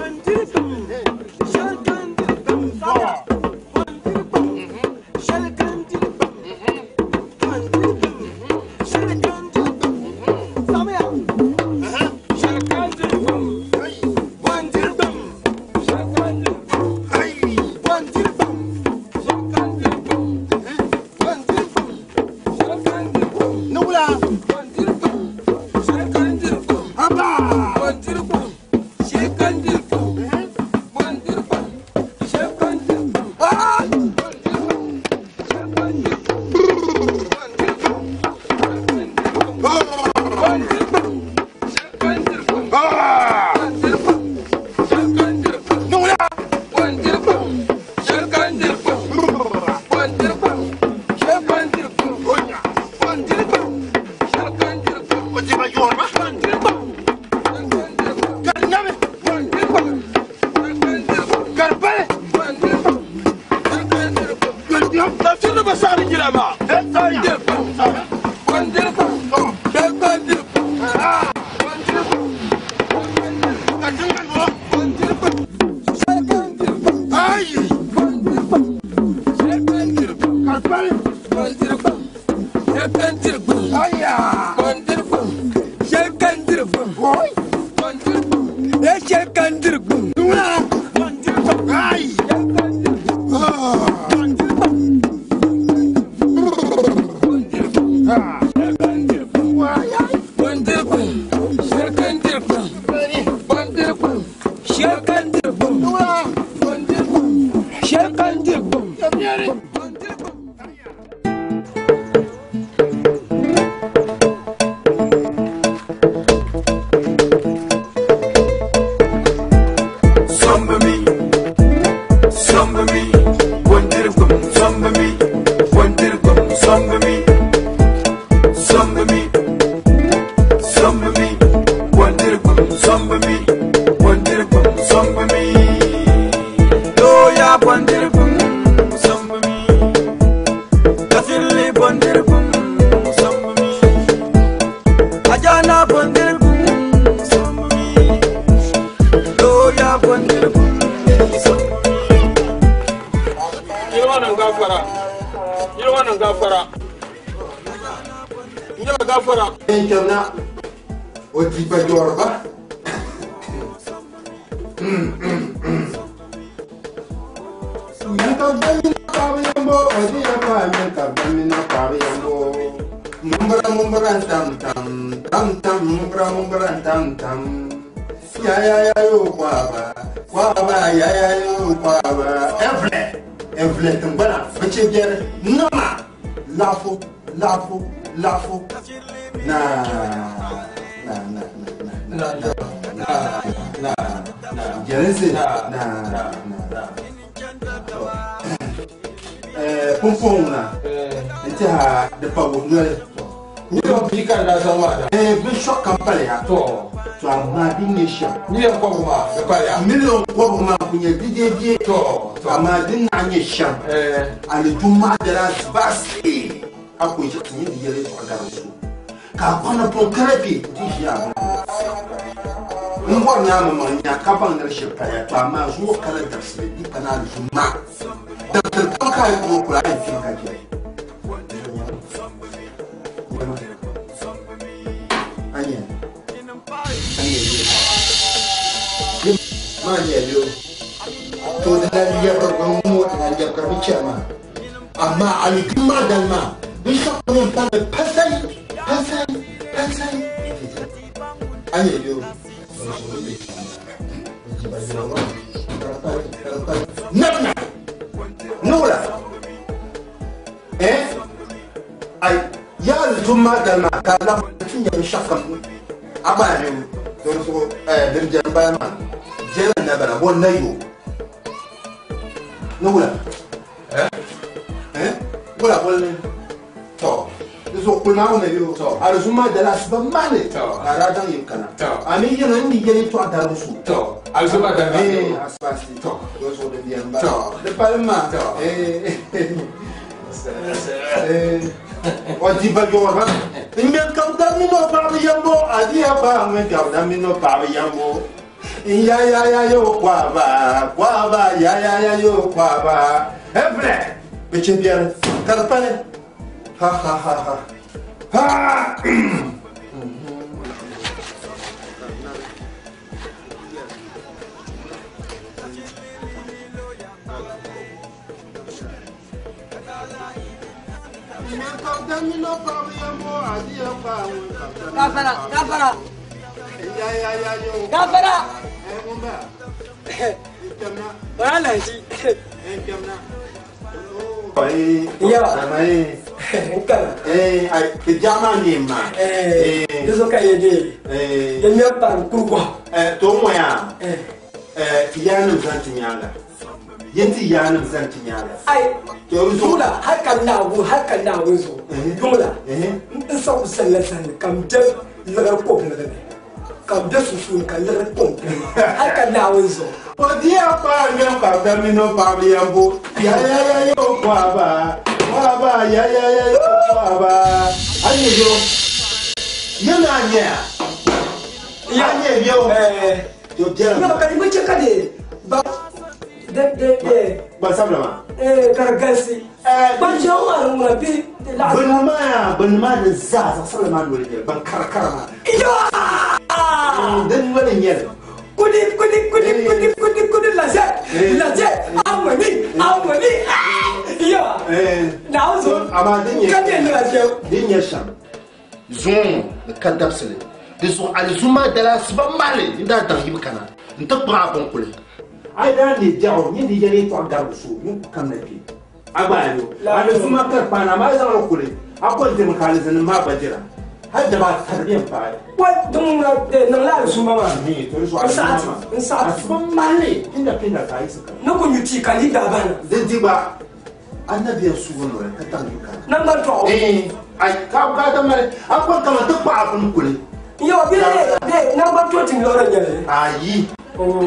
Nabna. Nula. Eh? Ai ya zuma dalma ka la tin ya shakam. Aba ne don so eh din jan baya ma. Jela na bana bon na yo. Nula. Eh? Eh? Wala bon to. So kulma o ne yo. Al zuma dala suba male. Ara dan yim kana. Ami yena ndi yeli to adaru su. To. Al zuma dala. Eh asbasi. To. Do so de bien ba. To. De palma. To. Eh. Eh. O di ba yo ha. Nyen kam da mi no pa mi yambo adi ba ngen kam da mi no pa mi yambo. Ya ya ya yo kwa ba ya ya ya yo kwa ba. Evre. Beche bien. Karpane. Ha ha ha ha. Ha! Gafara, gafara. Gafara. Wala shi. Yawa. Eh, ai, ti jama ni ma. Eh, dizo ka yede. Eh, de mi pa kurgo. Eh, to mo ya. Eh, eh, ti yanin zan ti nyala. Yenti yanin zan ti nyala. Ai, jumla hakan na wu hakan na wu zo. Jumla. Eh, in sa ku sallan kam de lagar ko bin ne. Kam de susun kan lagar ko bin. Hakan na wu zo. O dia pa mi pa da mi no pa mi yambo. Ya ya ya yo kwa ba. Baba ya ya ya yo baba. Ani yo. Yana nya. Ya nya yo. Eh. Yo jera. No ka ni cheka de. Ba de de de. Ba sabla ma. Eh kargasi. Eh ba jawa ngura bi la. Ban ma da za za sabla ma dole ne ban karkara ma. Yo. Dan wani nyel. Kudi kudi kudi kudi kudi kudi laje. Laje amani amani. Yo. Eh. Na zo. Amma din ye. Ka ne laje. Din ye sham. Zon da kadapsele. De zo alzuma da la sba male inda dan yibi kana. Nta pra bon kule. Ai da ni jawo ni di yele to garu su ni kan na bi. Agba yo. Alzuma kar pana ma zan kule. Akon dem kalizin ma bajira. Har da ba tarbiyan fa. Wai dun na de nan la su ma. Ni to su alzuma. In sa sba male inda pinda kai suka. Na kun yuti kan da bana. Din di ba. Annabi ya su wannan ka tan yuka. Nan ban to. Eh ai ka ka da mare akon kama duk ba abun kule. Yo bi de nan ban to tin loran yale. Ayi.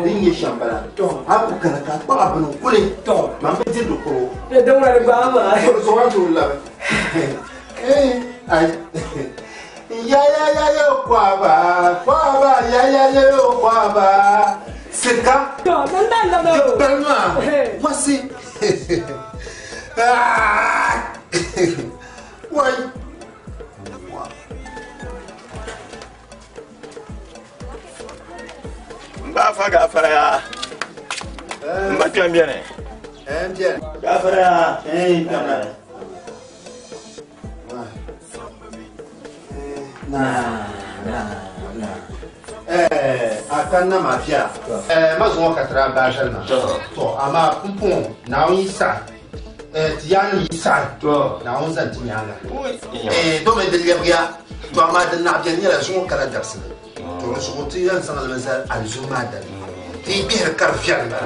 Din ye shambala. To. Aku kana ka ba abun kule. To. Man be jin dukuro. De dan wani ba ma. To so wa to la. Eh ai. Ya ya ya yo kwa ba kwa ba ya ya ya yo kwa ba. Sika. To nan nan nan. Belma. Wasi. Ah! Wai. Mba fa gafara ya. Mba kyan biya ne. Eh biya. Gafara ya. Eh biya. Na na na. Eh akan na mafia. Eh mazuwa katara ba shalma. To amma pumpun na yi sa. Eh tiyani sa. To na on zan tinyanga. Eh do me deliya biya. To amma dan na biya ni la zuwa kala darsi. To su ti yan san almasa alzuma da. Ti bi har karfiya ba.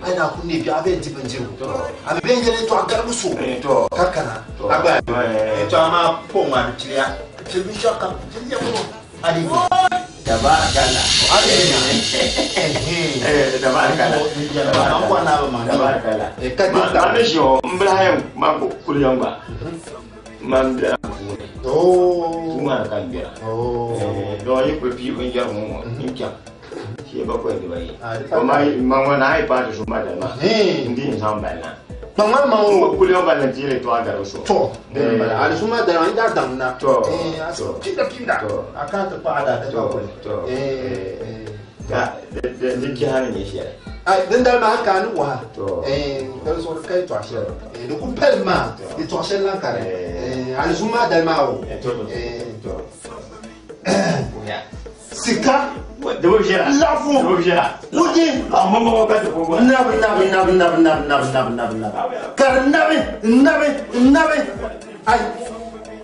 Ana kunne bi abin ti banjiru. Amma ben gele to agar musu. To kakana. Agba. Eh to amma pon wa tiliya. Ti bi shaka tiliya ko. Ali. Tabarakallah. Eh tabarakallah. Tabarakallah. Eh ka Ma ne shi o mbla hayam ma ko kuliyan ba. Man da Oh. Kuma kan biya. Oh. Eh don yi ko fi un jar mu in kyan. Shi ba ko da bai. Amma man wana ai ba da su ma da ma. Eh. Ndi in san balla. Ban ma o kuliyan balla jire to aga so. To. Ali suma da ran da damna. To. Eh pinda pinda. Aka ta fa da ta ko. To. Eh. Ga da dinki hanin ne shi. Ai din da ma haka ni wa. To. Eh dan so kai to ashe. Eh da ku pel ma. Di to ashe lan kare. Eh ali suma da ma o. To. Eh To. Ya. Sika. Laɣafu kuji nabi nabi nabi nabi nabi nabi nabi nabi nabi ka di nabi nabi nabi ai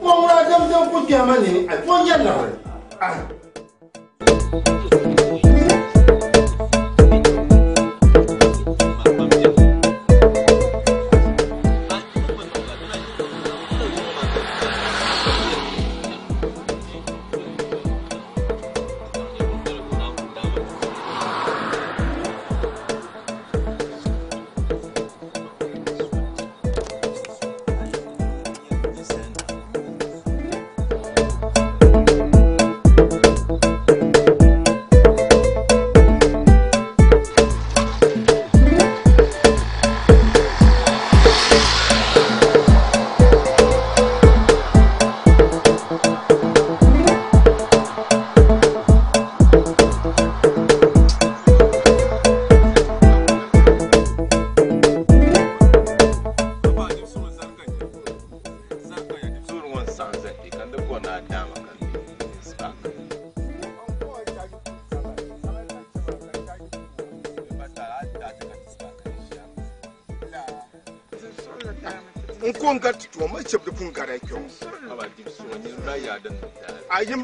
ŋɔ ŋuna denmisɛn ko kpɛma nini ai fo n yɛ liɣiri ai.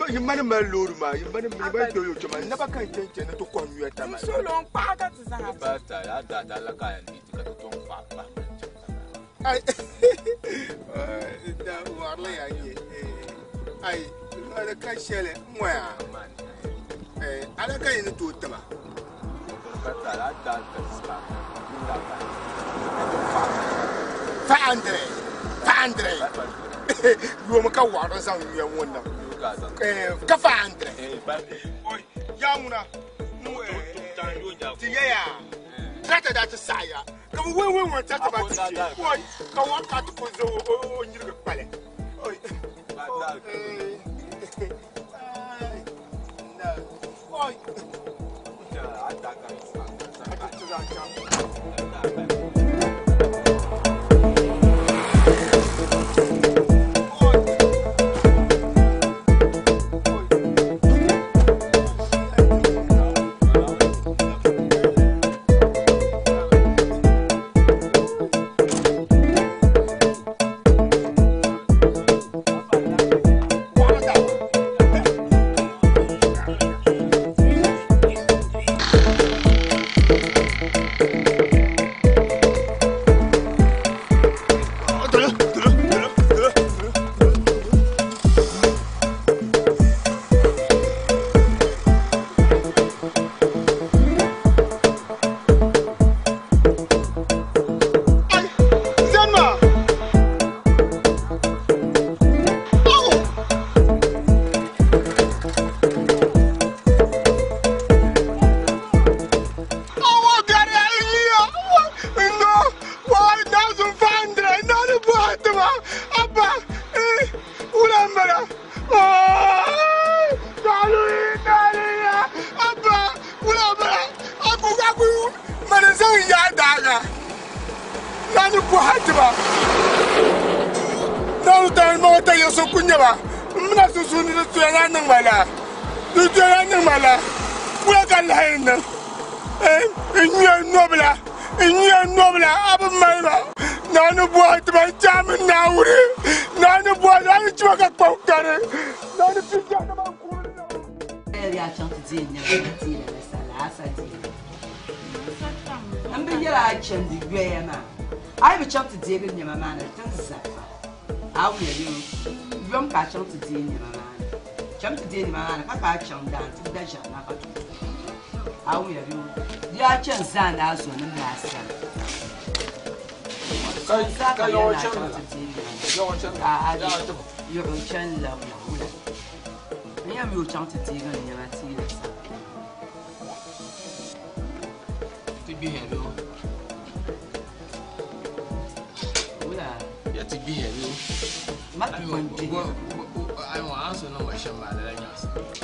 Yi mani mali loori maa yi mani yi mani toyo chama naba kan chen chen to ko nyuya ta ma solo n kpaɣa ka ti zaŋ ai da warla ya nye ai ala ka shele ngwa eh ala ka yin to tama fa andre fa andre yo ma ka wa zaŋ nyuya ŋɔ na ka fa andre oi ya ŋuna ti yɛya tractor daa ti saɣaya ka bi wei wei ŋɔ tractor maa ti che oi ka wa ka ti ko zo o nyirigi kpali oi oi.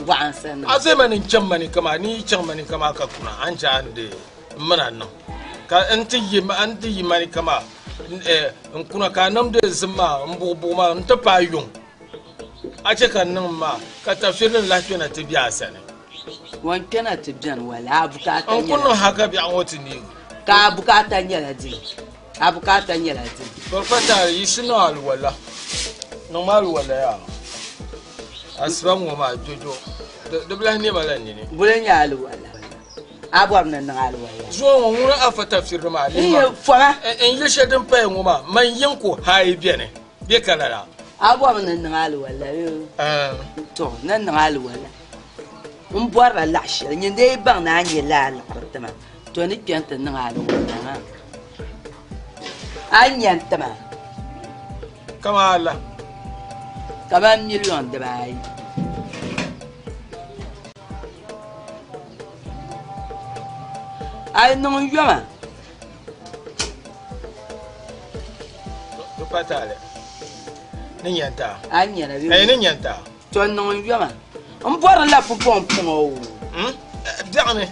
A mani n chaŋ mani kama ni chaŋ mani kama ka kuna an cha an de n mana niŋ ka n ti yi mani kama n kuna ka a nimdi zim maa n buɣi buɣi maa n ti paai yuŋ a che ka n niŋ maa ka tafsiri din lahi kpɛna ti bɛ a sani. Wan kpɛna ti bɛni wala a bukaata N ku nyɛla niŋ haka biɛɣu ŋɔ ti neegi. Ka a bukaata nyɛla dini? A bukaata nyɛla dini? Tɔri pa taali yi si niŋ aluwala. Niŋ ma aluwala yaa. Asiba ŋɔ maa jojo. Di bi lahi nɛma la nini. Buli nyɛ aluwala. A bɔri ni niŋ aluwala. Zuŋɔ ŋɔ ŋuni afa tafsiri maa. N yɛ fɔma. N yili shɛli din paya ŋɔ maa man yiŋ ko hayi bɛni. Bɛ ka lala. A bɔri ni niŋ aluwala yoo. To ni niŋ aluwala. N bɔrila laɣ shɛli nyin dee baŋ ni a nyɛ laa liɣiri tima to ni kpɛni ti niŋ aluwala maa. A nya n tima. Kama ala. Kaman miliyon 2. A yi niŋ n yoma. Di pa taali. Ni nya n taa. A nyɛla bɛ. Ni nya n taa. To niŋ n yoma. N bɔri la pumpɔŋ puŋɔ o. Biɛɣuni.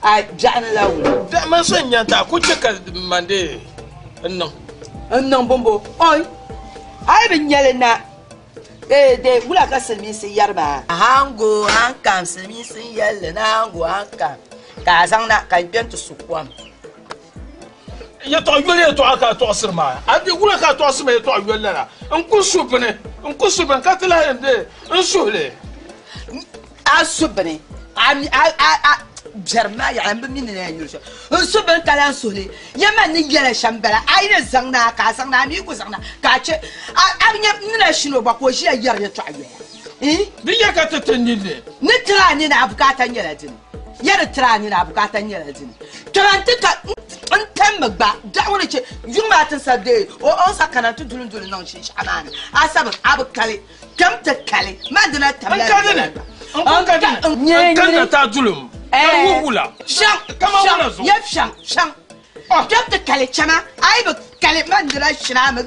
A biɛɣuni la wula. Biɛɣu man so n nya n taa ku che ka mande n niŋ. N niŋ bumbo. Oi. A yi bi nyɛli na. De wula ka silimiinsi yɛri maa. Hango hankam silimiinsi n yɛlli na hango hankam. Ka a zaŋ na ka n kpɛ n ti su kom. Yɛltɔɣa yoli yɛltɔɣa ka a tɔɣisiri maa. A bi wula ka a tɔɣisiri ma yɛltɔɣa yoli lala. N ku su bini. N ku su bini ka ti lahi yɛn de n suhili. A su bini. A mi a a a biɛri maa yaɣa n bi mi ni na yɛn nyuri shɛli. N su bini ka lahi suhili. Yɛ man ni yɛla shɛm bala. A yi ni zaŋ na ka a zaŋ na a mi ku zaŋ na ka a che. A bi nyɛ ni na shini o gba ka o ʒiya yɛri yɛltɔɣa yoya. Di yɛ ka ti ti ninni. Ni tiri a nini a bukaata nyɛla dini. Yɛ di tiri a nini a bukaata nyɛla dini. Kpɛma n ti ka n tammi gba daɣu ŋɔ ni che yuŋ maa ti sa dee o o sa kana ti duli duli niŋ shinshaɣu maa ni a sabi a bi kali kpɛm ti kali man dina tamla N ka dini n ku ka dini n kan na taa dulum ka di wuhi wula shɛŋ kama wula zuɣu yɛ shɛŋ shɛŋ kpɛm ti kali chɛma a yi bi kali man dina shina mi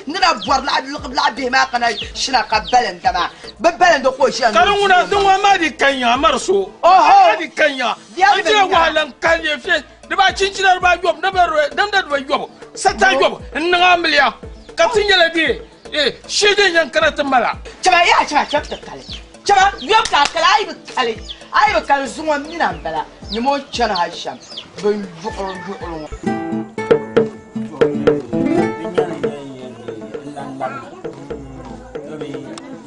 ni na bɔri laɣa bihi maa kana shina ka balinda maa bi balinda ka o ʒiya ka di ŋuna di ŋɔ maa di ka nyaŋa mari so maa di ka nyaŋa n tira wahala n ka nyɛ fiɛ di baa chinchina di baa yɔbu damda di baa yɔbu sata yɔbu n niŋ amiliya ka ti nyɛla di shee din yɛn kana ti mala. Chɛba yaa chɛba chɛba ti kali chɛba yɔbu ka a kali a yi bi kali a yi bi kali zuŋɔ mina n bala nyɛ o chɛni ha shɛm bin yuɣuri yuɣuri ŋɔ.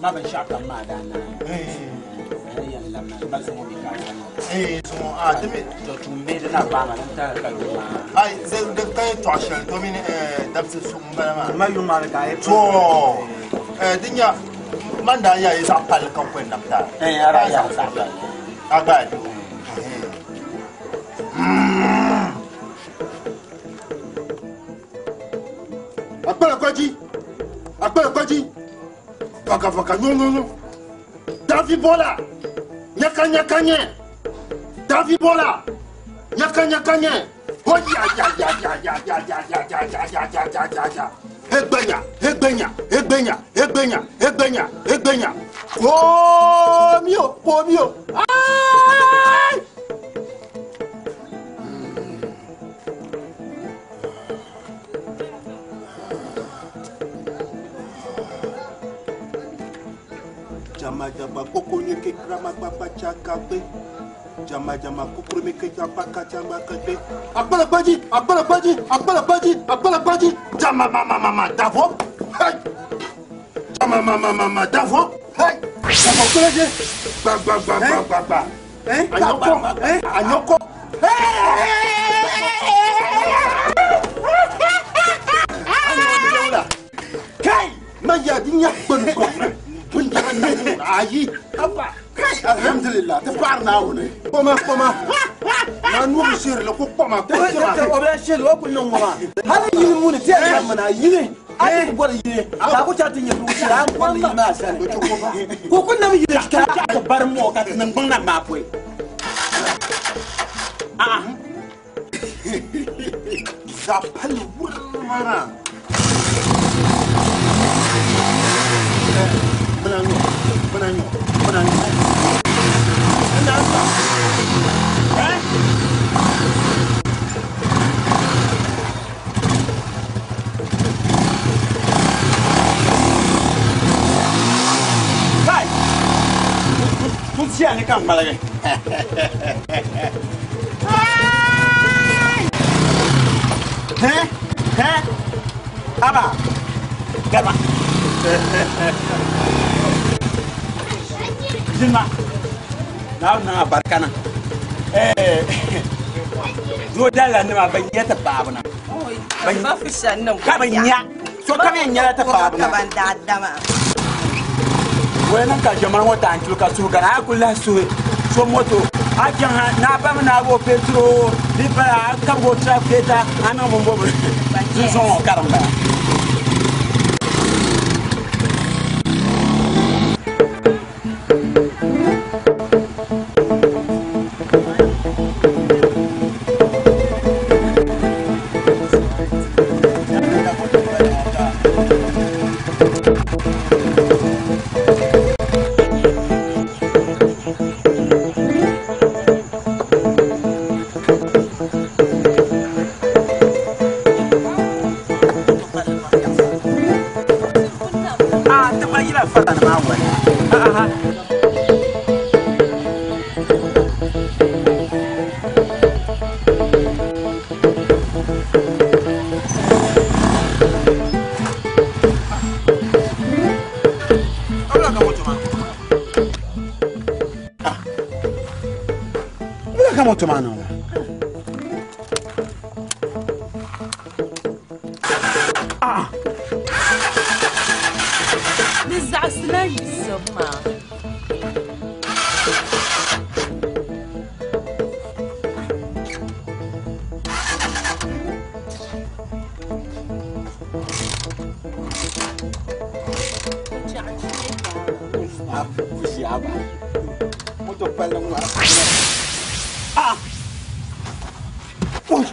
Ma binshɛɣu kam maa daa naai yɛn labina ba zuŋɔ mi ka a kana. Zuŋɔ a ti mi. To tuumbe di na gbaama din tari ka yuŋ maa. Ai din ka yɛltɔɣa shɛli domin dabisi suŋ n bala maa. Ma yuŋ maa ni ka a yi. To din nya man daa yaa yi zaɣ palli ka n kɔni nam taa. A daa yaa zaɣ palli. A gba a di. Akpala kwaji akpala kwaji faka faka nyɔnyɔnyɔ dafi bɔla nyaka nyaka nyɛ dafi bɔla nyaka nyaka nyɛ ho ya ya ya ya ya ya ya ya ya ya ya ya ya ya ya egbenya egbenya egbenya egbenya egbenya egbenya komio komio ayi. Jama jama koko nyeke krama papa chaka pe. Jama jama koko meke japa kachamba kape. Akpala baji, akpala baji, akpala baji, akpala baji. Jama mama mama davo. Hey. Jama mama mama davo. Hey. Jama koleje. Ba ba ba ba ba ba. Eh? Anyoko. Eh? Anyoko. Hey. Kai, ma ya dinya bon ko. Ayi, abba, kai alhamdulillah, ta fara na wuni. Koma koma. Na nuhu shiri la ko koma ko koma. O bɛ shiri o kun niŋ ŋɔ maa. Hali yili muni ti yɛn mana yili. A ti bɔri yili. Ka ku chaŋ ti nyɛ dugu shiri a bɔri yili maa sani. Ko ku nam yili ka ti bari mɔɔ ka ti niŋgbuŋ na maa pɔi. Zapali wurmara. Bana nyo, bana nyo, bana nyo. Eh? Kai! N tia ni ka n ŋmaligi. Hẽ? Hẽ? Aba. Gaba. Zima. Naawuni niŋ a barika na. Doo dalila nima bɛ nya ti paɣaba na. Ka bɛ nya. So kam yɛn nyɛla ti paɣaba na. Waya niŋ ka ʒɛmana ŋɔ taan tuli ka suhu gana a ku lahi suhi so moto a chaŋ ha ni a bami ni a bo petro di pala a kabigi o trafikeeta a niŋ bin bo sunsuŋ ŋɔ ka din bala. Ah, ti gba yila fara ni maa wali. Aha. Wula ka moto maa niŋ la? Di zaɣisila yiɣisibu maa. Moto palli ŋɔ ah! Ui!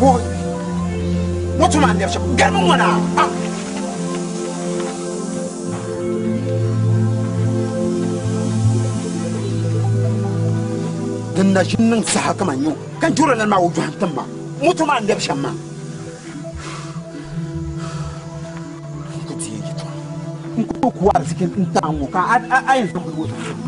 Oi! Moto maa n-lɛbi shɛm garimi ŋɔ na ah! Din na ʒini niŋ saha kaman nyo ka n juri lani maa o jɔhim tim ma moto maa n-lɛbi shɛm maa. N ku deei yɛtɔɣa. N ku tooi ku ariziki n-taai ŋ-ŋɔ ka a yɛn zaŋ bini ŋɔ zaŋ ti ma.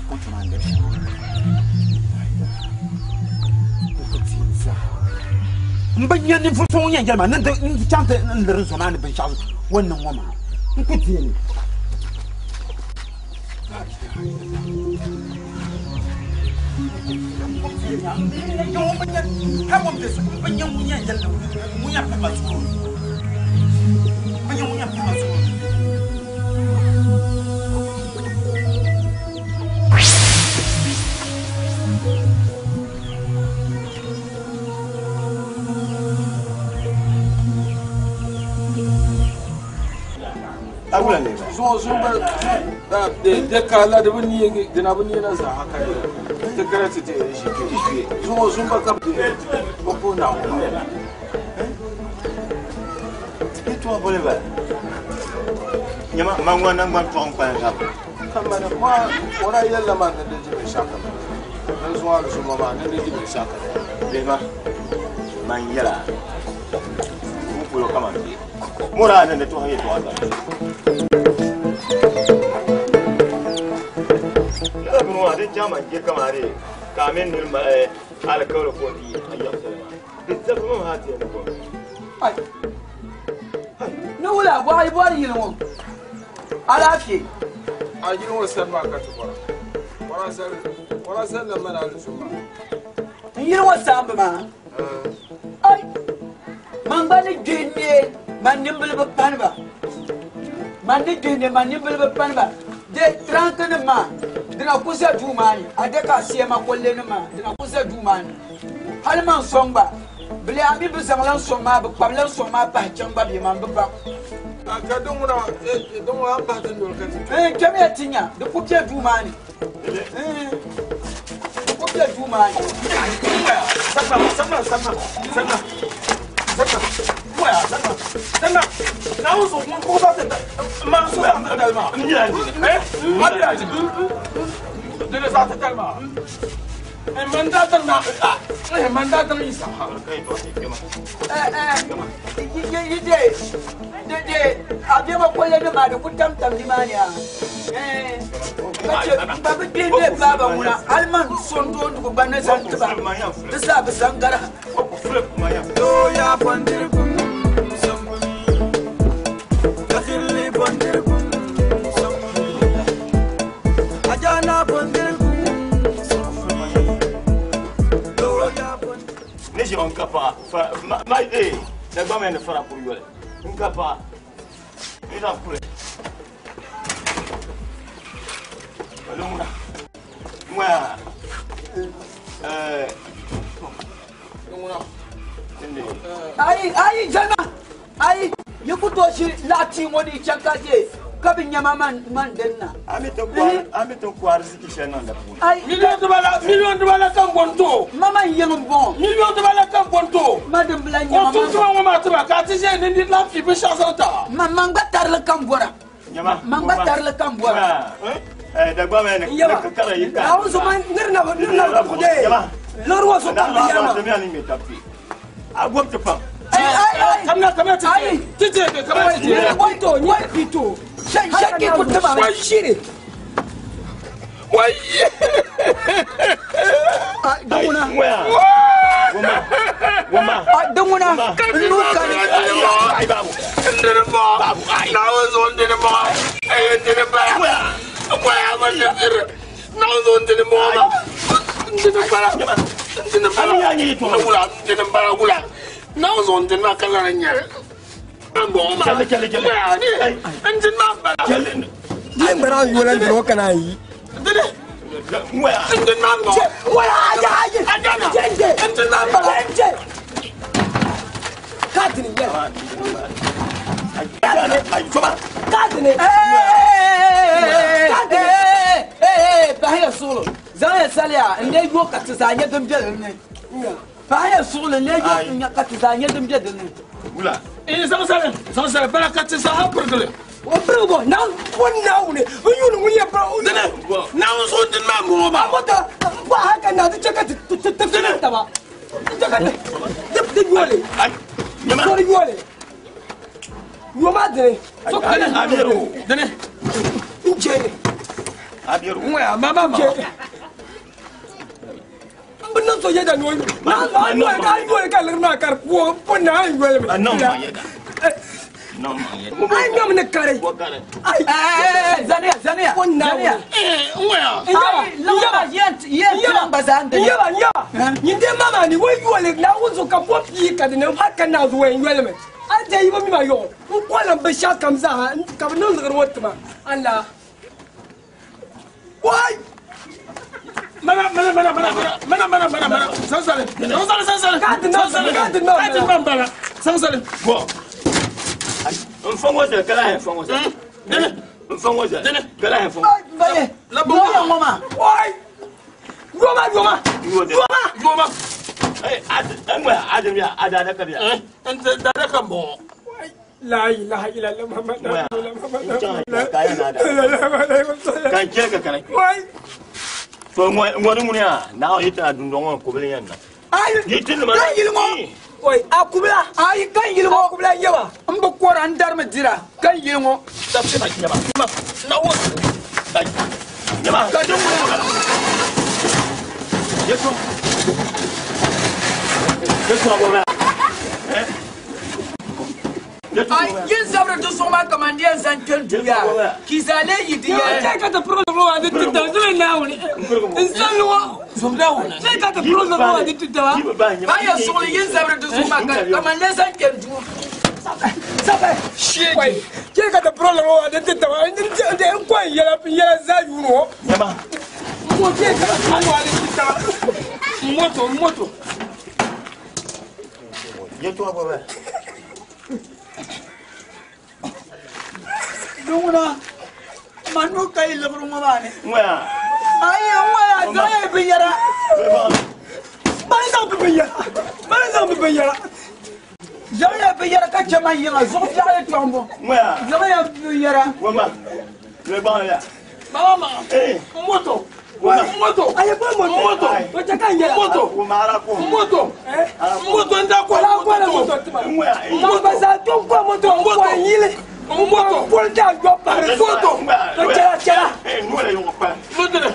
Moto maa n-lɛbi shɛm maa. N ku deei li zaa. M bi nya ninvuɣ so ŋun yɛn yɛli ma ni n di chaŋ ti liri n zo maa ni binshɛɣu o ni niŋ ŋɔ maa. N ku deei li. De ka la de bi nie de na bi nie na zaa ka de te kara ti de ʒi kpe zuŋɔ zumba ka bi de bi puhi Naawuni maa. Yɛtɔɣa boli ba. Nyama man ŋɔ naŋgban tɔɣu n-kpalim zaba. Kamani ma o daa yɛlila ma ni di di binshɛɣu kam ni zuŋɔ alizumma maa ni di di binshɛɣu kam. Lehima man yɛla n polo kaman bɛ. Mɔra ni ni tɔhi yɛtɔɣa zaa. Lala bini maa din chaŋ man je kamani ka a mini niri alikauli ka o ti a yiɣisili maa. Di zabi mi maa ti yɛn ni bɔbi. Ni wula bɔɣili bɔri yili ŋɔ alaafee. A yili ŋɔ sani maa ka ti bɔra. Bɔra zali la mali alizumma. N yili ŋɔ saamba maa. Ai! Man gba ni gbihi nee man nimbili bi pani ba. Man ni gbihi nee man nimbili bi pani ba. De tiranki nim maa dina ku za duu maa ni a de ka a siya ma kolli nim maa dina ku za duu maa ni. Hali man sɔŋ gba bili a mi bi zaŋla n sɔŋ maa bi kpabila n sɔŋ maa pahi chaŋ gba bee man bi baŋ. Ka din ŋuna din ŋuna an bahi ti noli ka ti kpe. Kpɛmiya ti nya di ku be duu maa ni. Di ku be duu maa ni. Sanna sanna sanna sanna sanna waya sanna sanna Naawuni zuɣu ŋun kuɣu ba ti ma so ya dali maa. N nyɛla n eh ma bɛ a Dini zaɣ titali maa. Man daa diri na, man daa diri Yisa. Yi de, de de, a bɛ ma kolle ni maa di ku tam tam nimaani a. Ka chɛ ba bi kpee de baaba ŋuna hali man so n toondigu gba ni zaŋ tiba di zaa bi zaŋ gari. Doya bondirigu sambumi, Kafirli bondirigu sambumi, Ajana bondirigu sambumi, Doya bondirigu. Ne ʒe n ka paɣa fa ma ma ee Dagbaŋ ni fara kuri yoli n ka paɣa n zaŋ kuli ŋuna ŋɔya ɛɛ Ayi ayi jana ayi yi ku tooi ʒi laɣa ŋɔ ni chɛ ka je ka bi nyɛma man man dinna. A mi ti kɔhiri a mi ti kɔhiri ziki shɛli niŋ di puuni. Ayi Million dibala ka n bɔni to. Mama n yiŋ n bɔŋɔ. Million dibala ka n bɔni to. Ma din bila O nyɛma tum tuma ŋɔ maa tiba ka a ti ʒe ni niri lahi fi binshɛɣu zaŋ taba. Ma man gba tarili ka n bɔra. Nyɛma. Man gba tarili ka n bɔra. Ɛɛ Dagbaŋ ni Yaba. ka kara yi ka. Naawuni so man niri na niri na ku de. Lɔri wa so kam bi yɛra ma. A gɔbi ti pam. Kamina kamina ti Ayi. ti ti ti kamina ti Niri wai to ni bi to. Shaki ku tiba. Wai shiri. Wai. Dunguna. Ŋɔya. Woma. Woma. Dunguna. N nuu kani. Ai babu. Ndini mɔ. Babu ai. Naawuni zuɣu ndini mɔ. Ɛyɛ ndini bala. Ŋɔya. Ŋɔya ma ndini. Naawuni zuɣu ndini mɔ ma. Ndini bala. Ndini bala. Ne wula ndini bala wula. Naawuni zuɣu ndini maa ka lana nyɛli. N bɔŋɔ maa. Chɛli chɛli chɛli. Ŋɔya ni. Ndini maa bala. Chɛli. Di gbara yola dɔrɔn o kana yi. Ndini. Ŋɔya. Ndini maa bɔŋɔ. Wala aja ayi. Ajana. Jɛnjɛ. Ndini maa bala. Jɛnjɛ. K'a dini yɛlɛ. Ai soma. K'a dini. Pahiya suɣulo zaŋ ya saliya n lee yo ka ti zaa nyɛ din bɛ dinni. Pahiya suɣulo n lee yo ka ti zaa nyɛ din bɛ dinni. Wula. Ee zaŋ sali zaŋ sali bala ka ti zaa pirigili. O pirigi bɔ na bɔ naawuni n yuuni ŋun yɛ bɔ. Dini naawuni zuɣu ndini maa bɔŋɔ maa. A ko ta n bɔ hali ka na ti chɛ ka ti ti ti ti taba. Ti chɛ ka ti ti ti yɔli. Nyɛma. Sori yɔli. Yɔ maa dini. So ka Dini dini. N jɛ ni. Abiru. Ŋɔya ma ma ma. N bi niŋ so yɛda ni o na a yɔli ka a yɔli ka liɣiri maa ka di bɔ bɔ na a yɔli mi. A niŋ ma yɛda. Niŋ ma yɛda. A nyɔmi ni kari. Ayi zaniya zaniya. Bɔ naawuni. Ŋɔya. N yaba n yaba Yen tilan gba zaa n n dini. yaba n yaba nyin den ma maa ni wo yɔli naawuni zuɣu ka bɔ pii ka di niŋ hali ka naawuni zuɣu n yɔli mi a jɛ yi bi mi ma yɔɣu n kɔla n binshɛɣu kam zaa ka bi niŋ liɣiri ŋɔ tima ala wai Mana mana mana mana mana mana mana mana zaŋ sali zaŋ sali zaŋ sali. Ka di niŋ Zaŋ sali ka di niŋ ka di niŋ bala zaŋ sali. Bɔ. N fɔ ŋɔ zali kala yɛn fɔ ŋɔ zali. Dini. N fɔ ŋɔ zali. Dini. Kala yɛn fɔ ŋɔ. Baye yɔya ŋɔ maa. wai yɔma yɔma yɔma Yoma. Ee a ŋɔya a dini ya a da adaka bi ya. N tɛ dada ka bɔŋɔ. la ilaha illallah muhammad Ŋɔya. rasulullah muhammad N chaŋ rasulullah ka yɛn na da. Ka n chɛ ka kana. wai To ŋɔ ni ŋuni ya naa yi tana dundɔŋ ŋɔ kubili yɛn na. Ayi Yi ti nima. kan yili ŋɔ. wai a kubila Ayi kan yili a ŋɔ. kubila yaba N bi kɔra n darimi dira kan yili ŋɔ. Nyɛma. Nyɛma. Ka din ŋuna. Yesu. Yesu a bɔ bɛ. Yesu. Ayi yin zabiri di zuɣu maa kaman di yɛn zaŋ kpɛ duya k'i zaa lee yi di yɛ yɛli. cɛ ka ti pirigi liɣiri maa di ti taba ti naawuni n sali ŋɔ Zumda wuna. cɛ ka ti pirigi liɣiri maa di ti taba Pahiya suɣulo yin zabiri di zuɣu maa kaman lee zaŋ kpɛ duu. Sabe wai cɛ ka ti pirigi liɣiri maa di ti taba n n ko n yɛlɛ n yɛlɛ zaa yuuni ŋɔ Nyɛma. n ko cɛ ka ti pirigi maa di ti taba Moto moto. Yesu a bɔ bɛ. Dunguna ma nuu ka yi liɣiri ŋɔ maa ni. Ŋɔya. Ayi ŋɔya zaŋ ya binyɛra. mali zaŋ bi binyɛra mali zaŋ bi binyɛra Zaŋ ya binyɛra ka chɛ man yiŋa zuɣu biɛɣu yi tɔŋ bɔ. Ŋɔya. Zaŋ ya binyɛra. Woma. Lɛ gbaŋ ya. Mama ma. Ee. Moto. Moto. Ayi ko moto. Moto. O tɛ ka n yɛlɛ. Moto. Moto. Moto n da ko Ala ko la moto tima. Mabasa to ko moto ko yili. Moto. Ko da jɔ pari. Moto. To cɛla cɛla. Nuwo la ɲɔgɔn kpa. Moto dɛ.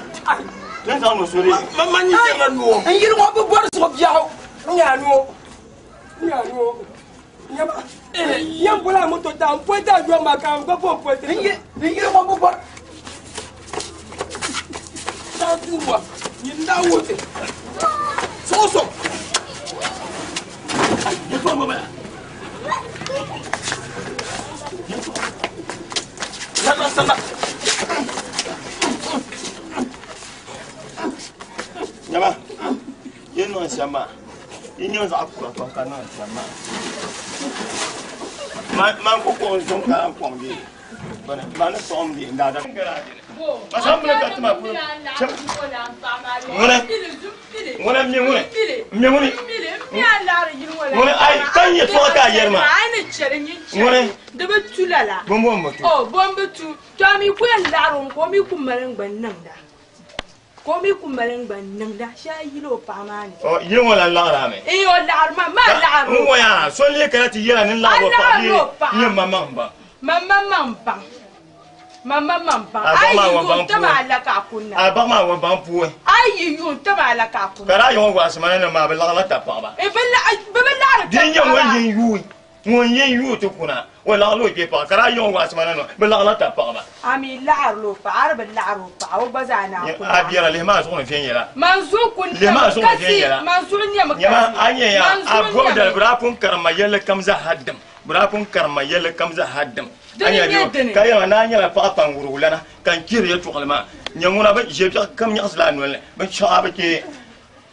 Ne t'an nɔ sori. Ma ma ɲi sɛbɛn nuwo. N yiri ŋɔ bi bɔri zuɣu biɛɣu. N y'a nuwo. N y'a nuwo. Ɲɛba. Yan bɔla moto ta n poyi da jɔ ma ka n ko fo n poyi. N yiri ŋɔ bi bɔri. Taa tuba. Nin da wote. Soso. Sala sala. Ɲaba. Ye nɔ sɛma. I ɲɔ zaɣ kura pam ka niŋ sɛma. Man ko kɔŋ zuŋ ka n kɔŋ bee. Ma ni sɔŋ bee n daadam. Masa n ka tima polo. Ŋuni. Ŋuni n mi ŋuni. N mi ŋuni. Ŋuni ayi ka n yɛ tɔɣa ka a yɛri ma. Ŋuni. Di bi tu lala. Bombo n bi tu. O bombi tu. To a mi ku yɛn laɣari o ka o mi ku mali n gba niŋda. Ka o mi ku mali n gba niŋda shɛli yili o paɣa maa ni. Ɔ yili ŋɔ la laɣari mi. Ee o laɣari ma maa laɣari N ŋɔ yaa so n lee kana ti yɛla ni laɣari o paɣa A laɣari o paɣa. bee n nyɛ ma maŋ ba. Ma ma maŋ baŋ. Ma ma maŋ baŋ. A baɣa A maa yi wa yuun baŋ ti maa puuni. la ka a kunna. A baɣa maa wa baŋ puuni. A yi yuun ti maa la ka a kunna. Ka daa yɔŋ waɣasi ma na ni maa bi laɣala ta paɣaba. E bi bi laɣari Di nyɛ ŋun yin yuui ŋun yin yuui ti kuna o laɣala o kpee paɣa ka daa yɔŋ waɣasi ma na ni bi laɣala ta paɣaba. A mi laɣari o paɣa a di bi laɣari o paɣa o gba zaa naa kunna. A biɛra lihi maa zuɣu ni viɛnyɛla. Man zuɣu kun Lihi maa zuɣu ni kasi viɛnyɛla. man zuɣu nyɛmi Nyɛma kasi. a nyɛ ya Man a zuɣu bɔbi dali nyɛmi. bi daa pun karimma yɛlli kam zaa ha dim bi daa pun karimma yɛlli kam zaa ha dim. Dini A nyɛ nyɛ dini. Ka yɛma naa nyɛla paɣa kpaŋwurigu lana ka n chihiri yɛltɔɣali maa nyɛ ŋuna bi ʒe biɛɣu kam nyaɣasila a nolini binshɛɣu bi chɛ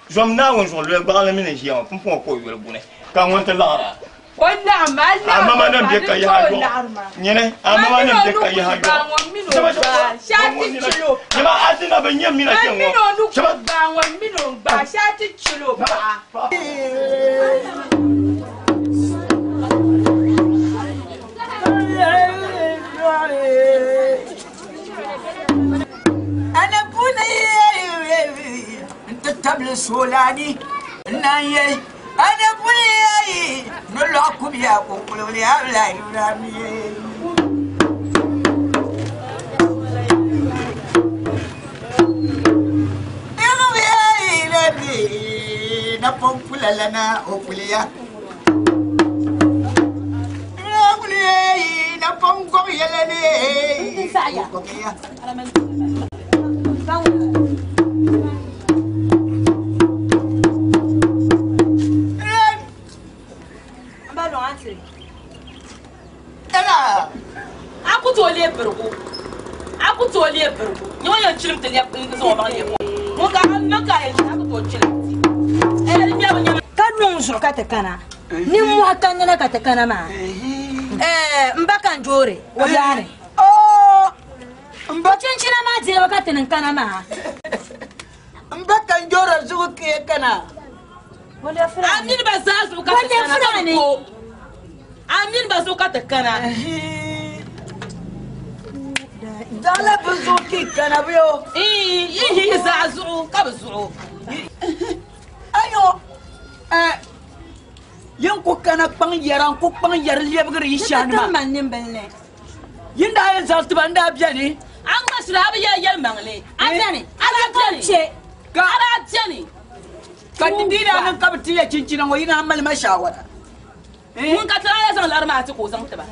zom naawuni zuɣu loli gbaɣali mini n ʒiya ŋɔ pumpɔŋɔ ka o yoli guni ka ŋun ti laɣara O laɣim a a laɣari mama o nim paɣa bɛ di ka to yaha o yɔɣu laɣari maa. nyini a mama nim bɛ ka yaha yɔɣu ŋɔ mini o gbaa shɛli ti chili o paɣa. nyɛma a ti na bi nyɛ mina Man kpɛ mini ŋɔ o ni ku gbaa ŋɔ mini o gbaa shɛli ti chili o paɣa. Ana puni n ti tabili soolaani n naan yɛli ana puni ni lɔɣu kubiya kukulubili abila yurami. Na pɔmpula lana o kuliya. Na pɔngɔg yɛlɛ ne o gɔgiya. N ba lɔŋ a tiri. Tala. A ku tooi leei birigu. A ku tooi leei birigu. Nyɛ o yɛn chilim ti lɛbi n zaŋ o maŋ lebi ŋɔ. Ŋun ka a niŋ ka a yɛn chilim a ku tooi chilim ti. Ɛɛ di nyɛbu nyɛma. Ka nɔŋ zuɣu ka ti kana. Nimmohi ka nina ka ti kana maa. Ɛɛ n ba kan joori o yaani. N ba chinchina maa deebu ka ti niŋ kana maa. N ba kan joora zuɣu kee kana. A mini ba zaa zuɣu ka ti kana ka bi ko. A mini ba zuɣu ka ti kana. Zaɣila bi zuɣu kee kana bi yo. Ii yi yihi zaa zuɣu ka bi zuɣu. Ayo. Yin ku kana kpaŋ yɛra n ku kpaŋ yɛri lɛbigiri yi shɛhi nima. Ti man nimbili ni. Yin daa yɛn zaŋ tiba n daa bɛni. An gba sira a bi yɛli yɛlimaŋli. A bɛni. A daa bɛni. Che. A daa bɛni. Ka di di daa niŋ ka bi ti ya chinchina ŋɔ yi naa mali ma shaawara. Ŋun ka tira ya zaŋ lari maa ti ka o zaŋ tiba.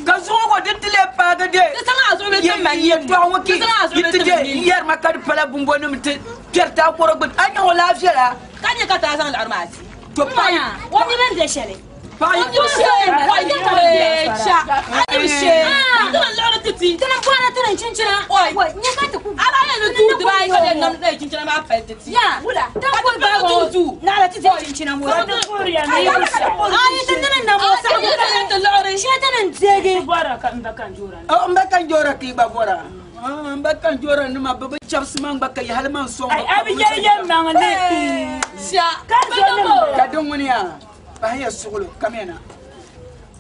Ka zuɣu ŋɔ di ti lee paagi de. Di zaŋ a zuɣu bɛ ti man Yɛltɔɣa ŋɔ ki Di zaŋ a zuɣu yi bɛ ti ti de man n yɛri ma ka di pala bumbɔnim ti kpɛri taakɔrɔ gbuni a nyɛ o laafia la. Ka nyɛ ka taa zaŋ lari maa ti. To paɣa O mi bin bɛ shɛli. Paɣa O mi shee o mi cha. A mi shee. Ti ni lɔri ti ti. Ti ni bɔra ti ni chinchina. Oi. Nyɛ ka ti ku. Ala yɛn ni duu dibaa ayi ka di nam di chinchina maa pali ti ti. Ya. Wula. Ti ku baa ŋɔ. Naɣila ti deei chinchina ŋɔ. Ayi ti nini na ŋɔ saɣa. Ti lɔri. Shee ti ni deegi. N ba kan joora ka i gba bɔra. N ba kan joora nima bi bi chɛbisi man gba ka yi hali man sɔŋ. Ai, a bi yɛli yɛlimaŋli. Ka Ka di ŋuni yaa pahi ya suɣulo kamiyana.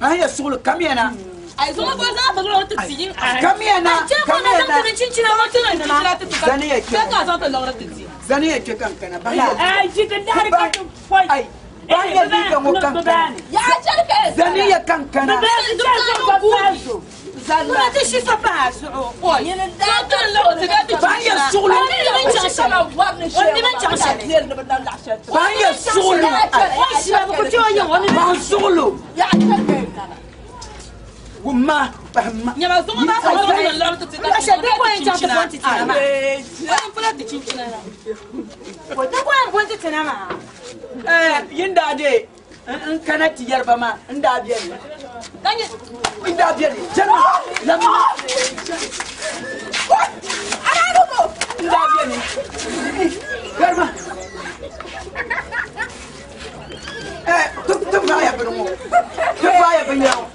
Pahi ya suɣulo kamiyana. Ai zuŋɔ bɔ zaŋ ti liɣiri ti ti. Kamiya na, Ai chɛ ka o na kamiya zaŋ na. ti ni chinchina ŋɔ ti ni chinchina ti ti ka. Zani ya kpe. Bɛ ka a zaŋ ti liɣiri ti ti. Zani ya kpe ka n kana. Bahi ya. Ai ji ti daɣiri ka ti pɔi. Ai, bahi ya liiga ŋɔ ka n kana. Ya chɛli ka ya Zani ya ka n kana. Kuna ti shifa pahi a zuɣu. Bahi ya suɣuli. Bahi ya suɣuli. Bahi suɣuli. Wumma, bahi ma. Nyama zuŋɔ maa ka zaŋ ti liɣiri ti ti ka ti chinchina. Ai pula ti chinchina la. Yin daa de n kana ti yɛriba maa n daa beni n daa beni chɛli lamma n daa beni garima ti vaaya bini ŋɔ ti vaaya binyɛra ŋɔ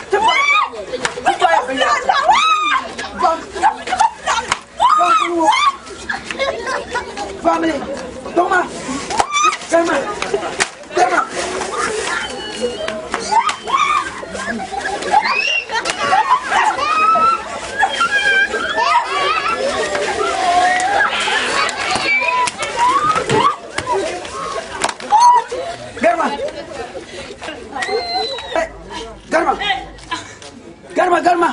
ti vaaya binyɛra vam vam bini ŋɔ family toma garima garima. Garma. Garma. Garma, garma.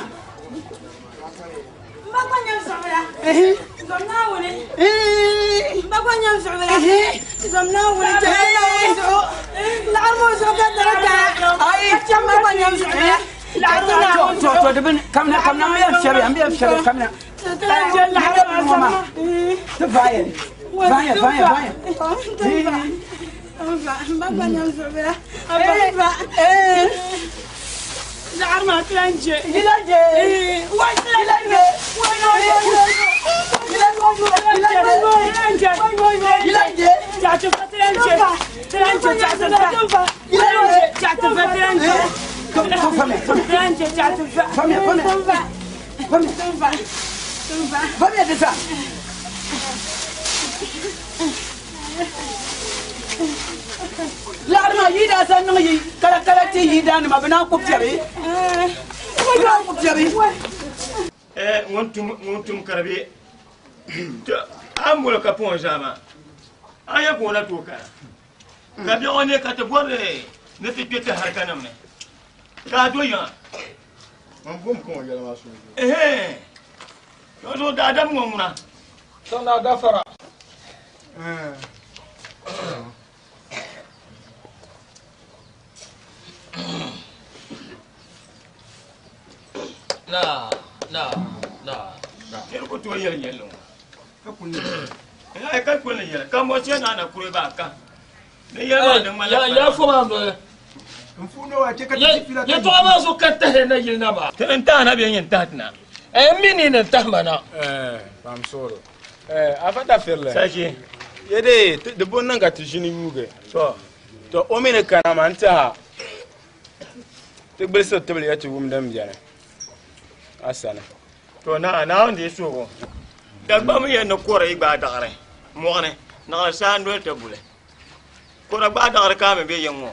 Laɣari maa yi daa zaŋ niŋ yi kala kala ti yi daa nima bi naan ku piɛbi bi naan ku piɛbi. Ŋun tum ka di be a ni boli ka pɔŋ zaa maa a yɛn ka o na tooi kana ka biɛɣu ne ka ti bɔri ni ti kpe ti harikanim ni ka a do yiŋa. N bom ka ŋɔ yɛla maa suhu. Ɛhɛn o zuɣu daadam ŋɔ ŋuna. Sanda gafara. Na na na na. Niri ku tooi yɛli yɛlli ŋɔ. Ai ka kuli ni yɛli ka mɔ chɛ na na kuri baa ka. Ni yɛli maa di ŋmanila Ya fo maa noli. Yɛltɔɣa maa zuɣu ka tahi na yili na maa. Ti ni tahi na bee n-yɛn tahi ti na? N mi ni ni tahi ma na. Pam suɣuri. Afa Dafirili. Sachi. Yɛde di bo niŋ ka ti ʒini yuugi. To. To o mi ni kana maa n tiɛha ti gbulisiri tibili ya ti wum din beni a sani. To naa Naawuni deei suhigu. Dagbamba yɛn ni kɔri yi gbaai daɣiri mɔɣuni naɣila saa n-doli ti buli. Kɔra gbaai daɣiri ka a mi be yiŋ ŋɔ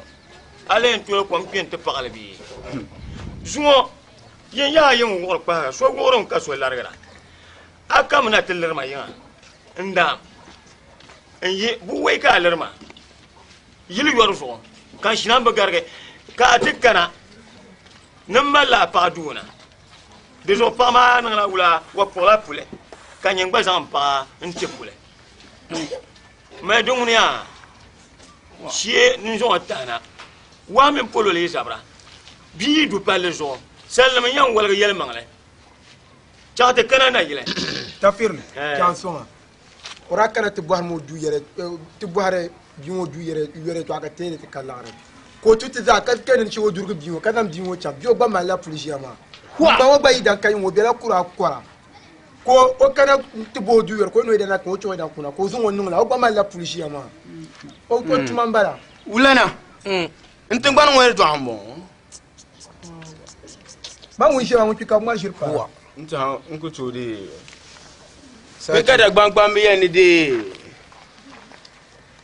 a lee n-tooi kom kpe nti paɣili bee? Zuŋɔ yin yaa yin wuɣiri kpahiga so wuɣirimi ka so larigira. A kamina ti liri ma yiŋa n daam n yi buwɛi ka a liri ma yili yɔri zuɣu ka n shina bi garigi ka a ti kana ni m malila a paɣa duuna. Di zuɣu paɣa maa niŋla wula wa kpuɣila puli ka nyin gba zaŋ m paɣa n-ti puli. Mali di ŋuni yaa shee n-zaŋ o tahi na. Waa mini polo lee zabira. Bia yi du palli zuɣu, salinima n-yɛn woligi yɛlimaŋli. Chaɣ ti kana nayili. Tafirili, chaŋ sɔŋa. O daa kana ti bɔhiri ma o duu yɛla, ti bɔhiri bia ŋɔ duu yɛla yɛltɔɣa ka teei ni ti ka liɣiri. Ka o tu ti zaa ka ka ni che o durigi bia ŋɔ ka zaŋ bia ŋɔ chaŋ. Bia ŋɔ gba malila puli ʒiya maa. N ba ŋɔ gba yi daŋ ka yi ŋɔ o bela kura kɔra. Ka o kana ti bo o duu yɛri ka o ni o yi daa na ka o chaŋ o daŋ kuna ka o zaŋ o niŋ la o gba malila puli ʒiya maa. O tuma m-bala. Wulana, n tiŋgbani ŋɔ yɛltɔɣa m-bɔŋɔ. Ba ŋun ʒiya maa ŋun kpi ka bɛ ŋmari ʒiri paai. Wa, n tɛha n ku tooi deei. Bɛ ka Dagbaŋ-kpambi yɛli ni deei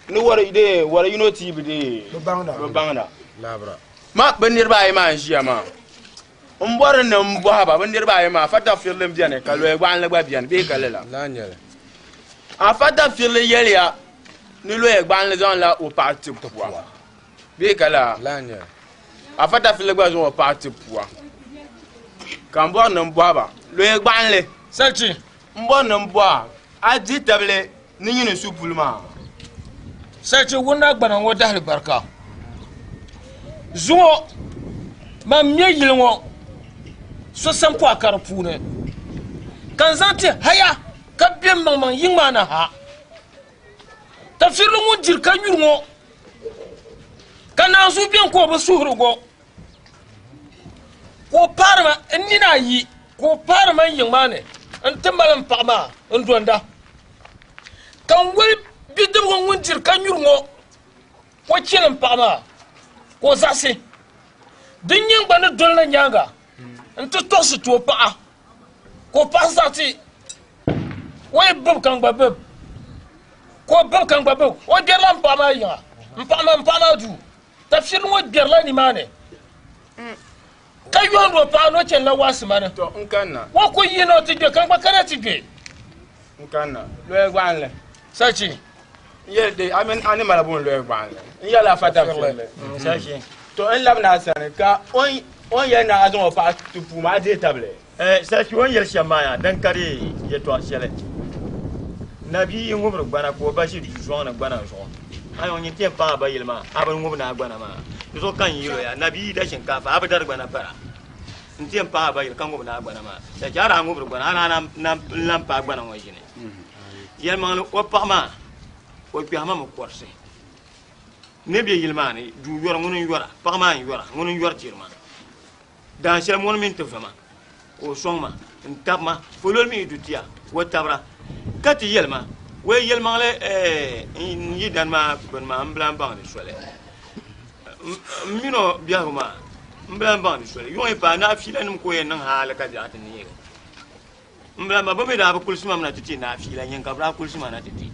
ni wari deei wari yino ti bi deei. Bɛ baŋda. Bɛ baŋda. Labira. Ma bɛ niriba ayi maa n-ʒiya maa. N bɔri ni n bɔhi ba bɛ niriba ayi maa, Afa Dafirili m-beni ka Loya Gbaɣinli gba beni bee ka lala? Afa Dafirili yɛliya ni Loya Gbaɣinli zaŋla o paɣa ti pua bee ka lala? Afa Dafirili gba zaŋ o paɣa ti pua. Ka n bɔri ni n bɔhi ba, Loya Gbaɣinli, n bɔri ni n bɔhi a, a dihi tabili ni nyini n-su puli maa? Sarchi wuna gbana ŋɔ dahili barika. Zuŋɔ man me yili ŋɔ so sampɔɣu ka di puuni ka n zaŋ ti haya ka be m maŋmaŋ yiŋ maa ni ha. Tafirili ŋun diri ka nyuri ŋɔ ka naanzuu beni ka o bi suhiri ŋɔ ka o paari ma n nina ayi ka o paari ma n yiŋ maa ni n ti mali m paɣa maa n donda. Ka n woli bidibigi ŋun diri ka nyuri ŋɔ, o chɛli m paɣa maa ka o zaɣisi. Din nyɛ n gba ni doli na nyaaŋa nti tɔɣisi ti o paɣa, ka o paɣa zaɣ ti o yi bib ka n gba bib, ka o bib ka n gba bib. O gbɛrila m paɣa maa yiŋa, m paɣa maa duu. Tafsiri ŋɔ gbɛrila nimaani ka yɔndi o paɣa ni o chanila waasimani. O ku yi ni o ti gbe ka n gba kana ti gbe. N kanna loya gbaɣinli. Sachi. N yɛli de a mini a ni mali buŋ loya gbaɣinli. N yɛli a fata firili. Sachi. To n labina a sani ka o ni yɛli ni a zaŋ o paɣa ti puu maa a deei tabili. Sachi o ni yɛli shɛm maa yaa din ka di yɛtɔɣ shɛli. Nabia yi ŋubiri gbana ka o ba ʒi duu zɔŋ ni gbana zuɣu, a ni nyin ti yɛn paai a ba yili maa, a bi ŋubi ni a gbana maa. Di zuɣu ka n yɛl o yaa, nabia yi da shinkaafa, a bi dari gbana para. N ti yɛn paai a ba yili ka ŋubi ni a gbana maa. Sachi a daa ŋubiri gbana, a daa na lan paai gbana ŋɔ ʒini. Yɛlimaŋli o paɣa maa, o kpɛhi ma mi kɔrisi. Ni be yili maa ni, duu yɔri ŋuni n-yɔra, paɣa maa n-yɔra, ŋuni n-yɔri tiri ma. Daan shɛli mɔni mini ti va ma, ka o sɔŋ ma n-tabi ma, pololi mi yi du ti a, o tabira. Ka ti yɛli ma, Wei yɛlimaŋli n yi dani maa bini maa, m bi lan baŋ di soli. M min o biɛhigu maa, m bi lan baŋ di soli. Yuŋ yi paai, naɣifiilanim ka o yɛn niŋ hali ka biɛɣu ti neegi. M bi lan baŋ, bɛ mi daa bi kulisi ma mi na ti ti naɣifiila, nyin ka bɛ daa kulisi ma na ti ti.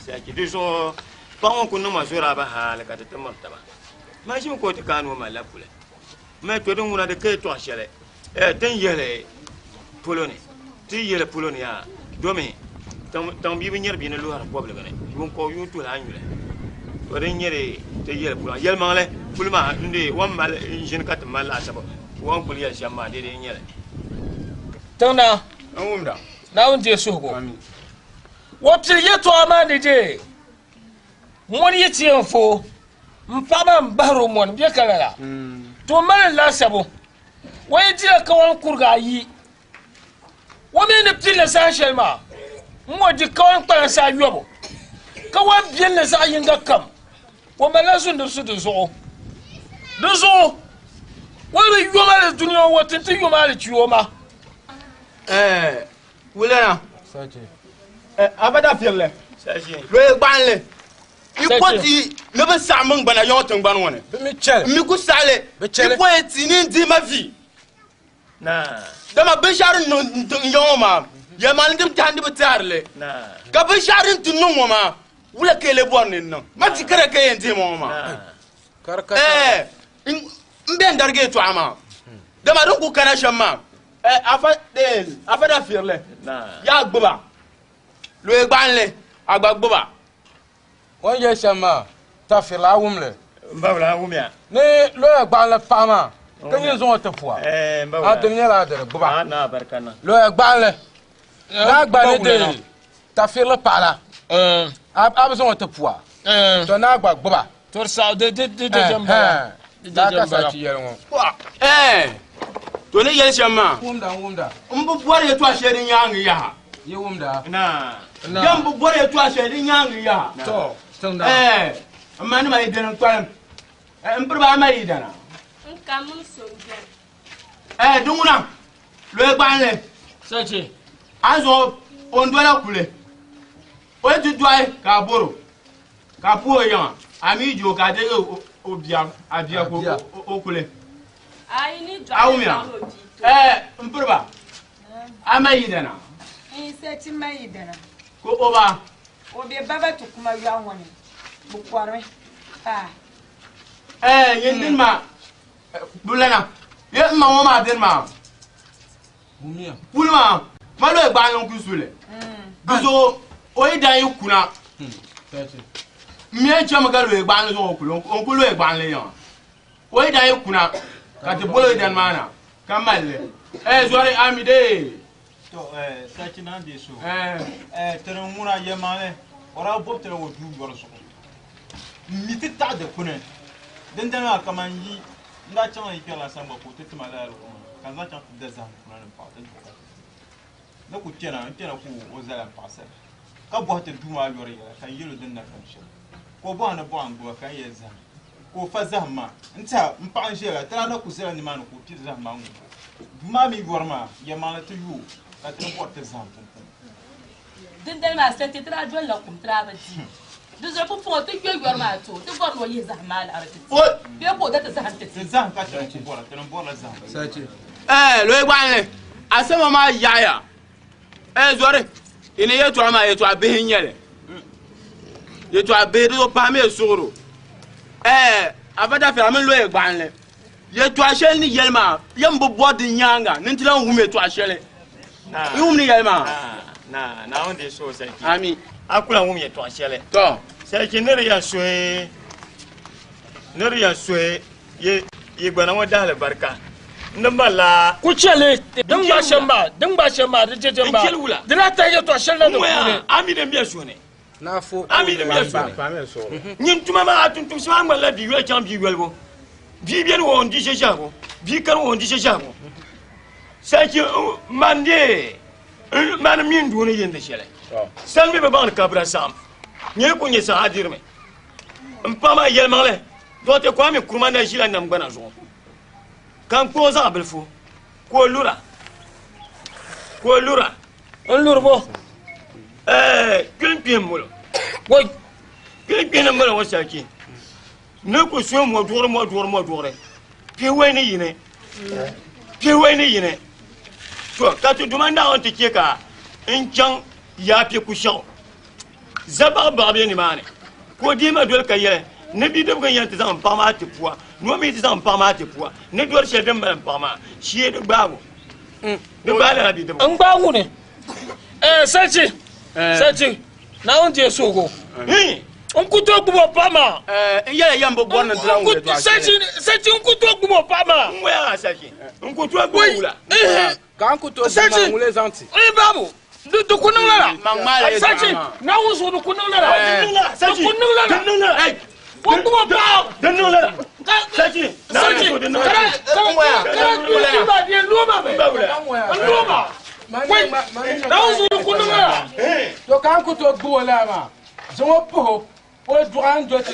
Sachi, di zuɣu paɣ ŋɔ kul niŋ ma zoraaba hali ka ti ti miri taba. Man ʒimi ka o ti kaani o malila puli. Mali to din ŋuna di ka yɛtɔɣ shɛli ti ni yihili polo ni. Ti yi yihili polo ni yaa, domi tiŋ bia bi nyari bia ni luhiri kɔbiligi ni yuun kɔbu yuun tuhili a ni yuli. To din nyɛ di ti yihili polo maa. Yɛlimaŋli puli maa n-di o ni mali n-ʒini ka ti mali laasabu o ni kuli yɛli shɛm maa dee di n-nyɛ li. Tiŋ naa, Naawuni deei suhigu. O pili yɛtɔɣa maa ni dee Mɔni yi ti yɛn fo m paɣa maa m bahiri o mɔni bɛ ka lala to o mali laasabu o yi dila kawan kuriga ayi o mi ni pilli saha shɛli maa n ŋɔ di kawan kpalansi ayɔbu kawan biɛlli zaɣ yinga kam o malila zundibisi di zuɣu di zuɣu o bi yoma li dunia ŋɔ ti ti yoma li chi o ma Wulana abada firili loye gbaɣinli yi ko ti ni bi saɣim min gbana yɔŋ tiŋgbani ŋɔ ni n mi ku saɣili yi ko yi ti ni n dihi ma vi dama binshɛɣu din niŋ n ya ŋɔ maa yɛlimaŋli di bi tahi ni bi taɣiri li ka binshɛɣu din ti niŋ ŋɔ maa wula ka yi lee bɔri ni n niŋ ma vi kara ka yɛn dihi ma ŋɔ maa n bɛn darigi yɛtɔɣa maa dama din ku kana shɛm maa Afa da firili yaa gbuba loye gbaɣinli a gba gbuba. O ni yɛli shɛm maa ta firili a wum li. M ba wula a wumya. Ni loya gbaɣinli paɣa maa ka nyin zaŋ o ti pua a dini nyɛla a dini gbuba loya gbaɣinli ni a gba ni deei ta firili paɣa la a bi zaŋ o ti pua to ni a gba gbuba. Tori saɣi di di di jɛm bala. Daa ka sa ti yɛli ŋɔ. To ni yɛli shɛm maa. Wumda wumda. N bi bɔri yɛtɔɣa shɛli din nyaangi yaha. Yi wumda. Yɛm bi bɔri yɛtɔɣa shɛli din nyaangi yaha. To tiŋda. N ma nima yi dini kpalim. N piriba a ma yi dana. N ka mini so n-beni. Di ŋuna loyi gbaɣinli. Sachi. A ni zaŋ o ni dola kuli. O yi ti dɔɣi ka a bɔr o, ka a puhi o yiŋa, a mi yi je o ka a deegi o bia, a bia ka o kuli. A yi ni dɔɣi A wumya? zaŋ o bia ti o. Ɛɛ, m piri ba, a ma yidana. N sa ti ma yidana. Ka o ba? O be baba ti kuma yɔɣu ŋɔ ni, bɛ kɔrimi paa. Ɛɛ, nyin dini maa, bulana. Ye n ma ŋɔ maa beni maa. Puli maa ma loya gbaɣinli n-kuli su li. Di zuɣu o yi daa yi kuna m mi yɛn chami ka loya gbaɣinli zuɣu o kuli o n-kuli loya gbaɣinli yiŋa. O yi daa yi kuna ka ti boli o yidana maa na ka mali li. Ɛɛ zɔri ami dee. To ɛɛ sachi naan deei so. Ɛɛ ti ni ŋuna yɛlimaŋli o daa bɔbi ti la o duu yɔri zuɣu. M mi ti taɣi dikpuni dindali maa kaman yi n daa chaŋla yi kpɛrila sani gba ka o ti ti ma lala luɣu maa ka n zaŋ chaŋ ti da zahim puna ni m-paɣi ti duɣu ka ti di. Ni ku kpɛna n kpɛna ka o zala m-paɣi sali ka bɔhi ti duu maa yɔri yɛla ka n yɛl o din na kani shɛli ka o bɔhi ni bɔɣa n-gbuba ka n yɛli zahim ka o fa zahim maa n tɛha m paɣa n-ʒiya la ti daa na ku zala nimaani ka o piri zahim maa ŋub o. Duu maa mi yɔri maa yɛlimaŋli ti yooi ka ti ni bɔri ti zahim pumpɔŋɔ. Dindali maa sali ti daa dolila kum ti daa bi di. Di zuɣu pumpɔŋɔ ti yo yɔri maa ti o, ti bɔri ni o yihi zahim maa liɣiri ti ti bee ka o da ti zahim ti ti. Ti zahim ka ti ni ku bɔra, ti ni bɔrila zahim. Ɛɛ loyi gbaɣinli, asama maa yaɣiya. Ɛɛ zɔri, yi ni yɛtɔɣa maa yɛtɔɣa bihi n-nyɛ li. Yɛtɔɣa bihi di zuɣu pahimi suɣiro. Ɛɛ Afa Dafiri a mini loyi gbaɣinli, yɛtɔɣa shɛli ni yɛli maa yɛn bi bɔri di nyaaŋa ni nti lan wum yɛtɔɣa shɛli. Yi wum ni yɛli maa? Naa, Naawuni deei suhu sariki. Ami. A ku lan wum yɛtɔɣa shɛli. Tɔ. Sariki ni di yɛn suhi, ni di yɛn suhi yi, yi gbana ŋɔ dahili barika. N ni malila. Ku chɛ li. Din gbaai shɛm maa, din gbaai shɛm maa, di je je maa. N chɛ li wula? Di daa tahi yɛtɔɣa shɛli na di N ŋɔya, puuni. a mi din be suhu ni. A mi din be suhu ni. Nyin tuma maa, a tumtumsi maa ŋmanila bia yoli chaŋ bia yolibu. Bia beni o ni di ʒeʒiɛhigu, bia kani o ni di ʒeʒiɛhigu. Sariki man dee mani mi n duu ni yindi shɛli sani mi bi baŋdi kabira saɣim nyɛ ku nyɛ saɣa dirimi n paɣa maa yɛlimaŋli Dɔkta Kwame Nkrumah na ʒila nam gbana zuɣu ka n kpuɣi zaɣ bilifu ka o lura ka o lura n luri bo kpini kpihim m-bolo kpini kpihim m-bolo ŋɔ sariki ni ku suhi mɔduɣuri mɔduɣuri mɔduɣuri pihiwɔi ni yini pihiwɔi ni yini to ka ti Duuma Naawuni ti chɛ ka n chaŋ yaapi kushɛɣu zabaɣibaɣi be nimaani ka o dihi ma doli ka yɛli ni bidibigi n-yɛn ti zaŋ m paɣa maa ti pua ni o mi ti zaŋ m paɣa maa ti pua ni dɔri shɛli din mali m paɣa maa shee di gbaabu di gbaai lala bidibigi. N gbaai ŋuni Sachi Sachi Naawuni deei suhigu n ku tooi gbubi o paɣa maa. N yɛla yɛm bi bɔri ni di lan wuli dɔɣi shɛli. Sachi n ku tooi gbubi o paɣa maa. N waya Sachi n ku tooi gbubi wula. Ka n ku tooi gbubi maa ŋuli zaŋ ti. N babu di ku niŋ lala. Sachi Naawuni suhu di ku niŋ lala. Di ku niŋ lala. O gbubi o paɣa. Di niŋ lala. Sachi Naawuni suhu di niŋ lala. Kara kara ba di loo ma bɛ. N loo ma. Wai Naawuni suhu di ku niŋ lala. To ka n ku tooi gbubi o lala maa zaŋ o puhi o o dɔɣi n do ti